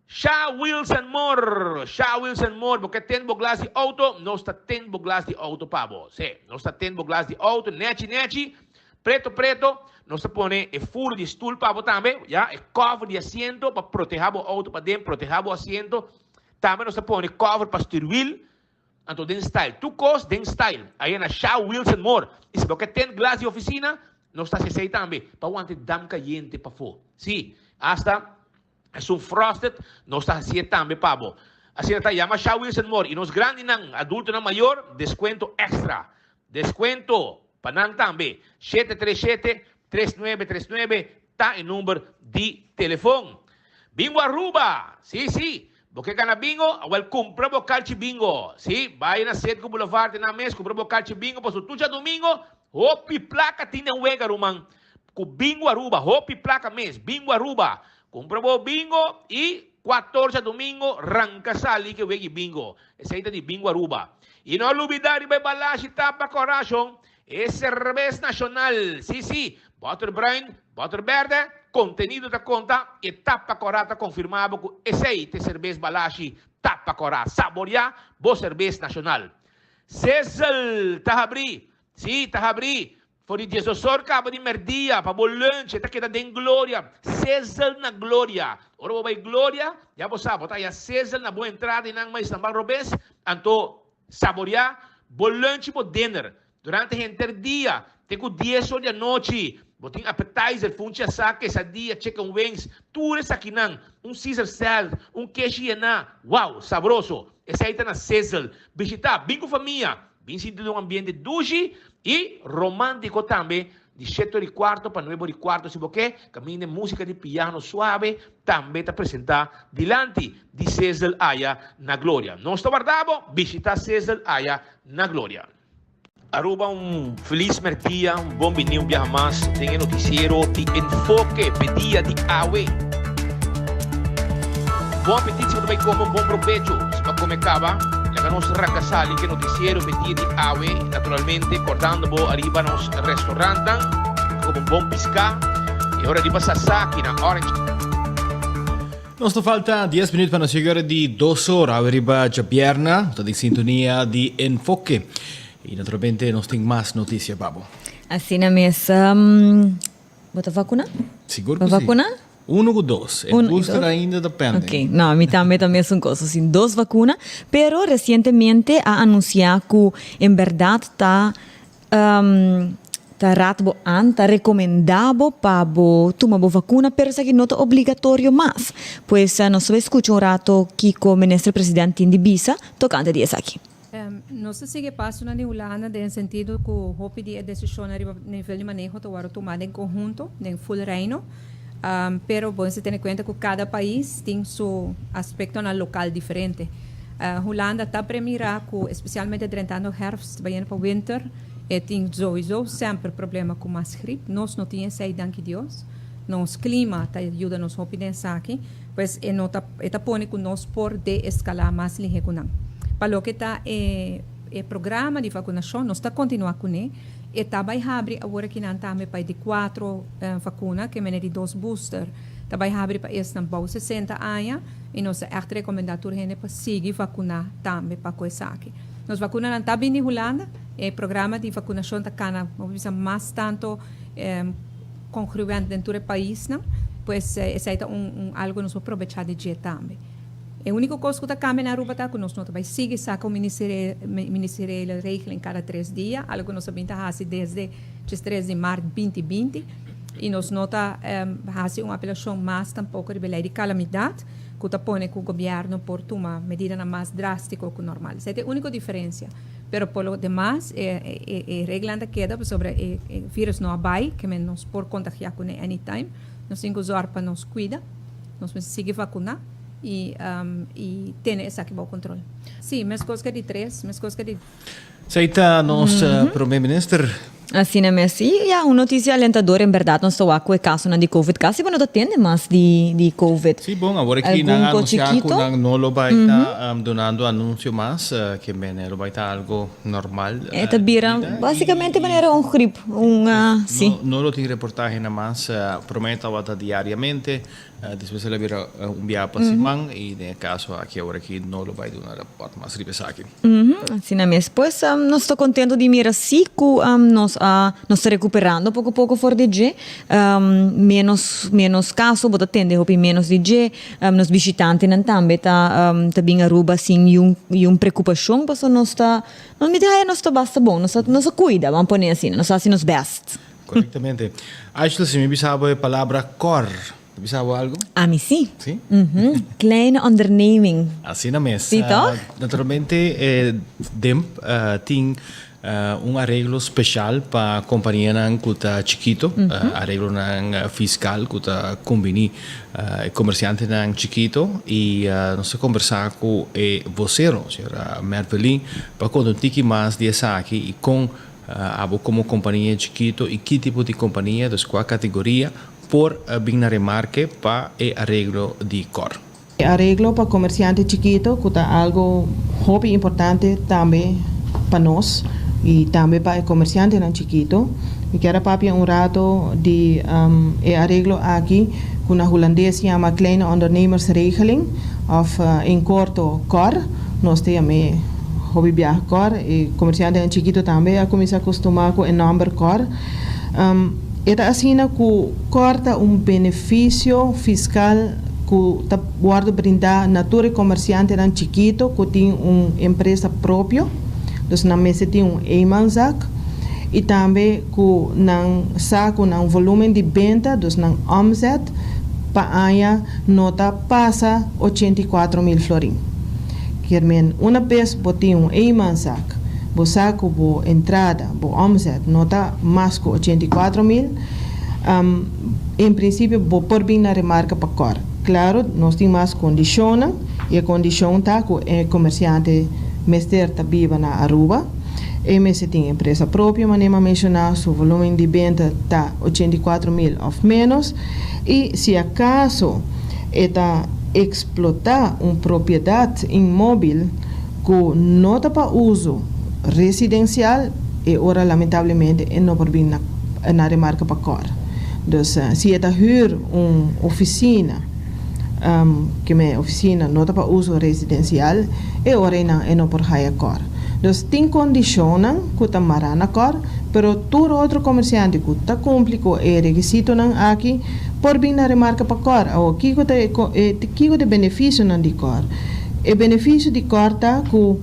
Sha Wilson Moore, Sha Wilson Moore, bo ke tend bo glas di auto? Nos ta tend bo glas di auto pa bo. Sí, nos ta tend bo glas di auto nechi nechi, preto preto. Nos ta pone e furo di stoel pa bo tambe, ya, e cover di asiento pa proteha bo auto paden, proteha bo asiento. Tambe nos ta pone cover pa stuurwiel, anto den style. Tur cos den style. Aya na Sha Wilson Moore. Y si bo ke tend glas di oficina, nos ta haci esey tambe, pa wanta e dam cayente pafo. Sí, hasta. Esun frosted nos ta hacié tambe pa bo. Asina ta yama Sha Wilson Moore y nos grandinan, adultonan mayor, descuento extra. Descuento pa nan tambe. 737 3939 ta e number di telefon. Bingo Aruba! Si, si! Bo ke gana bingo? Awel cumpra bo calchi bingo. Si, bay na Citgo Boulevard te nan mes, cumpra bo calchi bingo pasobra tur djadomingo hopi placa tin den wega ruman. Ku Bingo Aruba, hopi plaka mes, Bingo Aruba. Kumpra bo bingo i kuator djadumingo ranka sali ke wegi bingo. Esei ta di Bingo Aruba. I no lubida riba e balashi tapa korashon, e serbes nashonal. Si si, bòter bruin, bòter bèrdè, kontenido ta konta, e tapa kòrá ta konfirmá bo ku esei ta e serbes balashi tapa kòrá. Saboriá bo serbes nashonal. Sizzle ta habrí, si ta habrí. For di diesdosor kaba di merdia pa bo lunch e ta keda den Gloria. Sizzle na Gloria. Ora bo bai Gloria, ya bo sa, bo ta haya sizzle na bo entrada i nan mas nan ban robes. Anto saborea bo lunch i bo dinner durante henter dia te ku dies or di anochi. Bo tin appetizer, funchi asá, quesadilla, chicken wings, tur esakinan, un Caesar salad, un keshi yená. Wow! Sabroso! Esei ta na Sizzle. Bishita, bin ku famia. Bin sinti den un ambiente dushi i romántico tambe di shete ora i cuarto pa nuebe ora i cuarto si bo ke, caminda e musica di piano suave tambe ta presenta dilanti di Sizzle aya na Gloria. Nos ta warda bo, bishita Sizzle aya na Gloria. Aruba un feliz merdia, un bon bini un biaha mas den e noticiero di Enfoke p'e dia di awe. Bon apetit si bo ta bai come un bon probecho. Si bo a come caba, laga nos ranca sali cu e noticiero p'e dia di awe, naturalmente cordando bo ariba nos restaurantnan come un bon pisca y ora riba Sasaki na Orange. Nos ta falta dies minuut pa nos yega ora di dos or awe riba djabierna, ta den sintonia di Enfoke y naturalmente nos tin mas noticia pa bo. Asina mes, bo ta vacuna? Sigur cu Bo si. vacuna? Uno cu dos. E Uno y booster dos. ainda ta pending. Ok, no, mi tambe ta mesun cos, sin dos vacuna, pero recientemente a anuncia cu en berdad ta ta raad bo aan, ta recomenda bo pa bo tuma bo vacuna, pero esaki no ta obligatorio mas. Pues nos ta bay scucha un rato kico Minister President tin di bisa tocante di esaki. Nos ta sigui e pasonan di Hulanda den sentido ku hopi di e desishonnan riba nivel di maneho ta wòrdu tumá den konhunto, den ful Reino. Pero bo mester tene kuenta ku kada pais tin su aspektonan lokal diferente. Hulanda ta premirá ku espesialmente drentando hèrfst bayendo pa winter e tin souiso semper problema ku mas grip. Nos no tin esei danki Dios. Nos klima ta yuda nos hopi den esaki. Pues e no ta e ta pone ku nos por deeskalá mas lihé ku nan. Pa loke ta e e programa di vakunashon nos ta kontinuá kuné. E ta bai habri awor akinan tambe pa e di kuatro vakuna ke mene di dos booster ta bai habri pa esnan bou 60 aña i nos ta ègt rekomendá tur hende pa sigui vakuná tambe pa ku esaki. Nos vakunanan ta bini di Hulanda. E programa di vakunashon ta kana bo por bisa mas tantu congruent den tur e paisnan, pues esei ta un un algo nos por probecha di dje tambe. E unico cos cu ta cambia na Aruba ta cu nos no ta bay sigui saca un ministeriële regeling cada tres dia, algo cu nos a bin ta haci desde 13 di maart 2020, y nos no ta haci un apelacion mas tampoco riba e ley di calamidad cu ta pone cu gobierno por tuma medidanan mas drastico cu normal. Esei ta e unico diferencia. Pero por lo demas e e reglanan ta keda pasobra e e virus no a bai, ke men nos por kontagiá kuné anytime. Nos tin ku zòrg pa nos kuida, nos mester sigui vakuná i i tene esaki bou kontrol. Sí, meskos ku e di tres, meskos ku e di. Esei ta nos Prome Minister. Asina mes. Y ya, un noticia alentador en berdad nos ta wak cu e casonan di covid. Casi bo no ta tende mas di di covid. Sí, bon, awor aki nan a Algun anuncia cu chiquito. nan no lo bay ta dunando anuncio mas, ke mene lo bay ta algo normal E ta bira di bida basicamente manera un griep, un sí. No, no lo tin reportahenan mas, prome tabata diariamente, Despues el a bira un biaha pa siman y den e caso aki awor aki no lo bay duna rapport mas riba esaki. Asina mes. Pues nos ta contento di mira si cu nos a nos ta recuperando poco poco for di dje. Menos menos caso bo ta tende hopi menos di dje. Nos bishitantenan tambe ta ta bin Aruba sin niun niun preocupacion pasobra nos ta nos mi ta haya nos ta basta bon nos ta nos a cuida ban pone asina nos ta haci nos best. Correctamente. Ashley, si mi bisa bo e palabra kor, ta bisa bo algo? Ami si. Si? Kleine onderneming. Asina mes. Si toch? Naturalmente DIMP tin un areglo special pa companianan cu ta chikito, areglonan fiscal cu ta cumbini e comerciantenan chikito y nos ta conversa cu e vocero, señora Mervelin, pa conta un tiki mas di esaki y con Abo komo kompania chikito i ki tipo di kompania, dus kua kategoria, por bin na remarke pa e areglo di kor. E areglo pa komersiante chikito ku ta algo hopi importante tambe pa nos i tambe pa e komersiantenan chikito. Mi kier a papia un rato di e areglo aki ku na hulandes yama Kleine Ondernemersregeling òf en korto kor. Nos ta yam'é hopi biaha kor. E komersiantenan chikito tambe a kuminsá kustumá ku e nòmber kor. E ta asina ku kor ta un benefisio fiskal ku ta wòrdu brindá na tur e komersiantenan chikito ku tin un empresa propio. Dus nan mester tin un eenmanszaak i tambe ku nan sa ku nan volúmen di benta, dus nan omzet, pa aña no ta pasa 84 mil florin. Kier men, una bes bo tin un eenmanszaak, bo sa ku bo entrada, bo omzet, no ta mas ku 84 mil, en prinsipio bo por bin na remarka pa kor. Klaro, nos tin mas kondishonnan i e kondishon ta ku e komersiante mester ta biba na Aruba, e mester tin empresa propio, manera mi a menshoná, su volúmen di benta ta 84 mil òf ménos i si akaso e ta eksplotá un propiedat inmóbil ku no ta pa uso residensial, e ora lamentablemente e no por bin na na remarka pa kor. Dus si e ta hür un ofisina, ke men ofisina no ta pa uso residensial, e ora einan e no por haya kor. Dus tin kondishonnan ku ta mará na kor, pero tur otro komersiante ku ta kumpli ku e rekisitonan aki por bin na remarka pa kor. Awor kiko ta e kiko ta e benefisionan di kor? E benefisio di kor ta ku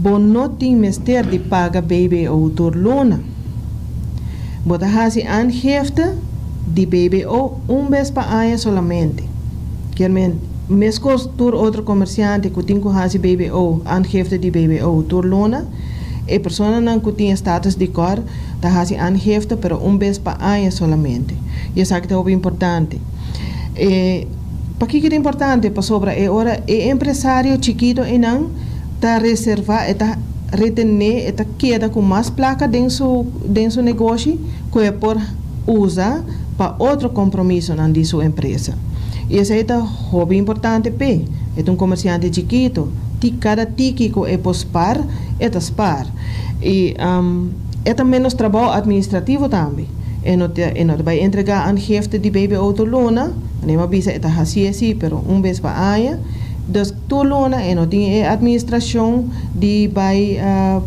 bo no tin mester di paga BBO tur luna. Bo ta hasi aangifte di BBO un bes pa aña solamente. Kier men, meskos tur otro komersiante ku tin ku hasi BBO, aangifte di BBO tur luna, e personanan ku tin e status di kor ta hasi aangifte pero un bes pa aña solamente. I esaki ta hopi importante. E pakiko ta importante? Pasobra e ora e empresario chikito einan ta reserva, e ta retené, e ta keda ku mas plaka den su den su negoshi ku e por usa pa otro kompromisonan di su empresa. I esei ta hopi importante p'e. E ta un komersiante chikito, ti kada tiki ku e por spar, e ta spar. I e ta ménos trabou administrativo tambe. E no ta e no ta bai entregá aangifte di BBO tur luna, manera mi a bisa e ta hasié sí, pero un bes pa aña. Dus tur luna e no tin e administrashon di bai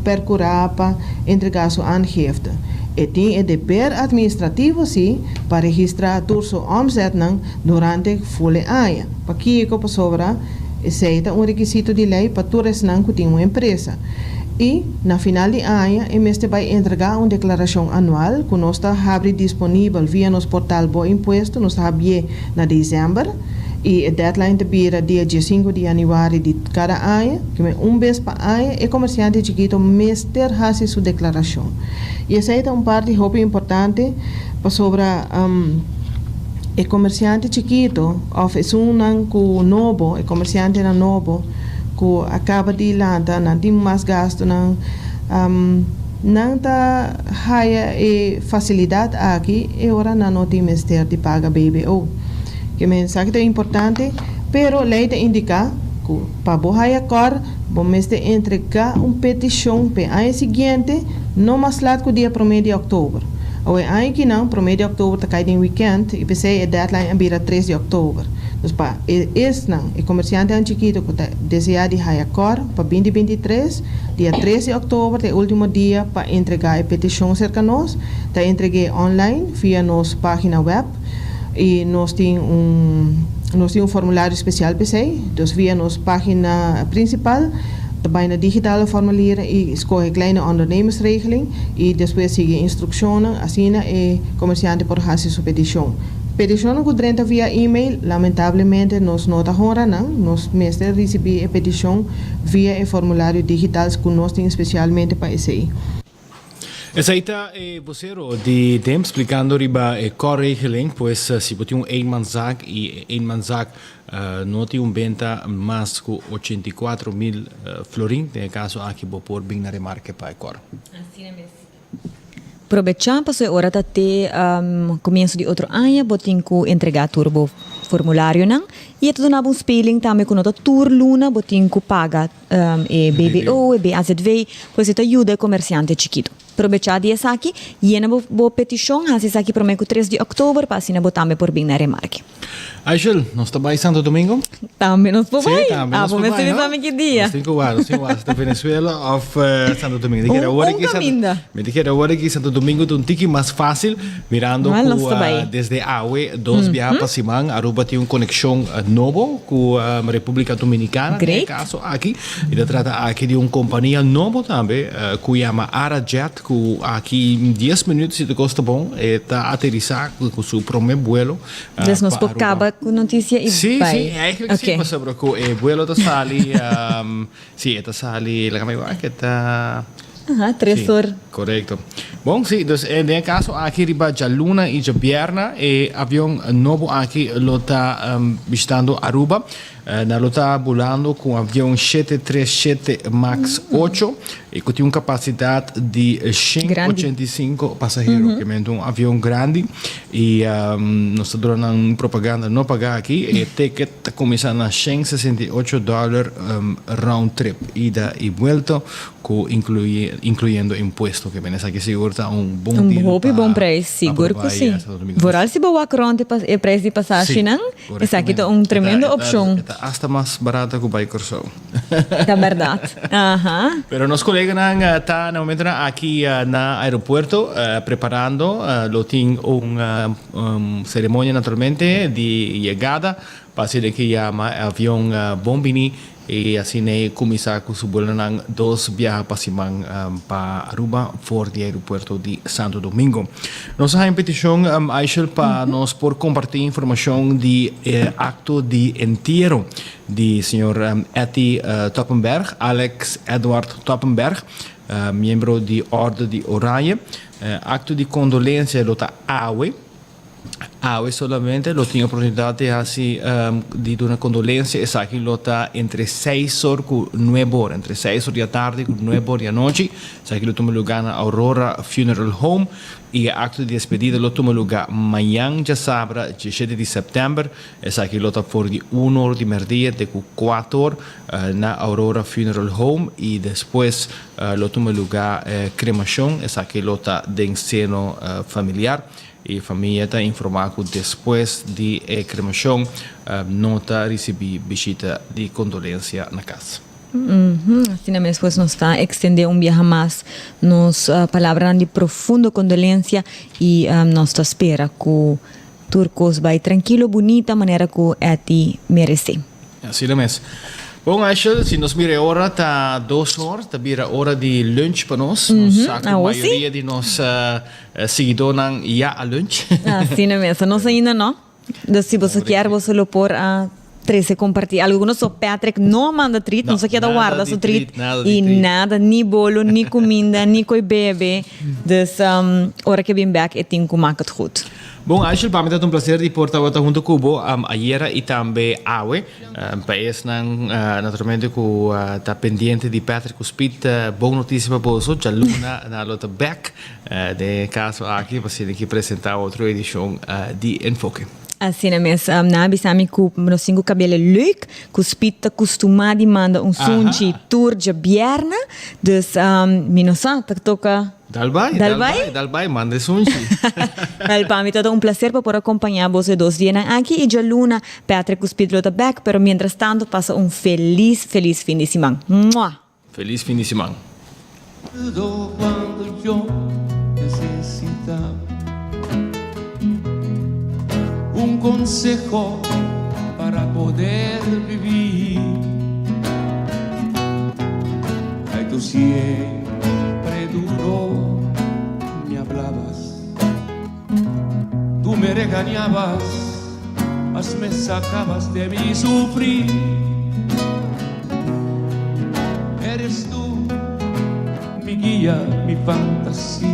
perkurá pa entregá su aangifte. E tin e deber administrativo sí pa registrá tur su omzetnan durante ful e aña. Pakiko? Pasobra esei ta un rekisito di lei pa tur esnan ku tin un empresa. I na final di aña e mester bai entregá un deklarashon anual ku nos ta habri disponibel via nos portal Bo Impuesto, nos ta habié na desèmber i e deadline ta bira dia 15 di yanüari di kada aña. Kimen un bes pa aña e komersiante chikito mester hasi su deklarashon. I esei ta un parti hopi importante pasobra e komersiante chikito òf esunnan ku nobo, e komersiantenan nobo ku. ku a kaba di lanta, nan tin mas gastunan, nan ta haya e fasilidat aki e ora nan no tin mester di paga BBO. Ke men esaki ta importante, pero lei ta indiká ku pa bo haya kòr bo mester entregá un petishon p'e aña siguiente no mas lat ku dia promé di òktober. Awe aña kinan promé di òktober ta kai den wikènt i p'esei e deadline a bira tres di òktober. Dus pa e esnan, e komersiantenan chikito ku ta deseá di haya kòr pa binti 23, dia tres di òktober ta e último dia pa entregá e petishon serka nos. Ta entreg'é online via nos página wèp i nos tin un nos tin un formulario spesial p'esei. Dus via nos página prinsipal ta bai na digitale formulieren i skohe kleine ondernemersregeling i despues sigui e instrukshonnan. Asina e komersiante por hasi su petishon. Petishonnan ku drenta via email, lamentablemente nos no ta honra nan. Nos mester risibí e petishon via e formulario digital ku nos tin spesialmente pa esei. Esei ta e bosero di DEMP splikando riba e kòrregeling, pues si bo tin un eenmanszaak i e eenmanszaak no tin un benta mas ku 84 mil florin, den e kaso aki bo por bin na remarke pa e kòr. Asina mes. Probechá pasobra e ora ta te comienso di otro aña bo tin cu entrega tur bo formularionan y e ta duna bo un speling tambe cu no ta tur luna bo tin cu paga e BBO, e BAZV, pues e ta yuda e comerciante chikito. Probechá di esaki, yena bo bo peticion, haci esaki prome cu 3 di october pa asina bo tambe por bin na remarke. Aishel, nos ta bai Santo Domingo? Tambe nos por bai. Sí, tambe nos por bai, no? no? Mi ki dia. Nos tin ku wak, nos tin ku wak si ta Venezuela of Santo Domingo. Un, un kaminda. Mi ta kere awor aki Santo Domingo ta un tiki mas fácil, mirando Wel, ku nos ta bai. Desde awe dos biaha pa siman Aruba tin un konekshon nobo ku Repúblika Dominikana den e Great. kaso aki. I ta trata aki di un kompania nobo tambe ku yama Arajet ku aki 10 minüt si ta kos ta bon e ta aterisá ku su promé buelo. Dus nos por caba cu noticia y Sí, bai. sí, eigenlijk sí, Ok. pasobra cu e vuelo ta sali, sí, e ta sali, laga mi wak, e ta... Aha, tres Sí, or. correcto. Bon, sí, dus den e caso aki riba djaluna y djabierna e avion nobo aki lo ta bishitando Aruba. Nan lo ta bulando cu un avion 737 Max 8 y cu tin un capacidad di 185 pasahero. Ke men ta un avion grandi y nos ta duna nan propaganda no paga aki. E ticket ta cuminsa na 168 dollar round trip, ida y vuelto, cu incluyendo impuesto. Ke men esaki sigur ta un bon Un deal hopi pa bon prijs, sigur cu pa si. bai Santo Domingo. Vooral si bo wak rond e prijs di pasashinan. Esaki ta un tremendo opcion. E ta hasta mas barata cu bay Corsou. Ta berdad. Aha. Pero nos coleganan ta na momentonan aki na aeropuerto preparando. Lo tin un ceremonia naturalmente di yegada pa asina ke yama e avion bon bini y asina e cuminsa cu su buelonan dos biaha pa siman pa Aruba for di aeropuerto di Santo Domingo. Nos a haña un peticion, Aishel, pa nos por comparti informacion di e acto di entiero di señor Etty Toppenberg, Alex Edward Toppenberg, miembro di Orde di Oranje. Acto di condolencia lo ta awe. Awe solamente lo tin oportunidat di hasi di duna kondolensia. Esaki lo ta entre seis or ku nuebe or, entre seis or di atardi ku nuebe or di anochi. Esaki lo tuma lugá na Aurora Funeral Home i e akto di despedida lo tuma lugá mañan djasabra 17 di sèptèmber. Esaki lo ta for di un or di mèrdia te ku kuater or na Aurora Funeral Home i despues lo tuma lugá kremashon. Esaki lo ta den seno familiar. E famia ta informá ku despues di e kremashon no ta risibí bishita di kondolensia na kas. Asina mes pues nos ta ekstendé un biaha mas nos palabranan di profundo kondolensia i nos ta spera ku tur kos bai trankilo, bunita manera ku Etty meresé. Asina mes. Bon Aishel, si nos mira e ora ta 2 or, ta bira ora di lunch pa nos. Nos sa ku mayoria di nos siguidónan ya a lunch. Asina mes. Nos ainda no. Dus si boso kier boso lo por a trese comparti algo cu nos. So Patrick no a manda treat, nos a keda warda su treat y nada, ni bolo, ni cuminda, ni coy bebe. Dus ora ke bin bek e tin cu mak het goed. Bon, Aishel, pa mi ta un placer di por tabata hunto cu bo ayera y tambe awe. Pa esnan naturalmente cu ta pendiente di Patrick cu Speed, bon noticia pa boso, djaluna nan lo ta back den e caso aki pa asina ki presenta otro edicion di Enfoke. Asina mes, nan a bisa mi cu nos tin cu cabele leuk, cu Speed ta custuma di manda un sunchi tur djabièrnè, dus mi no sa, ta toca. Dal bai, dal bai, dal bai, manda e sunchi. Wel, pa mi ta un placer pa por acompaña boso e dos dianan aki y djaluna Patrick cu Speed lo ta back, pero mientras tanto pasa un feliz, feliz fin di siman. Mua! Feliz fin di siman. Cuando yo necesitaba un consejo para poder vivir. Ay, tú siempre duro me hablabas, tú me regañabas, mas me sacabas de mi sufrir. Eres tú mi guía, mi fantasía.